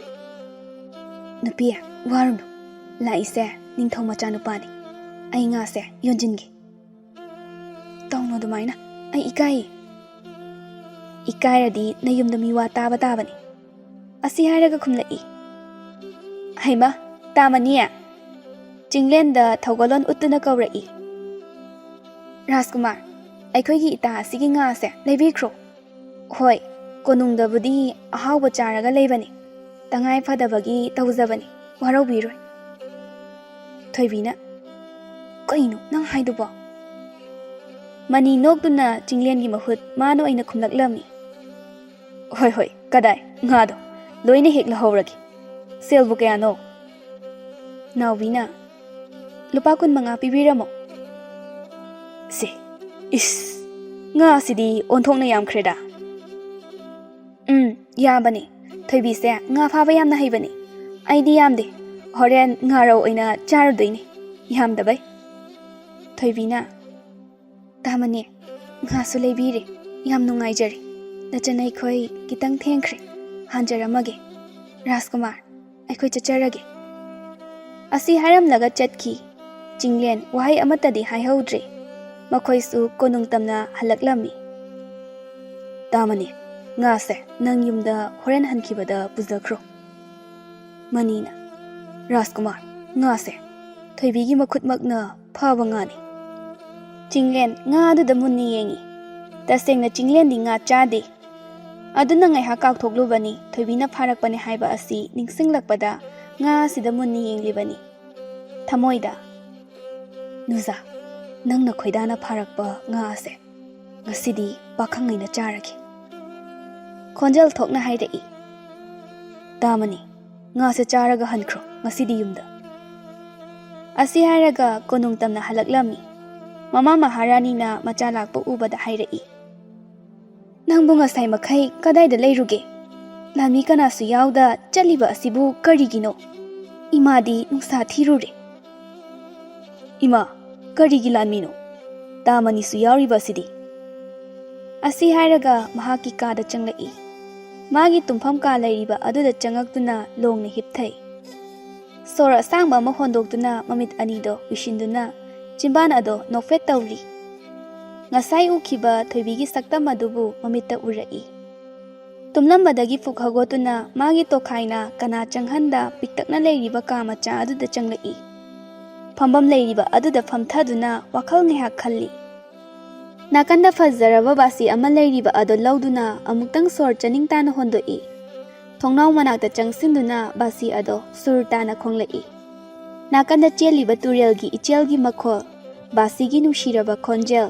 "ꯅꯨꯄꯤ, ꯋꯥꯔꯨꯅꯨ꯫ ꯂꯥꯛꯏꯁꯦ ꯅꯤꯡꯊꯧ ꯃꯆꯥꯅꯨꯄꯥꯅꯤ꯫ ꯑꯩ ꯉꯥꯁꯦ ꯌꯣꯟꯁꯤꯟꯒꯦ꯫" "ꯇꯧꯅꯨ ꯑꯗꯨꯃꯥꯏꯅ, ꯑꯩ ꯏꯀꯥꯏꯌꯦ꯫" "ꯏꯀꯥꯏꯔꯗꯤ ꯅꯌꯨꯝꯗ ꯃꯤ ꯋꯥ ꯇꯥꯕ ꯇꯥꯕꯅꯤ꯫" ꯑꯁꯤ ꯍꯥꯏꯔꯒ ꯈꯨꯝꯂꯛꯏ꯫ "ꯍꯩꯃ, ꯇꯥꯃꯅꯤ!" ꯆꯤꯡꯂꯦꯟꯗ ꯊꯧꯒꯜꯂꯣꯟ ꯎꯠꯇꯨꯅ ꯀꯧꯔꯛꯏ꯫ "ꯔꯥꯖꯀꯨꯃꯥꯔ, ꯑꯩꯈꯣꯏꯒꯤ ꯏꯇꯥ ꯑꯁꯤꯒꯤ ꯉꯥꯁꯦ ꯂꯩꯕꯤꯈ꯭ꯔꯣ꯫ ꯍꯣꯏ, ꯀꯣꯅꯨꯡꯗꯕꯨꯗꯤ ꯑꯍꯥꯎꯕ ꯆꯥꯔꯒ ꯂꯩꯕꯅꯤ, ꯇꯉꯥꯏ ꯐꯗꯕꯒꯤ ꯇꯧꯖꯕꯅꯤ, ꯋꯥꯔꯧꯕꯤꯔꯣꯏ꯫" ꯊꯣꯏꯕꯤꯅ, "ꯀꯩꯅꯣ ꯅꯪ ꯍꯥꯏꯗꯨꯕꯣ?" ꯃꯅꯤ ꯅꯣꯛꯇꯨꯅ ꯆꯤꯡꯂꯦꯟꯒꯤ ꯃꯍꯨꯠ ꯃꯥꯅ ꯑꯣꯏꯅ ꯈꯨꯝꯂꯛꯂꯝꯃꯤ꯫ "ꯍꯣꯏ, ꯍꯣꯏ, ꯀꯗꯥꯏ? ꯉꯥꯗꯣ ꯂꯣꯏꯅ ꯍꯦꯛ ꯂꯧꯍꯧꯔꯒꯦ꯫ ꯁꯦꯜꯕꯨ ꯀꯌꯥꯅꯣ?" ꯅꯥꯎꯕꯤꯅ, "ꯂꯨꯄꯥ ꯀꯨꯟꯃꯉꯥ ꯄꯤꯕꯤꯔꯝꯃꯣ꯫" ꯁꯦ, ꯏꯁ, ꯉꯥꯁꯤꯗꯤ ꯑꯣꯟꯊꯣꯛꯅ ꯌꯥꯝꯈ꯭ꯔꯦꯗ꯫ "ꯎꯝ, ꯌꯥꯝꯕꯅꯤ꯫ ꯊꯣꯏꯕꯤꯁꯦ ꯉꯥ ꯐꯥꯕ ꯌꯥꯝꯅ ꯍꯩꯕꯅꯤ꯫ ꯑꯩꯗꯤ ꯌꯥꯝꯗꯦ꯫ ꯍꯣꯔꯦꯟ ꯉꯥꯔꯧ ꯑꯣꯏꯅ ꯆꯥꯔꯨꯗꯣꯏꯅꯤ, ꯌꯥꯝꯗꯕꯩ꯫" ꯊꯣꯏꯕꯤꯅ, "ꯇꯥꯃꯅꯤ, ꯉꯥꯁꯨ ꯂꯩꯕꯤꯔꯦ꯫ ꯌꯥꯝ ꯅꯨꯡꯉꯥꯏꯖꯔꯦ꯫ ꯅꯆꯟ ꯑꯩꯈꯣꯏ ꯈꯤꯇꯪ ꯊꯦꯡꯈ꯭ꯔꯦ꯫ ꯍꯟꯖꯔꯝꯃꯒꯦ꯫ ꯔꯥꯖꯀꯨꯃꯥꯔ, ꯑꯩꯈꯣꯏ ꯆꯠꯆꯔꯒꯦ꯫" ꯑꯁꯤ ꯍꯥꯏꯔꯝꯂꯒ ꯆꯠꯈꯤ꯫ ꯆꯤꯡꯂꯦꯟ ꯋꯥꯍꯩ ꯑꯃꯠꯇꯗꯤ ꯍꯥꯏꯍꯧꯗ꯭ꯔꯦ꯫ ꯃꯈꯣꯏꯁꯨ ꯀꯣꯅꯨꯡ ꯇꯝꯅ ꯍꯜꯂꯛꯂꯝꯃꯤ꯫ "ꯇꯥꯃꯅꯤ, ꯉꯥꯁꯦ ꯅꯪ ꯌꯨꯝꯗ ꯍꯣꯔꯦꯟ ꯍꯟꯈꯤꯕꯗ ꯄꯨꯖꯈ꯭ꯔꯣ꯫" ꯃꯅꯤꯅ, "ꯔꯥꯖꯀꯨꯃꯥꯔ, ꯉꯥꯁꯦ ꯊꯣꯏꯕꯤꯒꯤ ꯃꯈꯨꯠꯃꯛꯅ ꯐꯥꯕ ꯉꯥꯅꯤ꯫" ꯆꯤꯡꯂꯦꯟ ꯉꯥ ꯑꯗꯨꯗ ꯃꯨꯟꯅ ꯌꯦꯡꯉꯤ꯫ ꯇꯁꯦꯡꯅ ꯆꯤꯡꯂꯦꯟꯗꯤ ꯉꯥ ꯆꯥꯗꯦ꯫ ꯑꯗꯨꯅ ꯉꯥꯏꯍꯥꯛ ꯀꯥꯎꯊꯣꯛꯂꯨꯕꯅꯤ, ꯊꯣꯏꯕꯤꯅ ꯐꯥꯔꯛꯄꯅꯤ ꯍꯥꯏꯕ ꯑꯁꯤ ꯅꯤꯡꯁꯤꯡꯂꯛꯄꯗ ꯉꯥ ꯑꯁꯤꯗ ꯃꯨꯟꯅ ꯌꯦꯡꯂꯤꯕꯅꯤ꯫ ꯊꯃꯣꯏꯗ, "ꯅꯨꯖꯥ, ꯅꯪꯅ ꯈꯣꯏꯗꯥꯅ ꯐꯥꯔꯛꯄ ꯉꯥ ꯑꯁꯦ ꯉꯁꯤꯗꯤ ꯄꯥꯈꯪꯉꯩꯅ ꯆꯥꯔꯒꯦ꯫" ꯈꯣꯟꯖꯦꯜ ꯊꯣꯛꯅ ꯍꯥꯏꯔꯛꯏ, "ꯇꯥꯃꯅꯤ, ꯉꯥꯁꯦ ꯆꯥꯔꯒ ꯍꯟꯈ꯭ꯔꯣ ꯉꯁꯤꯗꯤ ꯌꯨꯝꯗ꯫" ꯑꯁꯤ ꯍꯥꯏꯔꯒ ꯀꯣꯅꯨꯡ ꯇꯝꯅ ꯍꯜꯂꯛꯂꯝꯃꯤ꯫ ꯃꯃꯥ ꯃꯍꯥꯔꯥꯅꯤꯅ ꯃꯆꯥ ꯂꯥꯛꯄ ꯎꯕꯗ ꯍꯥꯏꯔꯛꯏ, "ꯅꯪꯕꯨ ꯉꯁꯥꯏ ꯃꯈꯩ ꯀꯗꯥꯏꯗ ꯂꯩꯔꯨꯒꯦ? ꯂꯥꯟꯃꯤ ꯀꯅꯥꯁꯨ ꯌꯥꯎꯗ ꯆꯠꯂꯤꯕ ꯑꯁꯤꯕꯨ ꯀꯔꯤꯒꯤꯅꯣ? ꯏꯃꯥꯗꯤ ꯅꯨꯡꯁꯥ ꯊꯤꯔꯨꯔꯦ꯫" "ꯏꯃꯥ, ꯀꯔꯤꯒꯤ ꯂꯥꯟꯃꯤꯅꯣ? ꯇꯥꯃꯅꯤꯁꯨ ꯌꯥꯎꯔꯤꯕ ꯑꯁꯤꯗꯤ?" ꯑꯁꯤ ꯍꯥꯏꯔꯒ ꯃꯍꯥꯛꯀꯤ ꯀꯥꯗ ꯆꯪꯂꯛꯏ꯫ ꯃꯥꯒꯤ ꯇꯨꯝꯐꯝ ꯀꯥ ꯂꯩꯔꯤꯕ ꯑꯗꯨꯗ ꯆꯪꯉꯛꯇꯨꯅ ꯂꯣꯡꯅ ꯍꯤꯞꯊꯩ꯫ ꯁꯣꯔ ꯑꯁꯥꯡꯕ ꯑꯃ ꯍꯣꯟꯗꯣꯛꯇꯨꯅ ꯃꯃꯤꯠ ꯑꯅꯤꯗꯣ ꯎꯏꯁꯤꯟꯗꯨꯅ ꯆꯤꯝꯕꯥꯟ ꯑꯗꯣ ꯅꯣꯛꯐꯦꯠ ꯇꯧꯔꯤ꯫ ꯉꯁꯥꯏ ꯎꯈꯤꯕ ꯊꯣꯏꯕꯤꯒꯤ ꯁꯛꯇꯝ ꯑꯗꯨꯕꯨ ꯃꯃꯤꯠꯇ ꯎꯔꯛꯏ꯫ ꯇꯨꯝꯂꯝꯕꯗꯒꯤ ꯐꯨꯛ ꯍꯧꯒꯠꯇꯨꯅ ꯃꯥꯒꯤ ꯇꯣꯈꯥꯏꯅ ꯀꯅꯥ ꯆꯪꯍꯟꯗ ꯄꯤꯛꯇꯛꯅ ꯂꯩꯔꯤꯕ ꯀꯥ ꯃꯆꯥ ꯑꯗꯨꯗ ꯆꯪꯂꯛꯏ꯫ ꯐꯝꯐꯝ ꯂꯩꯔꯤꯕ ꯑꯗꯨꯗ ꯐꯝꯊꯗꯨꯅ ꯋꯥꯈꯜ ꯉꯥꯏꯍꯥꯛ ꯈꯜꯂꯤ꯫ ꯅꯥꯀꯟꯗ ꯐꯖꯔꯕ ꯕꯥꯁꯤ ꯑꯃ ꯂꯩꯔꯤꯕ ꯑꯗꯨ ꯂꯧꯗꯨꯅ ꯑꯃꯨꯛꯇꯪ ꯁꯣꯔ ꯆꯅꯤꯡ ꯇꯥꯅ ꯍꯣꯟꯗꯣꯛꯏ꯫ ꯊꯣꯡꯅꯥꯎ ꯃꯅꯥꯛꯇ ꯆꯪꯁꯤꯟꯗꯨꯅ ꯕꯥꯁꯤ ꯑꯗꯣ ꯁꯨꯔ ꯇꯥꯅ ꯈꯣꯡꯂꯛꯏ꯫ ꯅꯥꯀꯟꯗ ꯆꯦꯜꯂꯤꯕ ꯇꯨꯔꯦꯜꯒꯤ ꯏꯆꯦꯜꯒꯤ ꯃꯈꯣꯜ, ꯕꯥꯁꯤꯒꯤ ꯅꯨꯡꯁꯤꯔꯕ ꯈꯣꯟꯖꯦꯜ,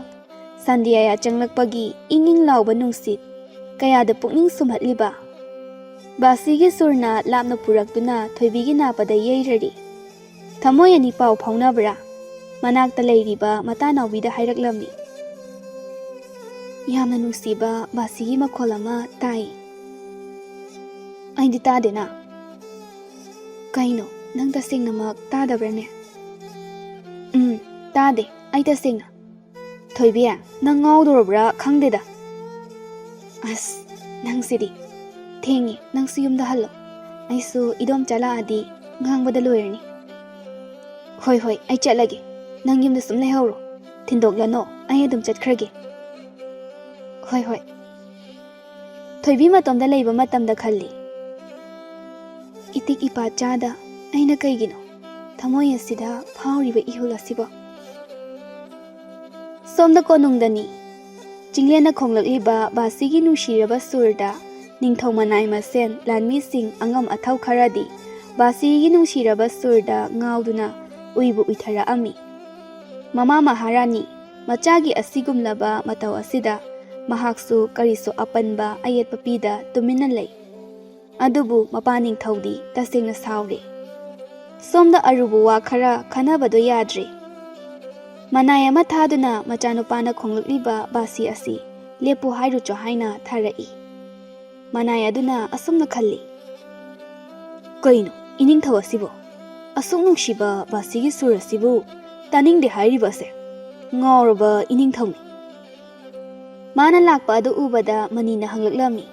ꯁꯟꯗ꯭ꯌꯥꯌꯥ ꯆꯪꯂꯛꯄꯒꯤ ꯏꯪ ꯏꯪ ꯂꯥꯎꯕ ꯅꯨꯡꯁꯤꯠ, ꯀꯌꯥꯗ ꯄꯨꯛꯅꯤꯡ ꯁꯨꯝꯍꯠꯂꯤꯕ꯫ ꯕꯥꯁꯤꯒꯤ ꯁꯨꯔꯅ ꯂꯥꯞꯅ ꯄꯨꯔꯛꯇꯨꯅ ꯊꯣꯏꯕꯤꯒꯤ ꯅꯥꯄꯗ ꯌꯩꯔꯔꯤ꯫ "ꯊꯃꯣꯏ ꯑꯅꯤ ꯄꯥꯎ ꯐꯥꯎꯅꯕ꯭ꯔꯥ?" ꯃꯅꯥꯛꯇ ꯂꯩꯔꯤꯕ ꯃꯇꯥꯅꯥꯎꯕꯤꯗ ꯍꯥꯏꯔꯛꯂꯝꯃꯤ꯫ "ꯌꯥꯝꯅ ꯅꯨꯡꯁꯤꯕ ꯕꯥꯁꯤꯒꯤ ꯃꯈꯣꯜ ꯑꯃ ꯇꯥꯏ꯫" "ꯑꯩꯗꯤ ꯇꯥꯗꯦꯅ꯫" "ꯀꯩꯅꯣ, ꯅꯪ ꯇꯁꯦꯡꯅꯃꯛ ꯇꯥꯗꯕ꯭ꯔꯥꯅꯦ?" "ꯎꯝ, ꯇꯥꯗꯦ, ꯑꯩ ꯇꯁꯦꯡꯅ꯫" "ꯊꯣꯏꯕꯤ, ꯅꯪ ꯉꯥꯎꯗꯣꯔꯕ꯭ꯔꯥ ꯈꯪꯗꯦꯗ꯫" "ꯑꯁ, ꯅꯪꯁꯤꯗꯤ꯫ ꯊꯦꯡꯉꯦ, ꯅꯪꯁꯨ ꯌꯨꯝꯗ ꯍꯜꯂꯣ꯫ ꯑꯩꯁꯨ ꯏꯗꯣꯝꯆꯥ ꯂꯥꯛꯑꯗꯤ ꯉꯥꯡꯕꯗ ꯂꯣꯏꯔꯅꯤ꯫" "ꯍꯣꯏ, ꯍꯣꯏ, ꯑꯩ ꯆꯠꯂꯒꯦ꯫ ꯅꯪ ꯌꯨꯝꯗ ꯁꯨꯝ ꯂꯩꯍꯧꯔꯣ꯫ ꯊꯤꯟꯗꯣꯛꯂꯅꯣ, ꯑꯩ ꯑꯗꯨꯝ ꯆꯠꯈ꯭ꯔꯒꯦ꯫" "ꯍꯣꯏ, ꯍꯣꯏ꯫" ꯊꯣꯏꯕꯤ ꯃꯇꯣꯝꯗ ꯂꯩꯕ ꯃꯇꯝꯗ ꯈꯜꯂꯤ, "ꯏꯇꯤꯛ ꯏꯄꯥ ꯆꯥꯗ ꯑꯩꯅ ꯀꯩꯒꯤꯅꯣ ꯊꯃꯣꯏ ꯑꯁꯤꯗ ꯐꯥꯎꯔꯤꯕ ꯏꯍꯨꯜ ꯑꯁꯤꯕꯣ?" ꯁꯣꯝꯗ ꯀꯣꯅꯨꯡꯗꯅꯤ꯫ ꯆꯤꯡꯂꯦꯟꯅ ꯈꯣꯡꯂꯛꯂꯤꯕ ꯕꯥꯁꯤꯒꯤ ꯅꯨꯡꯁꯤꯔꯕ ꯁꯨꯔꯗ ꯅꯤꯡꯊꯧ ꯃꯅꯥꯏ ꯃꯁꯦꯟ ꯂꯥꯟꯃꯤꯁꯤꯡ ꯑꯉꯝ ꯑꯊꯧ ꯈꯔꯗꯤ ꯕꯥꯁꯤꯒꯤ ꯅꯨꯡꯁꯤꯔꯕ ꯁꯨꯔꯗ ꯉꯥꯎꯗꯨꯅ ꯎꯏꯕꯨ ꯎꯏꯊꯔꯛꯑꯝꯃꯤ꯫ ꯃꯃꯥ ꯃꯍꯥꯔꯥꯅꯤ, ꯃꯆꯥꯒꯤ ꯑꯁꯤꯒꯨꯝꯂꯕ ꯃꯇꯧ ꯑꯁꯤꯗ ꯃꯍꯥꯛꯁꯨ ꯀꯔꯤꯁꯨ ꯑꯄꯟꯕ ꯑꯌꯦꯠꯄ ꯄꯤꯗ ꯇꯨꯃꯤꯟꯅ ꯂꯩ꯫ ꯑꯗꯨꯕꯨ ꯃꯄꯥ ꯅꯤꯡꯊꯧꯗꯤ ꯇꯁꯦꯡꯅ ꯁꯥꯎꯔꯦ꯫ ꯁꯣꯝꯗ ꯑꯔꯨꯕ ꯋꯥ ꯈꯔ ꯈꯟꯅꯕꯗꯣ ꯌꯥꯗ꯭ꯔꯦ꯫ ꯃꯅꯥꯏ ꯑꯃ ꯊꯥꯗꯨꯅ ꯃꯆꯥꯅꯨꯄꯥꯅ ꯈꯣꯡꯂꯛꯂꯤꯕ ꯕꯥꯁꯤ ꯑꯁꯤ ꯂꯦꯞꯄꯨ ꯍꯥꯏꯔꯨꯆꯣ ꯍꯥꯏꯅ ꯊꯥꯔꯛꯏ꯫ ꯃꯅꯥꯏ ꯑꯗꯨꯅ ꯑꯁꯨꯝꯅ ꯈꯜꯂꯤ, "ꯀꯩꯅꯣ ꯏꯅꯤꯡꯊꯧ ꯑꯁꯤꯕꯨ? ꯑꯁꯨꯛ ꯅꯨꯡꯁꯤꯕ ꯕꯥꯁꯤꯒꯤ ꯁꯨꯔ ꯑꯁꯤꯕꯨ ꯇꯥꯅꯤꯡꯗꯦ ꯍꯥꯏꯔꯤꯕ ꯑꯁꯦ? ꯉꯥꯎꯔꯕ ꯏꯅꯤꯡꯊꯧꯅꯤ!" ꯃꯥꯅ ꯂꯥꯛꯄ ꯑꯗꯨ ꯎꯕꯗ ꯃꯅꯤꯅ ꯍꯪꯂꯛꯂꯝꯃꯤ꯫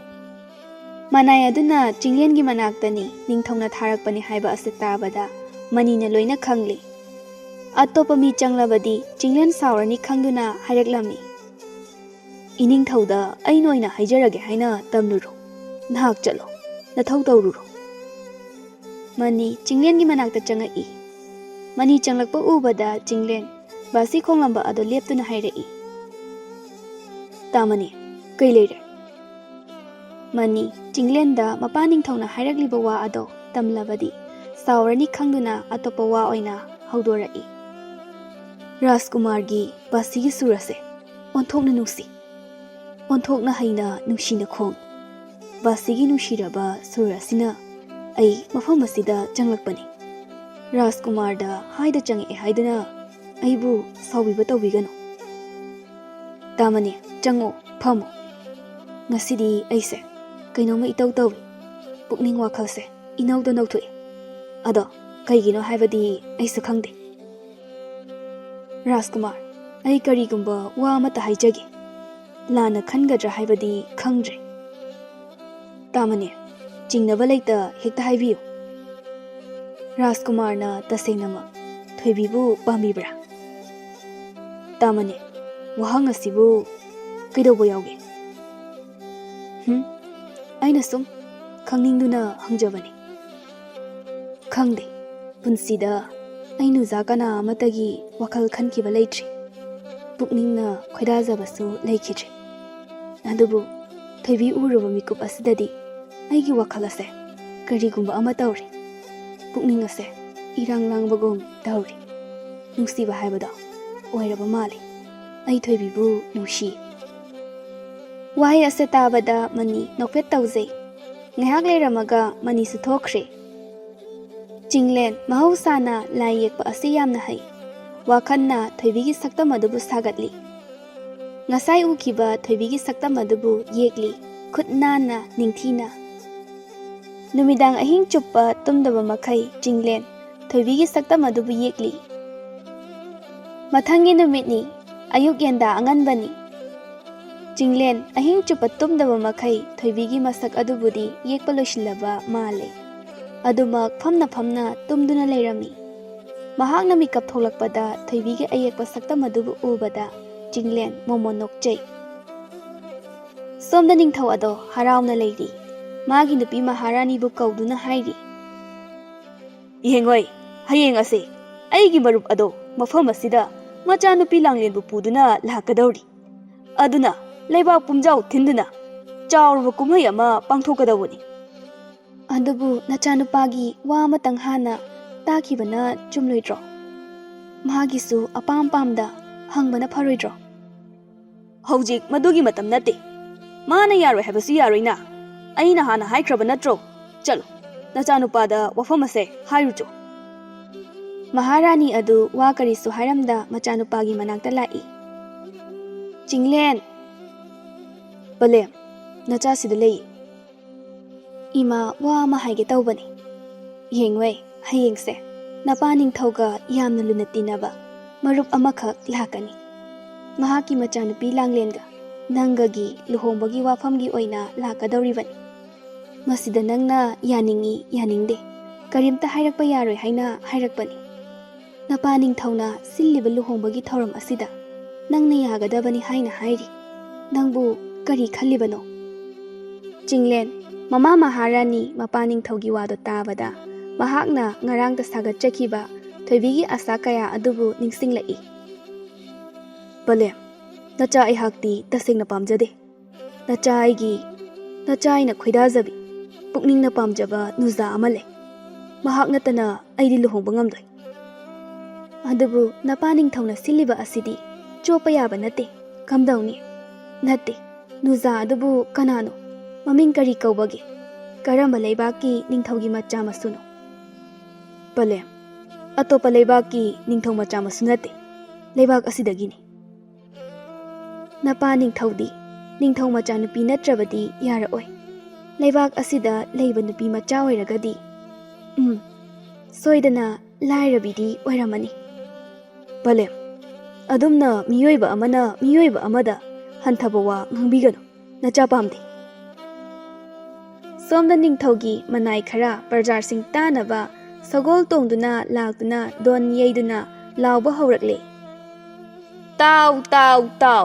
ꯃꯅꯥꯏ ꯑꯗꯨꯅ ꯆꯤꯡꯂꯦꯟꯒꯤ ꯃꯅꯥꯛꯇꯅꯤ, ꯅꯤꯡꯊꯧꯅ ꯊꯥꯔꯛꯄꯅꯤ ꯍꯥꯏꯕ ꯑꯁꯤ ꯇꯥꯕꯗ ꯃꯅꯤꯅ ꯂꯣꯏꯅ ꯈꯪꯂꯤ꯫ ꯑꯇꯣꯞꯄ ꯃꯤ ꯆꯪꯂꯕꯗꯤ ꯆꯤꯡꯂꯦꯟ ꯁꯥꯎꯔꯅꯤ ꯈꯪꯗꯨꯅ ꯍꯥꯏꯔꯛꯂꯝꯃꯤ꯫ "ꯏꯅꯤꯡꯊꯧꯗ ꯑꯩꯅ ꯑꯣꯏꯅ ꯍꯥꯏꯖꯔꯒꯦ ꯍꯥꯏꯅ ꯇꯝꯂꯨꯔꯣ꯫ ꯅꯍꯥꯛ ꯆꯠꯂꯣ, ꯅꯊꯧ ꯇꯧꯔꯨꯔꯣ꯫" ꯃꯅꯤ ꯆꯤꯡꯂꯦꯟꯒꯤ ꯃꯅꯥꯛꯇ ꯆꯪꯉꯛꯏ꯫ ꯃꯅꯤ ꯆꯪꯂꯛꯄ ꯎꯕꯗ ꯆꯤꯡꯂꯦꯟ ꯕꯥꯁꯤ ꯈꯣꯡꯂꯝꯕ ꯑꯗꯨ ꯂꯦꯞꯇꯨꯅ ꯍꯥꯏꯔꯛꯏ, "ꯇꯥꯃꯅꯤ, ꯀꯩ ꯂꯩꯔꯦ?" ꯃꯅꯤ ꯆꯤꯡꯂꯦꯟꯗ ꯃꯄꯥ ꯅꯤꯡꯊꯧꯅ ꯍꯥꯏꯔꯛꯂꯤꯕ ꯋꯥ ꯑꯗꯣ ꯇꯝꯂꯕꯗꯤ ꯁꯥꯎꯔꯅꯤ ꯈꯪꯗꯨꯅ ꯑꯇꯣꯞꯄ ꯋꯥ ꯑꯣꯏꯅ ꯍꯧꯗꯣꯔꯛꯏ꯫ "ꯔꯥꯖꯀꯨꯃꯥꯔꯒꯤ ꯕꯥꯁꯤꯒꯤ ꯁꯨꯔ ꯑꯁꯦ ꯑꯣꯟꯊꯣꯛꯅ ꯅꯨꯡꯁꯤ, ꯑꯣꯟꯊꯣꯛꯅ ꯍꯩꯅ ꯅꯨꯡꯁꯤꯅ ꯈꯣꯡ꯫ ꯕꯥꯁꯤꯒꯤ ꯅꯨꯡꯁꯤꯔꯕ ꯁꯨꯔ ꯑꯁꯤꯅ ꯑꯩ ꯃꯐꯝ ꯑꯁꯤꯗ ꯆꯪꯂꯛꯄꯅꯤ꯫ ꯔꯥꯖꯀꯨꯃꯥꯔꯗ ꯍꯥꯏꯗ ꯆꯪꯉꯛꯑꯦ ꯍꯥꯏꯗꯨꯅ ꯑꯩꯕꯨ ꯁꯥꯎꯕꯤꯕ ꯇꯧꯕꯤꯒꯅꯨ꯫ ꯇꯥꯃꯅꯤ, ꯆꯪꯉꯣ, ꯐꯝꯃꯣ꯫ ꯉꯁꯤꯗꯤ ꯑꯩꯁꯦ ꯀꯩꯅꯣꯝꯃ ꯏꯇꯧ ꯇꯧꯏ꯫ ꯄꯨꯛꯅꯤꯡ ꯋꯥꯈꯜꯁꯦ ꯏꯅꯧꯗ ꯅꯧꯊꯣꯛꯏ꯫ ꯑꯗꯣ ꯀꯩꯒꯤꯅꯣ ꯍꯥꯏꯕꯗꯤ ꯑꯩꯁꯨ ꯈꯪꯗꯦ꯫ ꯔꯥꯖꯀꯨꯃꯥꯔ, ꯑꯩ ꯀꯔꯤꯒꯨꯝꯕ ꯋꯥ ꯑꯃꯠꯇ ꯍꯥꯏꯖꯒꯦ꯫ ꯂꯥꯟꯅ ꯈꯟꯒꯗ꯭ꯔꯥ ꯍꯥꯏꯕꯗꯤ ꯈꯪꯗ꯭ꯔꯦ꯫ ꯇꯥꯃꯅꯤ, ꯆꯤꯡꯅꯕ ꯂꯩꯇ ꯍꯦꯛꯇ ꯍꯥꯏꯕꯤꯌꯨ꯫ ꯔꯥꯖꯀꯨꯃꯥꯔꯅ ꯇꯁꯦꯡꯅꯃꯛ ꯊꯣꯏꯕꯤꯕꯨ ꯄꯥꯝꯕꯤꯕ꯭ꯔꯥ? ꯇꯥꯃꯅꯤ, ꯋꯥꯍꯪ ꯑꯁꯤꯕꯨ ꯀꯩꯗꯧꯕ ꯌꯥꯎꯒꯦ? ꯍꯨꯝ, ꯑꯩꯅ ꯁꯨꯝ ꯈꯪꯅꯤꯡꯗꯨꯅ ꯍꯪꯖꯕꯅꯤ꯫ ꯈꯪꯗꯦ, ꯄꯨꯟꯁꯤꯗ ꯑꯩ ꯅꯨꯖꯥ ꯀꯅꯥ ꯑꯃꯠꯇꯒꯤ ꯋꯥꯈꯜ ꯈꯟꯈꯤꯕ ꯂꯩꯇ꯭ꯔꯤ꯫ ꯄꯨꯛꯅꯤꯡꯅ ꯈꯣꯏꯗꯥꯖꯕꯁꯨ ꯂꯩꯈꯤꯗ꯭ꯔꯤ꯫ ꯑꯗꯨꯕꯨ ꯊꯣꯏꯕꯤ ꯎꯔꯨꯕ ꯃꯤꯀꯨꯞ ꯑꯁꯤꯗꯗꯤ ꯑꯩꯒꯤ ꯋꯥꯈꯜ ꯑꯁꯦ ꯀꯔꯤꯒꯨꯝꯕ ꯑꯃ ꯇꯧꯔꯤ꯫ ꯄꯨꯛꯅꯤꯡ ꯑꯁꯦ ꯏꯔꯥꯡ ꯂꯥꯡꯕꯒꯨꯝ ꯇꯧꯔꯤ꯫ ꯅꯨꯡꯁꯤꯕ ꯍꯥꯏꯕꯗꯣ ꯑꯣꯏꯔꯕ ꯃꯥꯜꯂꯤ꯫ ꯑꯩ ꯊꯣꯏꯕꯤꯕꯨ ꯅꯨꯡꯁꯤ꯫ ꯋꯥꯍꯩ ꯑꯁꯤ ꯇꯥꯕꯗ ꯃꯅꯤ ꯅꯣꯛꯐꯦꯠ ꯇꯧꯖꯩ꯫ ꯉꯥꯏꯍꯥꯛ ꯂꯩꯔꯝꯃꯒ ꯃꯅꯤꯁꯨ ꯊꯣꯛꯈ꯭ꯔꯦ꯫ ꯆꯤꯡꯂꯦꯟ ꯃꯍꯧꯁꯥꯅ ꯂꯥꯏ ꯌꯦꯛꯄ ꯑꯁꯤ ꯌꯥꯝꯅ ꯍꯩ꯫ ꯋꯥꯈꯜꯅ ꯊꯣꯏꯕꯤꯒꯤ ꯁꯛꯇꯝ ꯑꯗꯨꯕꯨ ꯁꯥꯒꯠꯂꯤ꯫ ꯉꯁꯥꯏ ꯎꯈꯤꯕ ꯊꯣꯏꯕꯤꯒꯤ ꯁꯛꯇꯝ ꯑꯗꯨꯕꯨ ꯌꯦꯛꯂꯤ, ꯈꯨꯠ ꯅꯥꯟꯅ, ꯅꯤꯡꯊꯤꯅ꯫ ꯅꯨꯃꯤꯗꯥꯡ ꯑꯍꯤꯡ ꯆꯨꯞꯄ ꯇꯨꯝꯗꯕ ꯃꯈꯩ ꯆꯤꯡꯂꯦꯟ ꯊꯣꯏꯕꯤꯒꯤ ꯁꯛꯇꯝ ꯑꯗꯨꯕꯨ ꯌꯦꯛꯂꯤ꯫ ꯃꯊꯪꯒꯤ ꯅꯨꯃꯤꯠꯅꯤ, ꯑꯌꯨꯛ ꯌꯦꯟꯗꯥ ꯑꯉꯟꯕꯅꯤ꯫ ꯆꯤꯡꯂꯦꯟ ꯑꯍꯤꯡ ꯆꯨꯞꯄ ꯇꯨꯝꯗꯕ ꯃꯈꯩ ꯊꯣꯏꯕꯤꯒꯤ ꯃꯁꯛ ꯑꯗꯨꯕꯨꯗꯤ ꯌꯦꯛꯄ ꯂꯣꯏꯁꯤꯜꯂꯕ ꯃꯥꯜꯂꯦ꯫ ꯑꯗꯨꯃꯛ ꯐꯝꯅ ꯐꯝꯅ ꯇꯨꯝꯗꯨꯅ ꯂꯩꯔꯝꯃꯤ꯫ ꯃꯍꯥꯛꯅ ꯃꯤꯀꯞ ꯊꯣꯛꯂꯛꯄꯗ ꯊꯣꯏꯕꯤꯒꯤ ꯑꯌꯦꯛꯄ ꯁꯛꯇꯝ ꯑꯗꯨꯕꯨ ꯎꯕꯗ ꯆꯤꯡꯂꯦꯟ ꯃꯣꯃꯣꯟ ꯅꯣꯛꯆꯩ꯫ ꯁꯣꯝꯗ ꯅꯤꯡꯊꯧ ꯑꯗꯣ ꯍꯔꯥꯎꯅ ꯂꯩꯔꯤ꯫ ꯃꯥꯒꯤ ꯅꯨꯄꯤ ꯃꯍꯥꯔꯥꯅꯤꯕꯨ ꯀꯧꯗꯨꯅ ꯍꯥꯏꯔꯤ, "ꯌꯦꯡꯉꯣꯏ, ꯍꯌꯦꯡ ꯑꯁꯦ ꯑꯩꯒꯤ ꯃꯔꯨꯞ ꯑꯗꯣ ꯃꯐꯝ ꯑꯁꯤꯗ ꯃꯆꯥꯅꯨꯄꯤ ꯂꯥꯡꯂꯦꯟꯕꯨ ꯄꯨꯗꯨꯅ ꯂꯥꯛꯀꯗꯧꯔꯤ꯫ ꯑꯗꯨꯅ ꯂꯩꯕꯥꯛ ꯄꯨꯝꯖꯥꯎ ꯊꯤꯟꯗꯨꯅ ꯆꯥꯎꯔꯕ ꯀꯨꯝꯍꯩ ꯑꯃ ꯄꯥꯡꯊꯣꯛꯀꯗꯧꯕꯅꯤ꯫" ꯑꯗꯨꯕꯨ ꯅꯆꯥꯅꯨꯄꯥꯒꯤ ꯋꯥ ꯑꯃꯇꯪ ꯍꯥꯟꯅ ꯇꯥꯈꯤꯕꯅ ꯆꯨꯝꯂꯣꯏꯗ꯭ꯔꯣ? ꯃꯥꯒꯤꯁꯨ ꯑꯄꯥꯝ ꯄꯥꯝꯗ ꯍꯪꯕꯅ ꯐꯔꯣꯏꯗ꯭ꯔꯣ? "ꯍꯧꯖꯤꯛ ꯃꯗꯨꯒꯤ ꯃꯇꯝ ꯅꯠꯇꯦ꯫ ꯃꯥꯅ ꯌꯥꯔꯣꯏ ꯍꯥꯏꯕꯁꯨ ꯌꯥꯔꯣꯏꯅ꯫ ꯑꯩꯅ ꯍꯥꯟꯅ ꯍꯥꯏꯈ꯭ꯔꯕ ꯅꯠꯇ꯭ꯔꯣ? ꯆꯠꯂꯣ, ꯅꯆꯥꯅꯨꯄꯥꯗ ꯋꯥꯐꯝ ꯑꯁꯦ ꯍꯥꯏꯔꯨꯆꯣ꯫" ꯃꯍꯥꯔꯥꯅꯤ ꯑꯗꯨ ꯋꯥ ꯀꯔꯤꯁꯨ ꯍꯥꯏꯔꯝꯗ ꯃꯆꯥꯅꯨꯄꯥꯒꯤ ꯃꯅꯥꯛꯇ ꯂꯥꯛꯏ꯫ "ꯆꯤꯡꯂꯦꯟ!" "ꯄꯂꯦꯝ, ꯅꯆꯥꯁꯤꯗ ꯂꯩ꯫" "ꯏꯃꯥ, ꯋꯥ ꯑꯃ ꯍꯥꯏꯒꯦ ꯇꯧꯕꯅꯤ꯫ ꯌꯦꯡꯉꯣꯏ, ꯍꯌꯦꯡꯁꯦ ꯅꯄꯥ ꯅꯤꯡꯊꯧꯒ ꯌꯥꯝꯅ ꯂꯨꯅ ꯇꯤꯟꯅꯕ ꯃꯔꯨꯞ ꯑꯃꯈꯛ ꯂꯥꯛꯀꯅꯤ꯫ ꯃꯍꯥꯛꯀꯤ ꯃꯆꯥꯅꯨꯄꯤ ꯂꯥꯡꯂꯦꯟꯒ ꯅꯪꯒꯒꯤ ꯂꯨꯍꯣꯡꯕꯒꯤ ꯋꯥꯐꯝꯒꯤ ꯑꯣꯏꯅ ꯂꯥꯛꯀꯗꯧꯔꯤꯕꯅꯤ꯫ ꯃꯁꯤꯗ ꯅꯪꯅ ꯌꯥꯅꯤꯡꯏ ꯌꯥꯅꯤꯡꯗꯦ ꯀꯔꯤꯝꯇ ꯍꯥꯏꯔꯛꯄ ꯌꯥꯔꯣꯏ ꯍꯥꯏꯅ ꯍꯥꯏꯔꯛꯄꯅꯤ꯫ ꯅꯄꯥ ꯅꯤꯡꯊꯧꯅ ꯁꯤꯜꯂꯤꯕ ꯂꯨꯍꯣꯡꯕꯒꯤ ꯊꯧꯔꯝ ꯑꯁꯤꯗ ꯅꯪꯅ ꯌꯥꯒꯗꯕꯅꯤ ꯍꯥꯏꯅ ꯍꯥꯏꯔꯤ꯫ ꯅꯪꯕꯨ ꯀꯔꯤ ꯈꯜꯂꯤꯕꯅꯣ?" ꯆꯤꯡꯂꯦꯟ ꯃꯃꯥ ꯃꯍꯥꯔꯥꯅꯤ ꯃꯄꯥ ꯅꯤꯡꯊꯧꯒꯤ ꯋꯥꯗꯣ ꯇꯥꯕꯗ ꯃꯍꯥꯛꯅ ꯉꯔꯥꯡꯇ ꯁꯥꯒꯠꯆꯈꯤꯕ ꯊꯣꯏꯕꯤꯒꯤ ꯑꯁꯥ ꯀꯌꯥ ꯑꯗꯨꯕꯨ ꯅꯤꯡꯁꯤꯡꯂꯛꯏ꯫ "ꯄꯂꯦꯝ, ꯅꯆꯥ ꯑꯩꯍꯥꯛꯇꯤ ꯇꯁꯦꯡꯅ ꯄꯥꯝꯖꯗꯦ꯫ ꯅꯆꯥ ꯑꯩꯒꯤ, ꯅꯆꯥ ꯑꯩꯅ ꯈꯣꯏꯗꯥꯖꯕꯤ, ꯄꯨꯛꯅꯤꯡꯅ ꯄꯥꯝꯖꯕ ꯅꯨꯖꯥ ꯑꯃ ꯂꯩ꯫ ꯃꯍꯥꯛ ꯅꯠꯇꯅ ꯑꯩꯗꯤ ꯂꯨꯍꯣꯡꯕ ꯉꯝꯂꯣꯏ꯫ ꯑꯗꯨꯕꯨ ꯅꯄꯥ ꯅꯤꯡꯊꯧꯅ ꯁꯤꯜꯂꯤꯕ ꯑꯁꯤꯗꯤ ꯆꯣꯞꯄ ꯌꯥꯕ ꯅꯠꯇꯦ꯫ ꯀꯝꯗꯧꯅꯤ? ꯅꯠꯇꯦ, ꯅꯨꯖꯥ ꯑꯗꯨꯕꯨ ꯀꯅꯥꯅꯣ? ꯃꯃꯤꯡ ꯀꯔꯤ ꯀꯧꯕꯒꯦ? ꯀꯔꯝꯕ ꯂꯩꯕꯥꯛꯀꯤ ꯅꯤꯡꯊꯧꯒꯤ ꯃꯆꯥ ꯃꯁꯨꯅꯣ? ꯄꯂꯦꯝ, ꯑꯇꯣꯞꯄ ꯂꯩꯕꯥꯛꯀꯤ ꯅꯤꯡꯊꯧ ꯃꯆꯥ ꯃꯁꯨ ꯅꯠꯇꯦ, ꯂꯩꯕꯥꯛ ꯑꯁꯤꯗꯒꯤꯅꯤ꯫ ꯅꯄꯥ ꯅꯤꯡꯊꯧꯗꯤ ꯅꯤꯡꯊꯧ ꯃꯆꯥꯅꯨꯄꯤ ꯅꯠꯇ꯭ꯔꯕꯗꯤ ꯌꯥꯔꯛꯑꯣꯏ꯫ ꯂꯩꯕꯥꯛ ꯑꯁꯤꯗ ꯂꯩꯕ ꯅꯨꯄꯤ ꯃꯆꯥ ꯑꯣꯏꯔꯒꯗꯤ, ꯎꯝ, ꯁꯣꯏꯗꯅ ꯂꯥꯏꯔꯕꯤꯗꯤ ꯑꯣꯏꯔꯝꯃꯅꯤ꯫ ꯄꯂꯦꯝ, ꯑꯗꯨꯝꯅ ꯃꯤꯑꯣꯏꯕ ꯑꯃꯅ ꯃꯤꯑꯣꯏꯕ ꯑꯃꯗ ꯍꯟꯊꯕ ꯋꯥ ꯉꯥꯡꯕꯤꯒꯅꯨ꯫ ꯅꯆꯥ ꯄꯥꯝꯗꯦ꯫ ꯁꯣꯝꯗ ꯅꯤꯡꯊꯧꯒꯤ ꯃꯅꯥꯏ ꯈꯔ ꯄ꯭ꯔꯖꯥꯁꯤꯡ ꯇꯥꯅꯕ ꯁꯒꯣꯜ ꯇꯣꯡꯗꯨꯅ ꯂꯥꯛꯇꯨꯅ ꯗꯣꯟ ꯌꯩꯗꯨꯅ ꯂꯥꯎꯕ ꯍꯧꯔꯛꯂꯦ꯫ "ꯇꯥꯎ, ꯇꯥꯎ, ꯇꯥꯎ!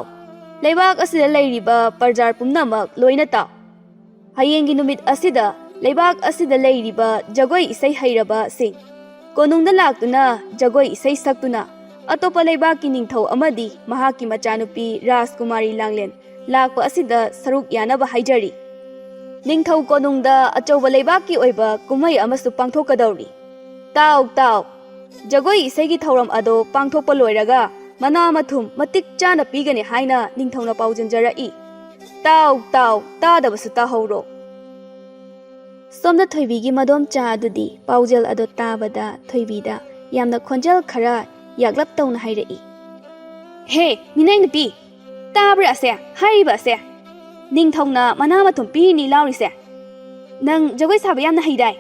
ꯂꯩꯕꯥꯛ ꯑꯁꯤꯗ ꯂꯩꯔꯤꯕ ꯄ꯭ꯔꯖꯥ ꯄꯨꯝꯅꯃꯛ ꯂꯣꯏꯅ ꯇꯥꯎ! ꯍꯌꯦꯡꯒꯤ ꯅꯨꯃꯤꯠ ꯑꯁꯤꯗ ꯂꯩꯕꯥꯛ ꯑꯁꯤꯗ ꯂꯩꯔꯤꯕ ꯖꯒꯣꯏ ꯏꯁꯩ ꯍꯩꯔꯕꯁꯤꯡ ꯀꯣꯅꯨꯡꯗ ꯂꯥꯛꯇꯨꯅ ꯖꯒꯣꯏ ꯏꯁꯩ ꯁꯛꯇꯨꯅ ꯑꯇꯣꯞꯄ ꯂꯩꯕꯥꯛꯀꯤ ꯅꯤꯡꯊꯧ ꯑꯃꯗꯤ ꯃꯍꯥꯛꯀꯤ ꯃꯆꯥꯅꯨꯄꯤ ꯔꯥꯖꯀꯨꯃꯥꯔꯤ ꯂꯥꯡꯂꯦꯟ ꯂꯥꯛꯄ ꯑꯁꯤꯗ ꯁꯔꯨꯛ ꯌꯥꯅꯕ ꯍꯥꯏꯖꯔꯤ꯫ ꯅꯤꯡꯊꯧ ꯀꯣꯅꯨꯡꯗ ꯑꯆꯧꯕ ꯂꯩꯕꯥꯛꯀꯤ ꯑꯣꯏꯕ ꯀꯨꯝꯍꯩ ꯑꯃꯁꯨ ꯄꯥꯡꯊꯣꯛꯀꯗꯧꯔꯤ꯫ ꯇꯥꯎ, ꯇꯥꯎ! ꯖꯒꯣꯏ ꯏꯁꯩꯒꯤ ꯊꯧꯔꯝ ꯑꯗꯣ ꯄꯥꯡꯊꯣꯛꯄ ꯂꯣꯏꯔꯒ ꯃꯅꯥ ꯃꯊꯨꯝ ꯃꯇꯤꯛ ꯆꯥꯅ ꯄꯤꯒꯅꯤ ꯍꯥꯏꯅ ꯅꯤꯡꯊꯧꯅ ꯄꯥꯎꯖꯦꯟꯖꯔꯛꯏ꯫ ꯇꯥꯎ, ꯇꯥꯎ! ꯇꯥꯗꯕꯁꯨ ꯇꯥꯍꯧꯔꯣ!" ꯁꯣꯝꯗ ꯊꯣꯏꯕꯤꯒꯤ ꯃꯗꯣꯝꯆꯥ ꯑꯗꯨꯗꯤ ꯄꯥꯎꯖꯦꯜ ꯑꯗꯣ ꯇꯥꯕꯗ ꯊꯣꯏꯕꯤꯗ ꯌꯥꯝꯅ ꯈꯣꯟꯖꯦꯜ ꯈꯔ ꯌꯥꯛꯂꯞ ꯇꯧꯅ ꯍꯥꯏꯔꯛꯏ꯫ "ꯍꯦ, ꯃꯤꯅꯩ ꯅꯨꯄꯤ! ꯇꯥꯕ꯭ꯔꯥ ꯑꯁꯦ? ꯍꯥꯏꯔꯤꯕ ꯑꯁꯦ? ꯅꯤꯡꯊꯧꯅ ꯃꯅꯥ ꯃꯊꯨꯝ ꯄꯤꯔꯤꯅꯤ ꯂꯥꯎꯔꯤꯁꯦ꯫ ꯅꯪ ꯖꯒꯣꯏ ꯁꯥꯕ ꯌꯥꯝꯅ ꯍꯩꯗꯥꯏ?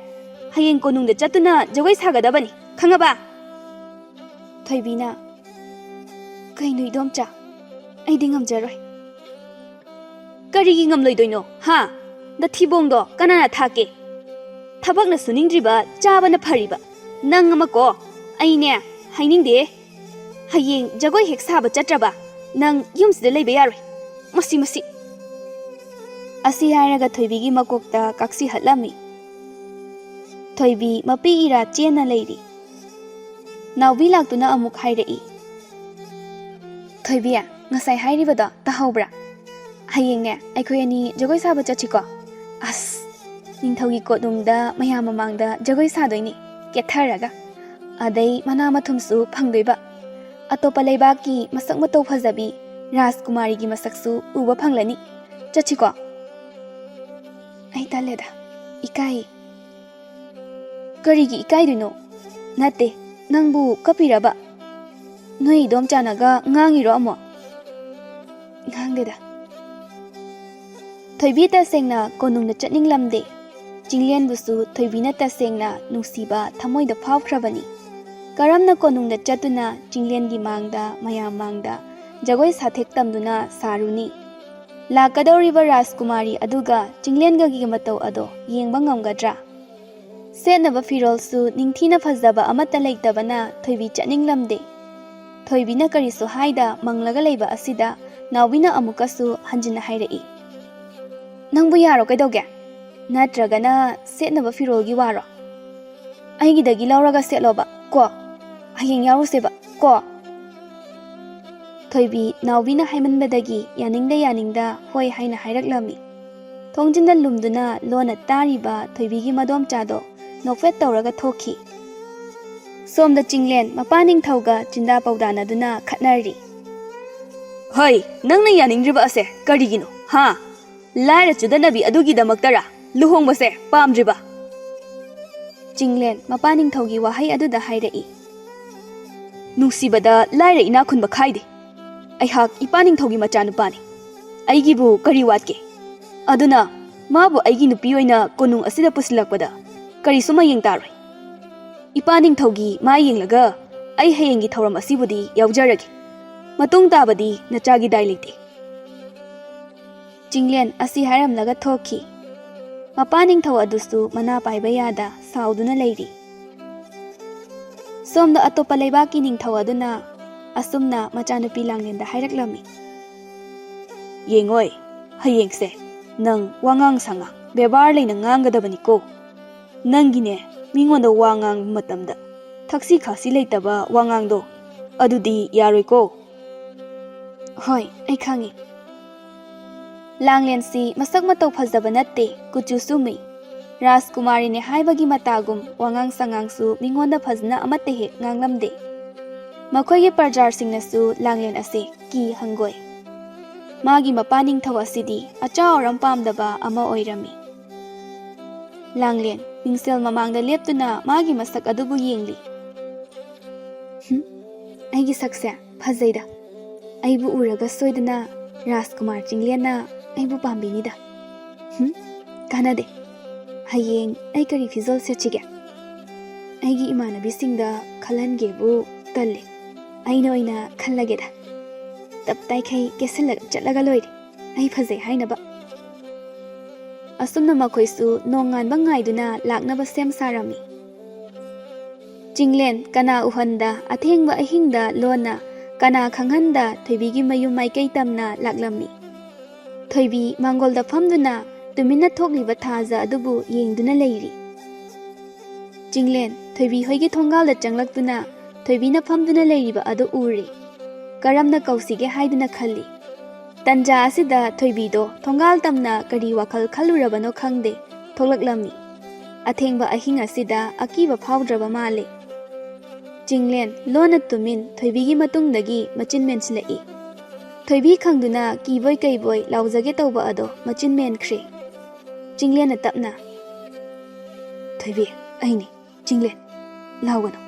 ꯍꯌꯦꯡ ꯀꯣꯅꯨꯡꯗ ꯆꯠꯇꯨꯅ ꯖꯒꯣꯏ ꯁꯥꯒꯗꯕꯅꯤ, ꯈꯪꯉꯕ?" ꯊꯣꯏꯕꯤꯅ, "ꯀꯩꯅꯣ ꯏꯗꯣꯝꯆꯥ, ꯑꯩꯗꯤ ꯉꯝꯖꯔꯣꯏ꯫" "ꯀꯔꯤꯒꯤ ꯉꯝꯂꯣꯏꯗꯣꯏꯅꯣ, ꯍꯥ? ꯅꯊꯤꯕꯣꯡꯗꯣ ꯀꯅꯥꯅ ꯊꯥꯛꯀꯦ? ꯊꯕꯛꯅ ꯁꯨꯅꯤꯡꯗ꯭ꯔꯤꯕ ꯆꯥꯕꯅ ꯐꯔꯤꯕ꯫ ꯅꯪ ꯑꯃꯀꯣ, ꯑꯩꯅꯦ, ꯍꯥꯏꯅꯤꯡꯗꯦ꯫ ꯍꯌꯦꯡ ꯖꯒꯣꯏ ꯍꯦꯛ ꯁꯥꯕ ꯆꯠꯇ꯭ꯔꯕ ꯅꯪ ꯌꯨꯝꯁꯤꯗ ꯂꯩꯕ ꯌꯥꯔꯣꯏ꯫ ꯃꯁꯤ, ꯃꯁꯤ!" ꯑꯁꯤ ꯍꯥꯏꯔꯒ ꯊꯣꯏꯕꯤꯒꯤ ꯃꯀꯣꯛꯇ ꯀꯥꯛꯁꯤ ꯍꯠꯂꯝꯃꯤ꯫ ꯊꯣꯏꯕꯤ ꯃꯄꯤ ꯏꯔꯥ ꯆꯦꯟꯅ ꯂꯩꯔꯤ꯫ ꯅꯥꯎꯕꯤ ꯂꯥꯛꯇꯨꯅ ꯑꯃꯨꯛ ꯍꯥꯏꯔꯛꯏ꯫ "ꯊꯣꯏꯕꯤ, ꯉꯁꯥꯏ ꯍꯥꯏꯔꯤꯕꯗꯣ ꯇꯥꯍꯧꯕ꯭ꯔꯥ? ꯍꯌꯦꯡꯅꯦ ꯑꯩꯈꯣꯏ ꯑꯅꯤ ꯖꯒꯣꯏ ꯁꯥꯕ ꯆꯠꯁꯤꯀꯣ?" "ꯑꯁ!" ꯅꯤꯡꯊꯧꯒꯤ ꯀꯣꯅꯨꯡꯗ ꯃꯌꯥꯝ ꯃꯃꯥꯡꯗ ꯖꯒꯣꯏ ꯁꯥꯗꯣꯏꯅꯤ, ꯀꯦꯠꯊꯔꯒ꯫ ꯑꯗꯩ ꯃꯅꯥ ꯃꯊꯨꯝꯁꯨ ꯐꯪꯗꯣꯏꯕ꯫ ꯑꯇꯣꯞꯄ ꯂꯩꯕꯥꯛꯀꯤ ꯃꯁꯛ ꯃꯇꯧ ꯐꯖꯕꯤ ꯔꯥꯖꯀꯨꯃꯥꯔꯤꯒꯤ ꯃꯁꯛꯁꯨ ꯎꯕ ꯐꯪꯂꯅꯤ꯫ ꯆꯠꯁꯤꯀꯣ? ꯑꯩ ꯇꯜꯂꯦꯗ, ꯏꯀꯥꯏ꯫ ꯀꯔꯤꯒꯤ ꯏꯀꯥꯏꯗꯣꯏꯅꯣ? ꯅꯠꯇꯦ, ꯅꯪꯕꯨ ꯀꯞꯄꯤꯔꯕ? ꯅꯣꯏ ꯏꯗꯣꯝꯆꯥꯅꯒ ꯉꯥꯡꯉꯤꯔꯣ ꯑꯃꯨꯛ? ꯉꯥꯡꯗꯦꯗ꯫ ꯊꯣꯏꯕꯤ ꯇꯁꯦꯡꯅ ꯀꯣꯅꯨꯡꯗ ꯆꯠꯅꯤꯡꯂꯝꯗꯦ꯫ ꯆꯤꯡꯂꯦꯟꯕꯨꯁꯨ ꯊꯣꯏꯕꯤꯅ ꯇꯁꯦꯡꯅ ꯅꯨꯡꯁꯤꯕ ꯊꯃꯣꯏꯗ ꯐꯥꯎꯈ꯭ꯔꯕꯅꯤ꯫ ꯀꯔꯝꯅ ꯀꯣꯅꯨꯡꯗ ꯆꯠꯇꯨꯅ ꯆꯤꯡꯂꯦꯟꯒꯤ ꯃꯥꯡꯗ, ꯃꯌꯥꯝ ꯃꯥꯡꯗ ꯖꯒꯣꯏ ꯁꯥꯊꯦꯛ ꯇꯝꯗꯨꯅ ꯁꯥꯔꯨꯅꯤ? ꯂꯥꯛꯀꯗꯧꯔꯤꯕ ꯔꯥꯖꯀꯨꯃꯥꯔꯤ ꯑꯗꯨꯒ ꯆꯤꯡꯂꯦꯟꯒꯒꯤ ꯃꯇꯧ ꯑꯗꯣ ꯌꯦꯡꯕ ꯉꯝꯒꯗ꯭ꯔꯥ? ꯁꯦꯠꯅꯕ ꯐꯤꯔꯣꯜꯁꯨ ꯅꯤꯡꯊꯤꯅ ꯐꯖꯕ ꯑꯃꯠꯇ ꯂꯩꯇꯕꯅ ꯊꯣꯏꯕꯤ ꯆꯠꯅꯤꯡꯂꯝꯗꯦ꯫ ꯊꯣꯏꯕꯤꯅ ꯀꯔꯤꯁꯨ ꯍꯥꯏꯗ ꯃꯪꯂꯒ ꯂꯩꯕ ꯑꯁꯤꯗ ꯅꯥꯎꯕꯤꯅ ꯑꯃꯨꯛꯀꯁꯨ ꯍꯟꯖꯤꯟꯅ ꯍꯥꯏꯔꯛꯏ, "ꯅꯪꯕꯨ ꯌꯥꯔꯣ ꯀꯩꯗꯧꯒꯦ? ꯅꯠꯇ꯭ꯔꯒꯅ ꯁꯦꯠꯅꯕ ꯐꯤꯔꯣꯜꯒꯤ ꯋꯥꯔꯣ? ꯑꯩꯒꯤꯗꯒꯤ ꯂꯧꯔꯒ ꯁꯦꯠꯂꯣꯕ ꯀꯣ꯫ ꯍꯌꯦꯡ ꯌꯥꯎꯔꯨꯁꯦꯕ ꯀꯣ?" ꯊꯣꯏꯕꯤ ꯅꯥꯎꯕꯤꯅ ꯍꯥꯏꯃꯟꯕꯗꯒꯤ ꯌꯥꯅꯤꯡꯗ ꯌꯥꯅꯤꯡꯗ ꯍꯣꯏ ꯍꯥꯏꯅ ꯍꯥꯏꯔꯛꯂꯝꯃꯤ꯫ ꯊꯣꯡꯖꯤꯟꯗ ꯂꯨꯝꯗꯨꯅ ꯂꯣꯟꯅ ꯇꯥꯔꯤꯕ ꯊꯣꯏꯕꯤꯒꯤ ꯃꯗꯣꯝꯆꯥꯗꯣ ꯅꯣꯛꯐꯦꯠ ꯇꯧꯔꯒ ꯊꯣꯛꯈꯤ꯫ ꯁꯣꯝꯗ ꯆꯤꯡꯂꯦꯟ ꯃꯄꯥ ꯅꯤꯡꯊꯧꯒ ꯆꯤꯟꯗꯥ ꯄꯧꯗꯥꯅꯗꯨꯅ ꯈꯠꯅꯔꯤ꯫ "ꯍꯩ, ꯅꯪꯅ ꯌꯥꯅꯤꯡꯗ꯭ꯔꯤꯕ ꯑꯁꯦ ꯀꯔꯤꯒꯤꯅꯣ, ꯍꯥ? ꯂꯥꯏꯔ ꯆꯨꯗꯠꯅꯕꯤ ꯑꯗꯨꯒꯤꯗꯃꯛꯇꯔꯥ ꯂꯨꯍꯣꯡꯕꯁꯦ ꯄꯥꯝꯗ꯭ꯔꯤꯕ?" ꯆꯤꯡꯂꯦꯟ ꯃꯄꯥ ꯅꯤꯡꯊꯧꯒꯤ ꯋꯥꯍꯩ ꯑꯗꯨꯗ ꯍꯥꯏꯔꯛꯏ꯫ "ꯅꯨꯡꯁꯤꯕꯗ ꯂꯥꯏꯔ ꯏꯅꯥꯛ ꯈꯨꯟꯕ ꯈꯥꯏꯗꯦ꯫ ꯑꯩꯍꯥꯛ ꯏꯄꯥ ꯅꯤꯡꯊꯧꯒꯤ ꯃꯆꯥꯅꯨꯄꯥꯅꯤ꯫ ꯑꯩꯒꯤꯕꯨ ꯀꯔꯤ ꯋꯥꯠꯀꯦ? ꯑꯗꯨꯅ ꯃꯥꯕꯨ ꯑꯩꯒꯤ ꯅꯨꯄꯤ ꯑꯣꯏꯅ ꯀꯣꯅꯨꯡ ꯑꯁꯤꯗ ꯄꯨꯁꯤꯜꯂꯛꯄꯗ ꯀꯔꯤꯁꯨ ꯃꯌꯦꯡ ꯇꯥꯔꯣꯏ꯫ ꯏꯄꯥ ꯅꯤꯡꯊꯧꯒꯤ ꯃꯥꯏ ꯌꯦꯡꯂꯒ ꯑꯩ ꯍꯌꯦꯡꯒꯤ ꯊꯧꯔꯝ ꯑꯁꯤꯕꯨꯗꯤ ꯌꯥꯎꯖꯔꯒꯦ꯫ ꯃꯇꯨꯡ ꯇꯥꯕꯗꯤ ꯅꯆꯥꯒꯤ ꯗꯥꯏ ꯂꯩꯇꯦ꯫" ꯆꯤꯡꯂꯦꯟ ꯑꯁꯤ ꯍꯥꯏꯔꯝꯂꯒ ꯊꯣꯛꯈꯤ꯫ ꯃꯄꯥ ꯅꯤꯡꯊꯧ ꯑꯗꯨꯁꯨ ꯃꯅꯥ ꯄꯥꯏꯕ ꯌꯥꯗ ꯁꯥꯎꯗꯨꯅ ꯂꯩꯔꯤ꯫ ꯁꯣꯝꯗ ꯑꯇꯣꯞꯄ ꯂꯩꯕꯥꯛꯀꯤ ꯅꯤꯡꯊꯧ ꯑꯗꯨꯅ ꯑꯁꯨꯝꯅ ꯃꯆꯥꯅꯨꯄꯤ ꯂꯥꯡꯂꯦꯟꯗ ꯍꯥꯏꯔꯛꯂꯝꯃꯤ꯫ "ꯌꯦꯡꯉꯣꯏ, ꯍꯌꯦꯡꯁꯦ ꯅꯪ ꯋꯥꯉꯥꯡ ꯁꯉꯥꯡ ꯕꯦꯕꯥꯔ ꯂꯩꯅ ꯉꯥꯡꯒꯗꯕꯅꯤꯀꯣ꯫ ꯅꯪꯒꯤꯅꯦ, ꯃꯤꯉꯣꯟꯗ ꯋꯥ ꯉꯥꯡꯕ ꯃꯇꯝꯗ ꯊꯛꯁꯤ ꯈꯥꯁꯤ ꯂꯩꯇꯕ ꯋꯥꯉꯥꯡꯗꯣ, ꯑꯗꯨꯗꯤ ꯌꯥꯔꯣꯏꯀꯣ꯫" "ꯍꯣꯏ, ꯑꯩ ꯈꯪꯉꯤ꯫" ꯂꯥꯡꯂꯦꯟꯁꯤ ꯃꯁꯛ ꯃꯇꯧ ꯐꯖꯕ ꯅꯠꯇꯦ, ꯀꯨꯆꯨꯁꯨ ꯃꯨꯏ꯫ ꯔꯥꯖꯀꯨꯃꯥꯔꯤꯅꯦ ꯍꯥꯏꯕꯒꯤ ꯃꯇꯥꯒꯨꯝ ꯋꯥꯉꯥꯡ ꯁꯉꯥꯡꯁꯨ ꯃꯤꯉꯣꯟꯗ ꯐꯖꯅ ꯑꯃꯠꯇ ꯍꯦꯛ ꯉꯥꯡꯂꯝꯗꯦ꯫ ꯃꯈꯣꯏꯒꯤ ꯄ꯭ꯔꯖꯥꯁꯤꯡꯅꯁꯨ ꯂꯥꯡꯂꯦꯟ ꯑꯁꯦ ꯀꯤ ꯍꯪꯒꯣꯏ꯫ ꯃꯥꯒꯤ ꯃꯄꯥ ꯅꯤꯡꯊꯧ ꯑꯁꯤꯗꯤ ꯑꯆꯥꯎ ꯑꯔꯝ ꯄꯥꯝꯗꯕ ꯑꯃ ꯑꯣꯏꯔꯝꯃꯤ꯫ ꯂꯥꯡꯂꯦꯟ ꯃꯤꯡꯁꯦꯜ ꯃꯃꯥꯡꯗ ꯂꯦꯞꯇꯨꯅ ꯃꯥꯒꯤ ꯃꯁꯛ ꯑꯗꯨꯕꯨ ꯌꯦꯡꯂꯤ꯫ "ꯍꯨꯝ, ꯑꯩꯒꯤ ꯁꯛꯁꯦ ꯐꯖꯩꯗ꯫ ꯑꯩꯕꯨ ꯎꯔꯒ ꯁꯣꯏꯗꯅ ꯔꯥꯖꯀꯨꯃꯥꯔ ꯆꯤꯡꯂꯦꯟꯅ ꯑꯩꯕꯨ ꯄꯥꯝꯕꯤꯅꯤꯗ꯫ ꯍꯨꯝ, ꯀꯥꯟꯅꯗꯦ꯫ ꯍꯌꯦꯡ ꯑꯩ ꯀꯔꯤ ꯐꯤꯖꯣꯜ ꯁꯦꯠꯁꯤꯒꯦ? ꯑꯩꯒꯤ ꯏꯃꯥꯟꯅꯕꯤꯁꯤꯡꯗ ꯈꯜꯍꯟꯒꯦꯕꯨ ꯇꯜꯂꯦ꯫ ꯑꯩꯅ ꯑꯣꯏꯅ ꯈꯜꯂꯒꯦꯗ꯫ ꯇꯞ ꯇꯥꯏꯈꯩ ꯀꯦꯁꯤꯜꯂꯒ ꯆꯠꯂꯒ ꯂꯣꯏꯔꯦ, ꯑꯩ ꯐꯖꯩ ꯍꯥꯏꯅꯕ꯫" ꯑꯁꯨꯝꯅ ꯃꯈꯣꯏꯁꯨ ꯅꯣꯡꯉꯥꯟꯕ ꯉꯥꯏꯗꯨꯅ ꯂꯥꯛꯅꯕ ꯁꯦꯝ ꯁꯥꯔꯝꯃꯤ꯫ ꯆꯤꯡꯂꯦꯟ ꯀꯅꯥ ꯎꯍꯟꯗ ꯑꯊꯦꯡꯕ ꯑꯍꯤꯡꯗ ꯂꯣꯟꯅ ꯀꯅꯥ ꯈꯪꯍꯟꯗ ꯊꯣꯏꯕꯤꯒꯤ ꯃꯌꯨꯝ ꯃꯥꯏꯀꯩ ꯇꯝꯅ ꯂꯥꯛꯂꯝꯃꯤ꯫ ꯊꯣꯏꯕꯤ ꯃꯥꯡꯒꯣꯜꯗ ꯐꯝꯗꯨꯅ ꯇꯨꯃꯤꯟꯅ ꯊꯣꯛꯂꯤꯕ ꯊꯥꯖ ꯑꯗꯨꯕꯨ ꯌꯦꯡꯗꯨꯅ ꯂꯩꯔꯤ꯫ ꯆꯤꯡꯂꯦꯟ ꯊꯣꯏꯕꯤ ꯍꯣꯏꯒꯤ ꯊꯣꯡꯒꯥꯜꯗ ꯆꯪꯂꯛꯇꯨꯅ ꯊꯣꯏꯕꯤꯅ ꯐꯝꯗꯨꯅ ꯂꯩꯔꯤꯕ ꯑꯗꯨ ꯎꯔꯦ꯫ ꯀꯔꯝꯅ ꯀꯧꯁꯤꯒꯦ ꯍꯥꯏꯗꯨꯅ ꯈꯜꯂꯤ꯫ ꯇꯟꯖꯥ ꯑꯁꯤꯗ ꯊꯣꯏꯕꯤꯗꯣ ꯊꯣꯡꯒꯥꯜ ꯇꯝꯅ ꯀꯔꯤ ꯋꯥꯈꯜ ꯈꯜꯂꯨꯔꯕꯅꯣ ꯈꯪꯗꯦ, ꯊꯣꯛꯂꯛꯂꯝꯃꯤ꯫ ꯑꯊꯦꯡꯕ ꯑꯍꯤꯡ ꯑꯁꯤꯗ ꯑꯀꯤꯕ ꯐꯥꯎꯗ꯭ꯔꯕ ꯃꯥꯜꯂꯦ꯫ ꯆꯤꯡꯂꯦꯟ ꯂꯣꯟꯅ ꯇꯨꯃꯤꯟ ꯊꯣꯏꯕꯤꯒꯤ ꯃꯇꯨꯡꯗꯒꯤ ꯃꯆꯤꯟ ꯃꯦꯟꯁꯤꯜꯂꯛꯏ꯫ ꯊꯣꯏꯕꯤ ꯈꯪꯗꯨꯅ ꯀꯤꯕꯣꯏ ꯀꯩꯕꯣꯏ ꯂꯥꯎꯖꯒꯦ ꯇꯧꯕ ꯑꯗꯣ ꯃꯆꯤꯟ ꯃꯦꯟꯈ꯭ꯔꯦ꯫ ꯆꯤꯡꯂꯦꯟꯅ ꯇꯞꯅ, "ꯊꯣꯏꯕꯤ, ꯑꯩꯅꯤ, ꯆꯤꯡꯂꯦꯟ, ꯂꯥꯎꯒꯅꯨ꯫"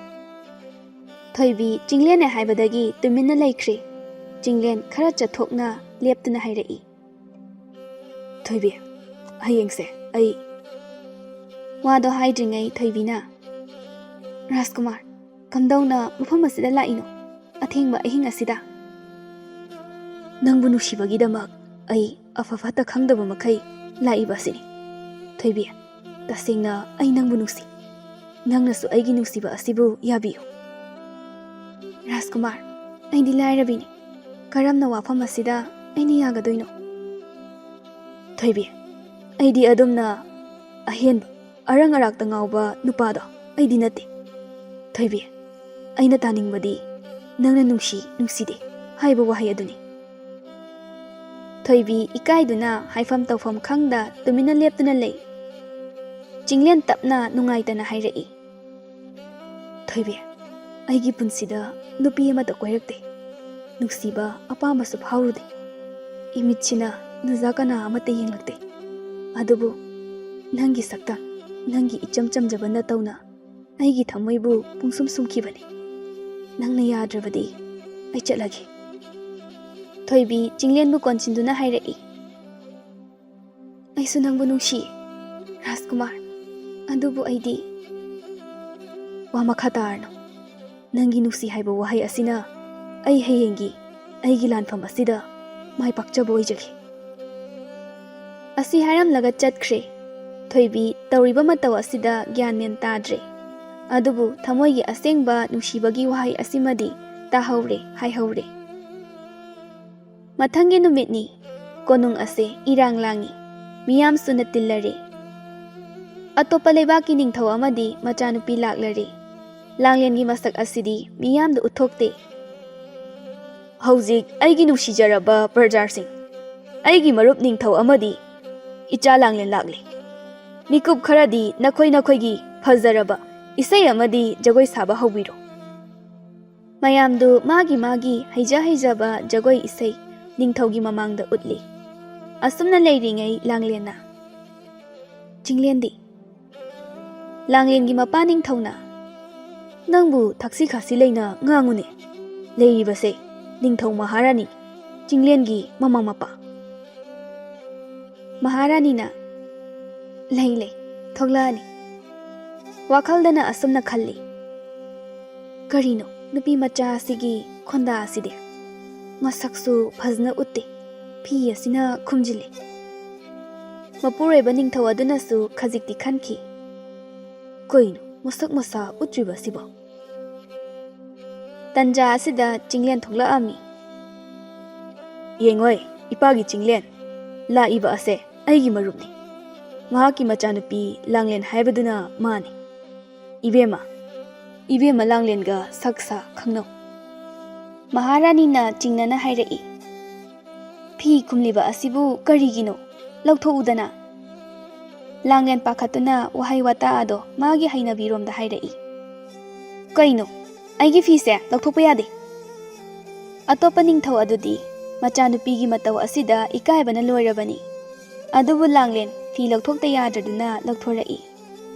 ꯊꯣꯏꯕꯤ ꯆꯤꯡꯂꯦꯟꯅ ꯍꯥꯏꯕꯗꯒꯤ ꯇꯨꯃꯤꯟꯅ ꯂꯩꯈ꯭ꯔꯦ꯫ ꯆꯤꯡꯂꯦꯟ ꯈꯔ ꯆꯠꯊꯣꯛꯅ ꯂꯦꯞꯇꯨꯅ ꯍꯥꯏꯔꯛꯏ, "ꯊꯣꯏꯕꯤ, ꯍꯌꯦꯡꯁꯦ ꯑꯩ꯫" ꯋꯥꯗꯣ ꯍꯥꯏꯗ꯭ꯔꯤꯉꯩ ꯊꯣꯏꯕꯤꯅ, "ꯔꯥꯖꯀꯨꯃꯥꯔ, ꯀꯝꯗꯧꯅ ꯃꯐꯝ ꯑꯁꯤꯗ ꯂꯥꯛꯏꯅꯣ? ꯑꯊꯦꯡꯕ ꯑꯍꯤꯡ ꯑꯁꯤꯗ?" "ꯅꯪꯕꯨ ꯅꯨꯡꯁꯤꯕꯒꯤꯗꯃꯛ ꯑꯩ ꯑꯐ ꯐꯠꯇ ꯈꯪꯗꯕ ꯃꯈꯩ ꯂꯥꯛꯏꯕ ꯑꯁꯤꯅꯤ꯫ ꯊꯣꯏꯕꯤ, ꯇꯁꯦꯡꯅ ꯑꯩ ꯅꯪꯕꯨ ꯅꯨꯡꯁꯤ꯫ ꯅꯪꯅꯁꯨ ꯑꯩꯒꯤ ꯅꯨꯡꯁꯤꯕ ꯑꯁꯤꯕꯨ ꯌꯥꯕꯤꯌꯨ꯫" "ꯔꯥꯖꯀꯨꯃꯥꯔ, ꯑꯩꯗꯤ ꯂꯥꯏꯔꯕꯤꯅꯤ꯫ ꯀꯔꯝꯅ ꯋꯥꯐꯝ ꯑꯁꯤꯗ ꯑꯩꯅ ꯌꯥꯒꯗꯣꯏꯅꯣ?" "ꯊꯣꯏꯕꯤ, ꯑꯩꯗꯤ ꯑꯗꯨꯝꯅ ꯑꯍꯦꯟꯕ ꯑꯔꯪ ꯑꯔꯥꯛꯇ ꯉꯥꯎꯕ ꯅꯨꯄꯥꯗꯣ ꯑꯩꯗꯤ ꯅꯠꯇꯦ꯫ ꯊꯣꯏꯕꯤ, ꯑꯩꯅ ꯇꯥꯅꯤꯡꯕꯗꯤ ꯅꯪꯅ ꯅꯨꯡꯁꯤ ꯅꯨꯡꯁꯤꯗꯦ ꯍꯥꯏꯕ ꯋꯥꯍꯩ ꯑꯗꯨꯅꯤ꯫" ꯊꯣꯏꯕꯤ ꯏꯀꯥꯏꯗꯨꯅ ꯍꯥꯏꯐꯝ ꯇꯧꯐꯝ ꯈꯪꯗ ꯇꯨꯃꯤꯟꯅ ꯂꯦꯞꯇꯨꯅ ꯂꯩ꯫ ꯆꯤꯡꯂꯦꯟ ꯇꯞꯅ ꯅꯨꯡꯉꯥꯏꯇꯅ ꯍꯥꯏꯔꯛꯏ, "ꯊꯣꯏꯕꯤ, ꯑꯩꯒꯤ ꯄꯨꯟꯁꯤꯗ ꯅꯨꯄꯤ ꯑꯃꯠꯇ ꯀꯣꯏꯔꯛꯇꯦ꯫ ꯅꯨꯡꯁꯤꯕ ꯑꯄꯥꯝꯕꯁꯨ ꯐꯥꯎꯔꯨꯗꯦ꯫ ꯏꯃꯤꯠꯁꯤꯅ ꯅꯨꯖꯥ ꯀꯅꯥ ꯑꯃꯠꯇ ꯌꯦꯡꯂꯛꯇꯦ꯫ ꯑꯗꯨꯕꯨ ꯅꯪꯒꯤ ꯁꯛꯇꯝ, ꯅꯪꯒꯤ ꯏꯆꯝ ꯆꯝꯖꯕ ꯅꯇꯧꯅ ꯑꯩꯒꯤ ꯊꯃꯣꯏꯕꯨ ꯄꯨꯡꯁꯨꯝ ꯁꯨꯝꯈꯤꯕꯅꯤ꯫ ꯅꯪꯅ ꯌꯥꯗ꯭ꯔꯕꯗꯤ ꯑꯩ ꯆꯠꯂꯒꯦ꯫" ꯊꯣꯏꯕꯤ ꯆꯤꯡꯂꯦꯟꯕꯨ ꯀꯣꯟꯁꯤꯟꯗꯨꯅ ꯍꯥꯏꯔꯛꯏ, "ꯑꯩꯁꯨ ꯅꯪꯕꯨ ꯅꯨꯡꯁꯤ, ꯔꯥꯖꯀꯨꯃꯥꯔ꯫ ꯑꯗꯨꯕꯨ ꯑꯩꯗꯤ"꯫ "ꯋꯥ ꯃꯈꯥ ꯇꯥꯔꯅꯨ꯫ ꯅꯪꯒꯤ ꯅꯨꯡꯁꯤ ꯍꯥꯏꯕ ꯋꯥꯍꯩ ꯑꯁꯤꯅ ꯑꯩ ꯍꯌꯦꯡꯒꯤ ꯑꯩꯒꯤ ꯂꯥꯟꯐꯝ ꯑꯁꯤꯗ ꯃꯥꯏ ꯄꯥꯛꯆꯕ ꯑꯣꯏꯖꯒꯦ꯫" ꯑꯁꯤ ꯍꯥꯏꯔꯝꯂꯒ ꯆꯠꯈ꯭ꯔꯦ꯫ ꯊꯣꯏꯕꯤ ꯇꯧꯔꯤꯕ ꯃꯇꯧ ꯑꯁꯤꯗ ꯒ꯭ꯌꯥꯟ ꯃꯦꯟ ꯇꯥꯗ꯭ꯔꯦ꯫ ꯑꯗꯨꯕꯨ ꯊꯃꯣꯏꯒꯤ ꯑꯁꯦꯡꯕ ꯅꯨꯡꯁꯤꯕꯒꯤ ꯋꯥꯍꯩ ꯑꯁꯤꯃꯗꯤ ꯇꯥꯍꯧꯔꯦ, ꯍꯥꯏꯍꯧꯔꯦ꯫ ꯃꯊꯪꯒꯤ ꯅꯨꯃꯤꯠꯅꯤ꯫ ꯀꯣꯅꯨꯡ ꯑꯁꯦ ꯏꯔꯥꯡ ꯂꯥꯡꯏ꯫ ꯃꯤꯌꯥꯝꯁꯨꯅ ꯇꯤꯜꯂꯔꯦ꯫ ꯑꯇꯣꯞꯄ ꯂꯩꯕꯥꯛꯀꯤ ꯅꯤꯡꯊꯧ ꯑꯃꯗꯤ ꯃꯆꯥꯅꯨꯄꯤ ꯂꯥꯛꯂꯔꯦ꯫ ꯂꯥꯡꯂꯦꯟꯒꯤ ꯃꯁꯛ ꯑꯁꯤꯗꯤ ꯃꯤꯌꯥꯝꯗ ꯎꯠꯊꯣꯛꯇꯦ꯫ "ꯍꯧꯖꯤꯛ ꯑꯩꯒꯤ ꯅꯨꯡꯁꯤꯖꯔꯕ ꯄ꯭ꯔꯖꯥꯁꯤꯡ, ꯑꯩꯒꯤ ꯃꯔꯨꯞ ꯅꯤꯡꯊꯧ ꯑꯃꯗꯤ ꯏꯆꯥ ꯂꯥꯡꯂꯦꯟ ꯂꯥꯛꯂꯦ꯫ ꯃꯤꯀꯨꯞ ꯈꯔꯗꯤ ꯅꯈꯣꯏ ꯅꯈꯣꯏꯒꯤ ꯐꯖꯔꯕ ꯏꯁꯩ ꯑꯃꯗꯤ ꯖꯒꯣꯏ ꯁꯥꯕ ꯍꯧꯕꯤꯔꯣ꯫" ꯃꯌꯥꯝꯗꯨ ꯃꯥꯒꯤ ꯃꯥꯒꯤ ꯍꯩꯖ ꯍꯩꯖꯕ ꯖꯒꯣꯏ ꯏꯁꯩ ꯅꯤꯡꯊꯧꯒꯤ ꯃꯃꯥꯡꯗ ꯎꯠꯂꯤ꯫ ꯑꯁꯨꯝꯅ ꯂꯩꯔꯤꯉꯩ ꯂꯥꯡꯂꯦꯟꯅ, "ꯆꯤꯡꯂꯦꯟꯗꯤ?" ꯂꯥꯡꯂꯦꯟꯒꯤ ꯃꯄꯥ ꯅꯤꯡꯊꯧꯅ, "ꯅꯪꯕꯨ ꯊꯛꯁꯤ ꯈꯥꯁꯤ ꯂꯩꯅ ꯉꯥꯡꯉꯨꯅꯦ꯫ ꯂꯩꯔꯤꯕꯁꯦ ꯅꯤꯡꯊꯧ ꯃꯍꯥꯔꯥꯅꯤ, ꯆꯤꯡꯂꯦꯟꯒꯤ ꯃꯃꯥ ꯃꯄꯥ꯫" ꯃꯍꯥꯔꯥꯅꯤꯅ, "ꯂꯩ ꯂꯩ, ꯊꯣꯛꯂꯛꯑꯅꯤ꯫" ꯋꯥꯈꯜꯗꯅ ꯑꯁꯨꯝꯅ ꯈꯜꯂꯤ, "ꯀꯔꯤꯅꯣ ꯅꯨꯄꯤ ꯃꯆꯥ ꯑꯁꯤꯒꯤ ꯈꯣꯟꯗꯥ ꯑꯁꯤꯗꯤ? ꯃꯁꯛꯁꯨ ꯐꯖꯅ ꯎꯠꯇꯦ, ꯐꯤ ꯑꯁꯤꯅ ꯈꯨꯝꯖꯤꯜꯂꯤ꯫" ꯃꯄꯨꯔꯣꯏꯕ ꯅꯤꯡꯊꯧ ꯑꯗꯨꯅꯁꯨ ꯈꯖꯤꯛꯇꯤ ꯈꯟꯈꯤ꯫ "ꯀꯩꯅꯣ ꯃꯁꯛ ꯃꯁꯥ ꯎꯠꯇ꯭ꯔꯤꯕ ꯑꯁꯤꯕꯣ?" ꯇꯟꯖꯥ ꯑꯁꯤꯗ ꯆꯤꯡꯂꯦꯟ ꯊꯣꯛꯂꯛꯑꯝꯃꯤ꯫ "ꯌꯦꯡꯉꯣꯏ, ꯏꯄꯥꯒꯤ ꯆꯤꯡꯂꯦꯟ, ꯂꯥꯛꯏꯕ ꯑꯁꯦ ꯑꯩꯒꯤ ꯃꯔꯨꯞꯅꯤ꯫ ꯃꯍꯥꯛꯀꯤ ꯃꯆꯥꯅꯨꯄꯤ ꯂꯥꯡꯂꯦꯟ ꯍꯥꯏꯕꯗꯨꯅ ꯃꯥꯅꯤ꯫ ꯏꯕꯦꯝꯃ, ꯏꯕꯦꯝꯃ ꯂꯥꯡꯂꯦꯟꯒ ꯁꯛ ꯁꯥ ꯈꯪꯅꯧ꯫" ꯃꯍꯥꯔꯥꯅꯤꯅ ꯆꯤꯡꯅꯅ ꯍꯥꯏꯔꯛꯏ, "ꯐꯤ ꯈꯨꯝꯂꯤꯕ ꯑꯁꯤꯕꯨ ꯀꯔꯤꯒꯤꯅꯣ? ꯂꯧꯊꯣꯛꯎꯗꯅ꯫" ꯂꯥꯡꯂꯦꯟ ꯄꯥꯈꯠꯇꯨꯅ ꯋꯥꯍꯩ ꯋꯥꯇꯥ ꯑꯗꯣ ꯃꯥꯒꯤ ꯍꯩꯅꯕꯤꯔꯣꯝꯗ ꯍꯥꯏꯔꯛꯏ꯫ "ꯀꯩꯅꯣ? ꯑꯩꯒꯤ ꯐꯤꯁꯦ ꯂꯧꯊꯣꯛꯄ ꯌꯥꯗꯦ!" ꯑꯇꯣꯞꯄ ꯅꯤꯡꯊꯧ ꯑꯗꯨꯗꯤ ꯃꯆꯥꯅꯨꯄꯤꯒꯤ ꯃꯇꯧ ꯑꯁꯤꯗ ꯏꯀꯥꯏꯕꯅ ꯂꯣꯏꯔꯕꯅꯤ꯫ ꯑꯗꯨꯕꯨ ꯂꯥꯡꯂꯦꯟ ꯐꯤ ꯂꯧꯊꯣꯛꯇ ꯌꯥꯗ꯭ꯔꯗꯨꯅ ꯂꯧꯊꯣꯔꯛꯏ꯫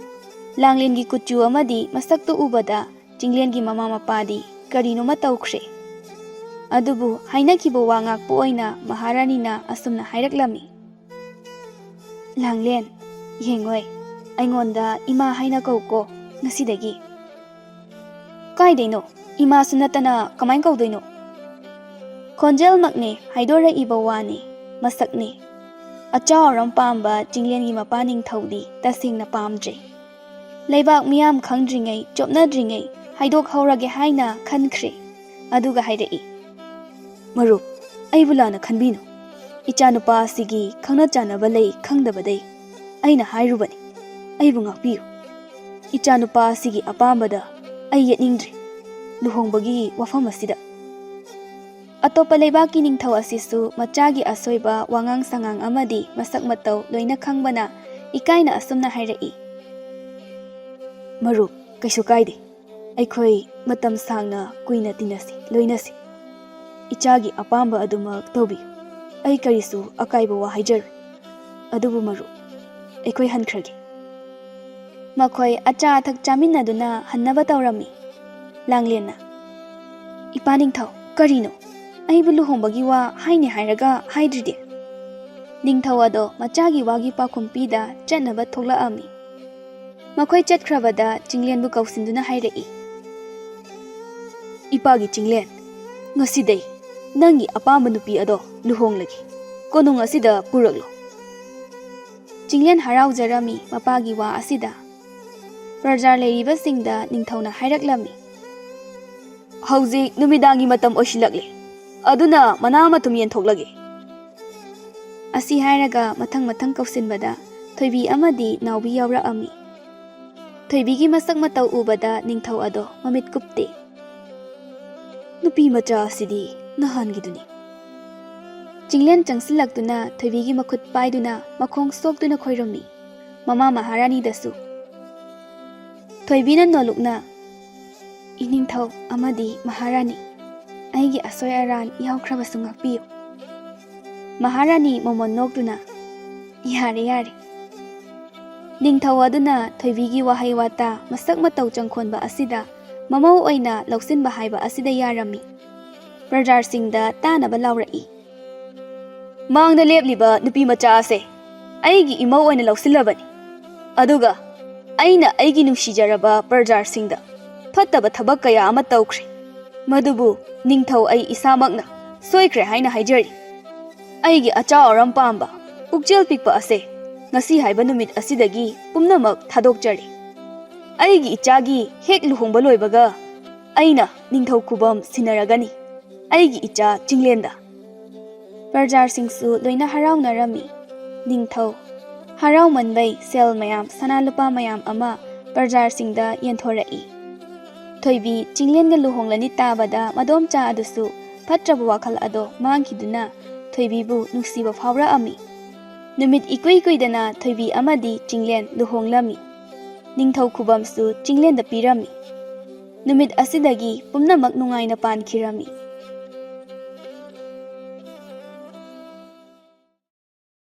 ꯂꯥꯡꯂꯦꯟꯒꯤ ꯀꯨꯆꯨ ꯑꯃꯗꯤ ꯃꯁꯛꯇꯨ ꯎꯕꯗ ꯆꯤꯡꯂꯦꯟꯒꯤ ꯃꯃꯥ ꯃꯄꯥꯗꯤ ꯀꯔꯤꯅꯣꯃ ꯇꯧꯈ꯭ꯔꯦ꯫ ꯑꯗꯨꯕꯨ ꯍꯥꯏꯅꯈꯤꯕ ꯋꯥ ꯉꯥꯛꯄ ꯑꯣꯏꯅ ꯃꯍꯥꯔꯥꯅꯤꯅ ꯑꯁꯨꯝꯅ ꯍꯥꯏꯔꯛꯂꯝꯃꯤ, "ꯂꯥꯡꯂꯦꯟ, ꯌꯦꯡꯉꯣꯏ, ꯑꯩꯉꯣꯟꯗ ꯏꯃꯥ ꯍꯥꯏꯅ ꯀꯧꯀꯣ ꯉꯁꯤꯗꯒꯤ꯫" "ꯀꯥꯏꯗꯩꯅꯣ? ꯏꯃꯥꯁꯨ ꯅꯠꯇꯅ ꯀꯃꯥꯏ ꯀꯧꯗꯣꯏꯅꯣ?" ꯈꯣꯟꯖꯦꯜꯃꯛꯅꯦ ꯍꯥꯏꯗꯣꯔꯛꯏꯕ ꯋꯥꯅꯤ, ꯃꯁꯛꯅꯤ꯫ ꯑꯆꯥꯎ ꯑꯔꯝ ꯄꯥꯝꯕ ꯆꯤꯡꯂꯦꯟꯒꯤ ꯃꯄꯥ ꯅꯤꯡꯊꯧꯗꯤ ꯇꯁꯦꯡꯅ ꯄꯥꯝꯗ꯭ꯔꯦ꯫ ꯂꯩꯕꯥꯛ ꯃꯤꯌꯥꯝ ꯈꯪꯗ꯭ꯔꯤꯉꯩ, ꯆꯣꯞꯅꯗ꯭ꯔꯤꯉꯩ ꯍꯥꯏꯗꯣꯛꯍꯧꯔꯒꯦ ꯍꯥꯏꯅ ꯈꯟꯈ꯭ꯔꯦ꯫ ꯑꯗꯨꯒ ꯍꯥꯏꯔꯛꯏ, "ꯃꯔꯨꯞ, ꯑꯩꯕꯨ ꯂꯥꯟꯅ ꯈꯟꯕꯤꯅꯨ꯫ ꯏꯆꯥꯅꯨꯄꯥ ꯑꯁꯤꯒꯤ ꯈꯪꯅ ꯆꯥꯟꯅꯕ ꯂꯩ ꯈꯪꯗꯕꯗꯩ ꯑꯩꯅ ꯍꯥꯏꯔꯨꯕꯅꯤ꯫ ꯑꯩꯕꯨ ꯉꯥꯛꯄꯤꯌꯨ꯫ ꯏꯆꯥꯅꯨꯄꯥ ꯑꯁꯤꯒꯤ ꯑꯄꯥꯝꯕꯗ ꯑꯩ ꯌꯦꯠꯅꯤꯡꯗ꯭ꯔꯦ꯫ ꯂꯨꯍꯣꯡꯕꯒꯤ ꯋꯥꯐꯝ ꯑꯁꯤꯗ꯫" ꯑꯇꯣꯞꯄ ꯂꯩꯕꯥꯛꯀꯤ ꯅꯤꯡꯊꯧ ꯑꯁꯤꯁꯨ ꯃꯆꯥꯒꯤ ꯑꯁꯣꯏꯕ, ꯋꯥꯉꯥꯡ ꯁꯉꯥꯡ ꯑꯃꯗꯤ ꯃꯁꯛ ꯃꯇꯧ ꯂꯣꯏꯅ ꯈꯪꯕꯅ ꯏꯀꯥꯏꯅ ꯑꯁꯨꯝꯅ ꯍꯥꯏꯔꯛꯏ, "ꯃꯔꯨꯞ, ꯀꯩꯁꯨ ꯀꯥꯏꯗꯦ꯫ ꯑꯩꯈꯣꯏ ꯃꯇꯝ ꯁꯥꯡꯅ ꯀꯨꯏꯅ ꯇꯤꯟꯅꯁꯤ, ꯂꯣꯏꯅꯁꯤ꯫ ꯏꯆꯥꯒꯤ ꯑꯄꯥꯝꯕ ꯑꯗꯨꯃꯛ ꯇꯧꯕꯤꯌꯨ꯫ ꯑꯩ ꯀꯔꯤꯁꯨ ꯑꯀꯥꯏꯕ ꯋꯥ ꯍꯥꯏꯖꯔꯣꯏ꯫ ꯑꯗꯨꯕꯨ ꯃꯔꯨꯞ, ꯑꯩꯈꯣꯏ ꯍꯟꯈ꯭ꯔꯒꯦ꯫" ꯃꯈꯣꯏ ꯑꯆꯥ ꯑꯊꯛ ꯆꯥꯃꯤꯟꯅꯗꯨꯅ ꯍꯟꯅꯕ ꯇꯧꯔꯝꯃꯤ꯫ ꯂꯥꯡꯂꯦꯟꯅ, "ꯏꯄꯥ ꯅꯤꯡꯊꯧ, ꯀꯔꯤꯅꯣ? ꯑꯩꯕꯨ ꯂꯨꯍꯣꯡꯕꯒꯤ ꯋꯥ ꯍꯥꯏꯅꯦ ꯍꯥꯏꯔꯒ ꯍꯥꯏꯗ꯭ꯔꯤꯗꯤ?" ꯅꯤꯡꯊꯧ ꯑꯗꯣ ꯃꯆꯥꯒꯤ ꯋꯥꯒꯤ ꯄꯥꯎꯈꯨꯝ ꯄꯤꯗ ꯆꯠꯅꯕ ꯊꯣꯛꯂꯛꯑꯝꯃꯤ꯫ ꯃꯈꯣꯏ ꯆꯠꯈ꯭ꯔꯕꯗ ꯆꯤꯡꯂꯦꯟꯕꯨ ꯀꯧꯁꯤꯟꯗꯨꯅ ꯍꯥꯏꯔꯛꯏ, "ꯏꯄꯥꯒꯤ ꯆꯤꯡꯂꯦꯟ, ꯉꯁꯤꯗꯩ ꯅꯪꯒꯤ ꯑꯄꯥꯝꯕ ꯅꯨꯄꯤ ꯑꯗꯣ ꯂꯨꯍꯣꯡꯂꯒꯦ꯫ ꯀꯣꯅꯨꯡ ꯑꯁꯤꯗ ꯄꯨꯔꯛꯂꯣ꯫" ꯆꯤꯡꯂꯦꯟ ꯍꯔꯥꯎꯖꯔꯝꯃꯤ ꯃꯄꯥꯒꯤ ꯋꯥ ꯑꯁꯤꯗ꯫ ꯄ꯭ꯔꯖꯥ ꯂꯩꯔꯤꯕꯁꯤꯡꯗ ꯅꯤꯡꯊꯧꯅ ꯍꯥꯏꯔꯛꯂꯝꯃꯤ, "ꯍꯧꯖꯤꯛ ꯅꯨꯃꯤꯗꯥꯡꯒꯤ ꯃꯇꯝ ꯑꯣꯏꯁꯤꯜꯂꯛꯂꯦ, ꯑꯗꯨꯅ ꯃꯅꯥ ꯃꯊꯨꯝ ꯌꯦꯟꯊꯣꯛꯂꯒꯦ꯫" ꯑꯁꯤ ꯍꯥꯏꯔꯒ ꯃꯊꯪ ꯃꯊꯪ ꯀꯧꯁꯤꯟꯕꯗ ꯊꯣꯏꯕꯤ ꯑꯃꯗꯤ ꯅꯥꯎꯕꯤ ꯌꯥꯎꯔꯛꯑꯝꯃꯤ꯫ ꯊꯣꯏꯕꯤꯒꯤ ꯃꯁꯛ ꯃꯇꯧ ꯎꯕꯗ ꯅꯤꯡꯊꯧ ꯑꯗꯣ ꯃꯃꯤꯠ ꯀꯨꯞꯇꯦ꯫ "ꯅꯨꯄꯤ ꯃꯆꯥ ꯑꯁꯤꯗꯤ ꯅꯍꯥꯟꯒꯤꯗꯨꯅꯤ꯫" ꯆꯤꯡꯂꯦꯟ ꯆꯪꯁꯤꯜꯂꯛꯇꯨꯅ ꯊꯣꯏꯕꯤꯒꯤ ꯃꯈꯨꯠ ꯄꯥꯏꯗꯨꯅ ꯃꯈꯣꯡ ꯁꯣꯛꯇꯨꯅ ꯈꯣꯏꯔꯝꯃꯤ꯫ ꯃꯃꯥ ꯃꯍꯥꯔꯥꯅꯤꯗꯁꯨ꯫ ꯊꯣꯏꯕꯤꯅ ꯅꯣꯂꯨꯛꯅ, "ꯏꯅꯤꯡꯊꯧ ꯑꯃꯗꯤ ꯃꯍꯥꯔꯥꯅꯤ, ꯑꯩꯒꯤ ꯑꯁꯣꯏ ꯑꯔꯥꯟ ꯌꯥꯎꯈ꯭ꯔꯕꯁꯨ ꯉꯥꯛꯄꯤꯌꯨ"꯫ ꯃꯍꯥꯔꯥꯅꯤ ꯃꯣꯃꯣꯟ ꯅꯣꯛꯇꯨꯅ, "ꯌꯥꯔꯦ, ꯌꯥꯔꯦ"꯫ ꯅꯤꯡꯊꯧ ꯑꯗꯨꯅ ꯊꯣꯏꯕꯤꯒꯤ ꯋꯥꯍꯩ ꯋꯥꯇꯥ ꯃꯁꯛ ꯃꯇꯧ ꯆꯪꯈꯣꯟꯕ ꯑꯁꯤꯗ ꯃꯃꯧ ꯑꯣꯏꯅ ꯂꯧꯁꯤꯟꯕ ꯍꯥꯏꯕ ꯑꯁꯤꯗ ꯌꯥꯔꯝꯃꯤ꯫ ꯄ꯭ꯔꯖꯥꯁꯤꯡꯗ ꯇꯥꯅꯕ ꯂꯥꯎꯔꯛꯏ, "ꯃꯥꯡꯗ ꯂꯦꯞꯂꯤꯕ ꯅꯨꯄꯤ ꯃꯆꯥ ꯑꯁꯦ ꯑꯩꯒꯤ ꯏꯃꯧ ꯑꯣꯏꯅ ꯂꯧꯁꯤꯜꯂꯕꯅꯤ꯫ ꯑꯗꯨꯒ ꯑꯩꯅ ꯑꯩꯒꯤ ꯅꯨꯡꯁꯤꯖꯔꯕ ꯄ꯭ꯔꯖꯥꯁꯤꯡꯗ ꯐꯠꯇꯕ ꯊꯕꯛ ꯀꯌꯥ ꯑꯃ ꯇꯧꯈ꯭ꯔꯦ꯫ ꯃꯗꯨꯕꯨ ꯅꯤꯡꯊꯧ ꯑꯩ ꯏꯁꯥꯃꯛꯅ ꯁꯣꯏꯈ꯭ꯔꯦ ꯍꯥꯏꯅ ꯍꯥꯏꯖꯔꯤ꯫ ꯑꯩꯒꯤ ꯑꯆꯥ ꯑꯔꯝ ꯄꯥꯝꯕ ꯄꯨꯛꯆꯦꯜ ꯄꯤꯛꯄ ꯑꯁꯦ ꯉꯁꯤ ꯍꯥꯏꯕ ꯅꯨꯃꯤꯠ ꯑꯁꯤꯗꯒꯤ ꯄꯨꯝꯅꯃꯛ ꯊꯥꯗꯣꯛꯆꯔꯤ꯫ ꯑꯩꯒꯤ ꯏꯆꯥꯒꯤ ꯍꯦꯛ ꯂꯨꯍꯣꯡꯕ ꯂꯣꯏꯕꯒ ꯑꯩꯅ ꯅꯤꯡꯊꯧ ꯈꯨꯕꯝ ꯁꯤꯟꯅꯔꯒꯅꯤ, ꯑꯩꯒꯤ ꯏꯆꯥ ꯆꯤꯡꯂꯦꯟꯗ"꯫ ꯄ꯭ꯔꯖꯥꯁꯤꯡꯁꯨ ꯂꯣꯏꯅ ꯍꯔꯥꯎꯅꯔꯝꯃꯤ꯫ ꯅꯤꯡꯊꯧ ꯍꯔꯥꯎꯃꯟꯕꯩ ꯁꯦꯜ ꯃꯌꯥꯝ, ꯁꯅꯥ ꯂꯨꯄꯥ ꯃꯌꯥꯝ ꯑꯃ ꯄ꯭ꯔꯖꯥꯁꯤꯡꯗ ꯌꯦꯟꯊꯣꯔꯛꯏ꯫ ꯊꯣꯏꯕꯤ ꯆꯤꯡꯂꯦꯟꯒ ꯂꯨꯍꯣꯡꯂꯅꯤ ꯇꯥꯕꯗ ꯃꯗꯣꯝꯆꯥ ꯑꯗꯨꯁꯨ ꯐꯠꯇ꯭ꯔꯕ ꯋꯥꯈꯜ ꯑꯗꯣ ꯃꯥꯡꯈꯤꯗꯨꯅ ꯊꯣꯏꯕꯤꯕꯨ ꯅꯨꯡꯁꯤꯕ ꯐꯥꯎꯔꯛꯑꯝꯃꯤ꯫ ꯅꯨꯃꯤꯠ ꯏꯀꯨꯏ ꯀꯨꯏꯗꯅ ꯊꯣꯏꯕꯤ ꯑꯃꯗꯤ ꯆꯤꯡꯂꯦꯟ ꯂꯨꯍꯣꯡꯂꯝꯃꯤ꯫ ꯅꯤꯡꯊꯧ ꯈꯨꯕꯝꯁꯨ ꯆꯤꯡꯂꯦꯟꯗ ꯄꯤꯔꯝꯃꯤ꯫ ꯅꯨꯃꯤꯠ ꯑꯁꯤꯗꯒꯤ ꯄꯨꯝꯅꯃꯛ ꯅꯨꯡꯉꯥꯏꯅ ꯄꯥꯟꯈꯤꯔꯝꯃꯤ꯫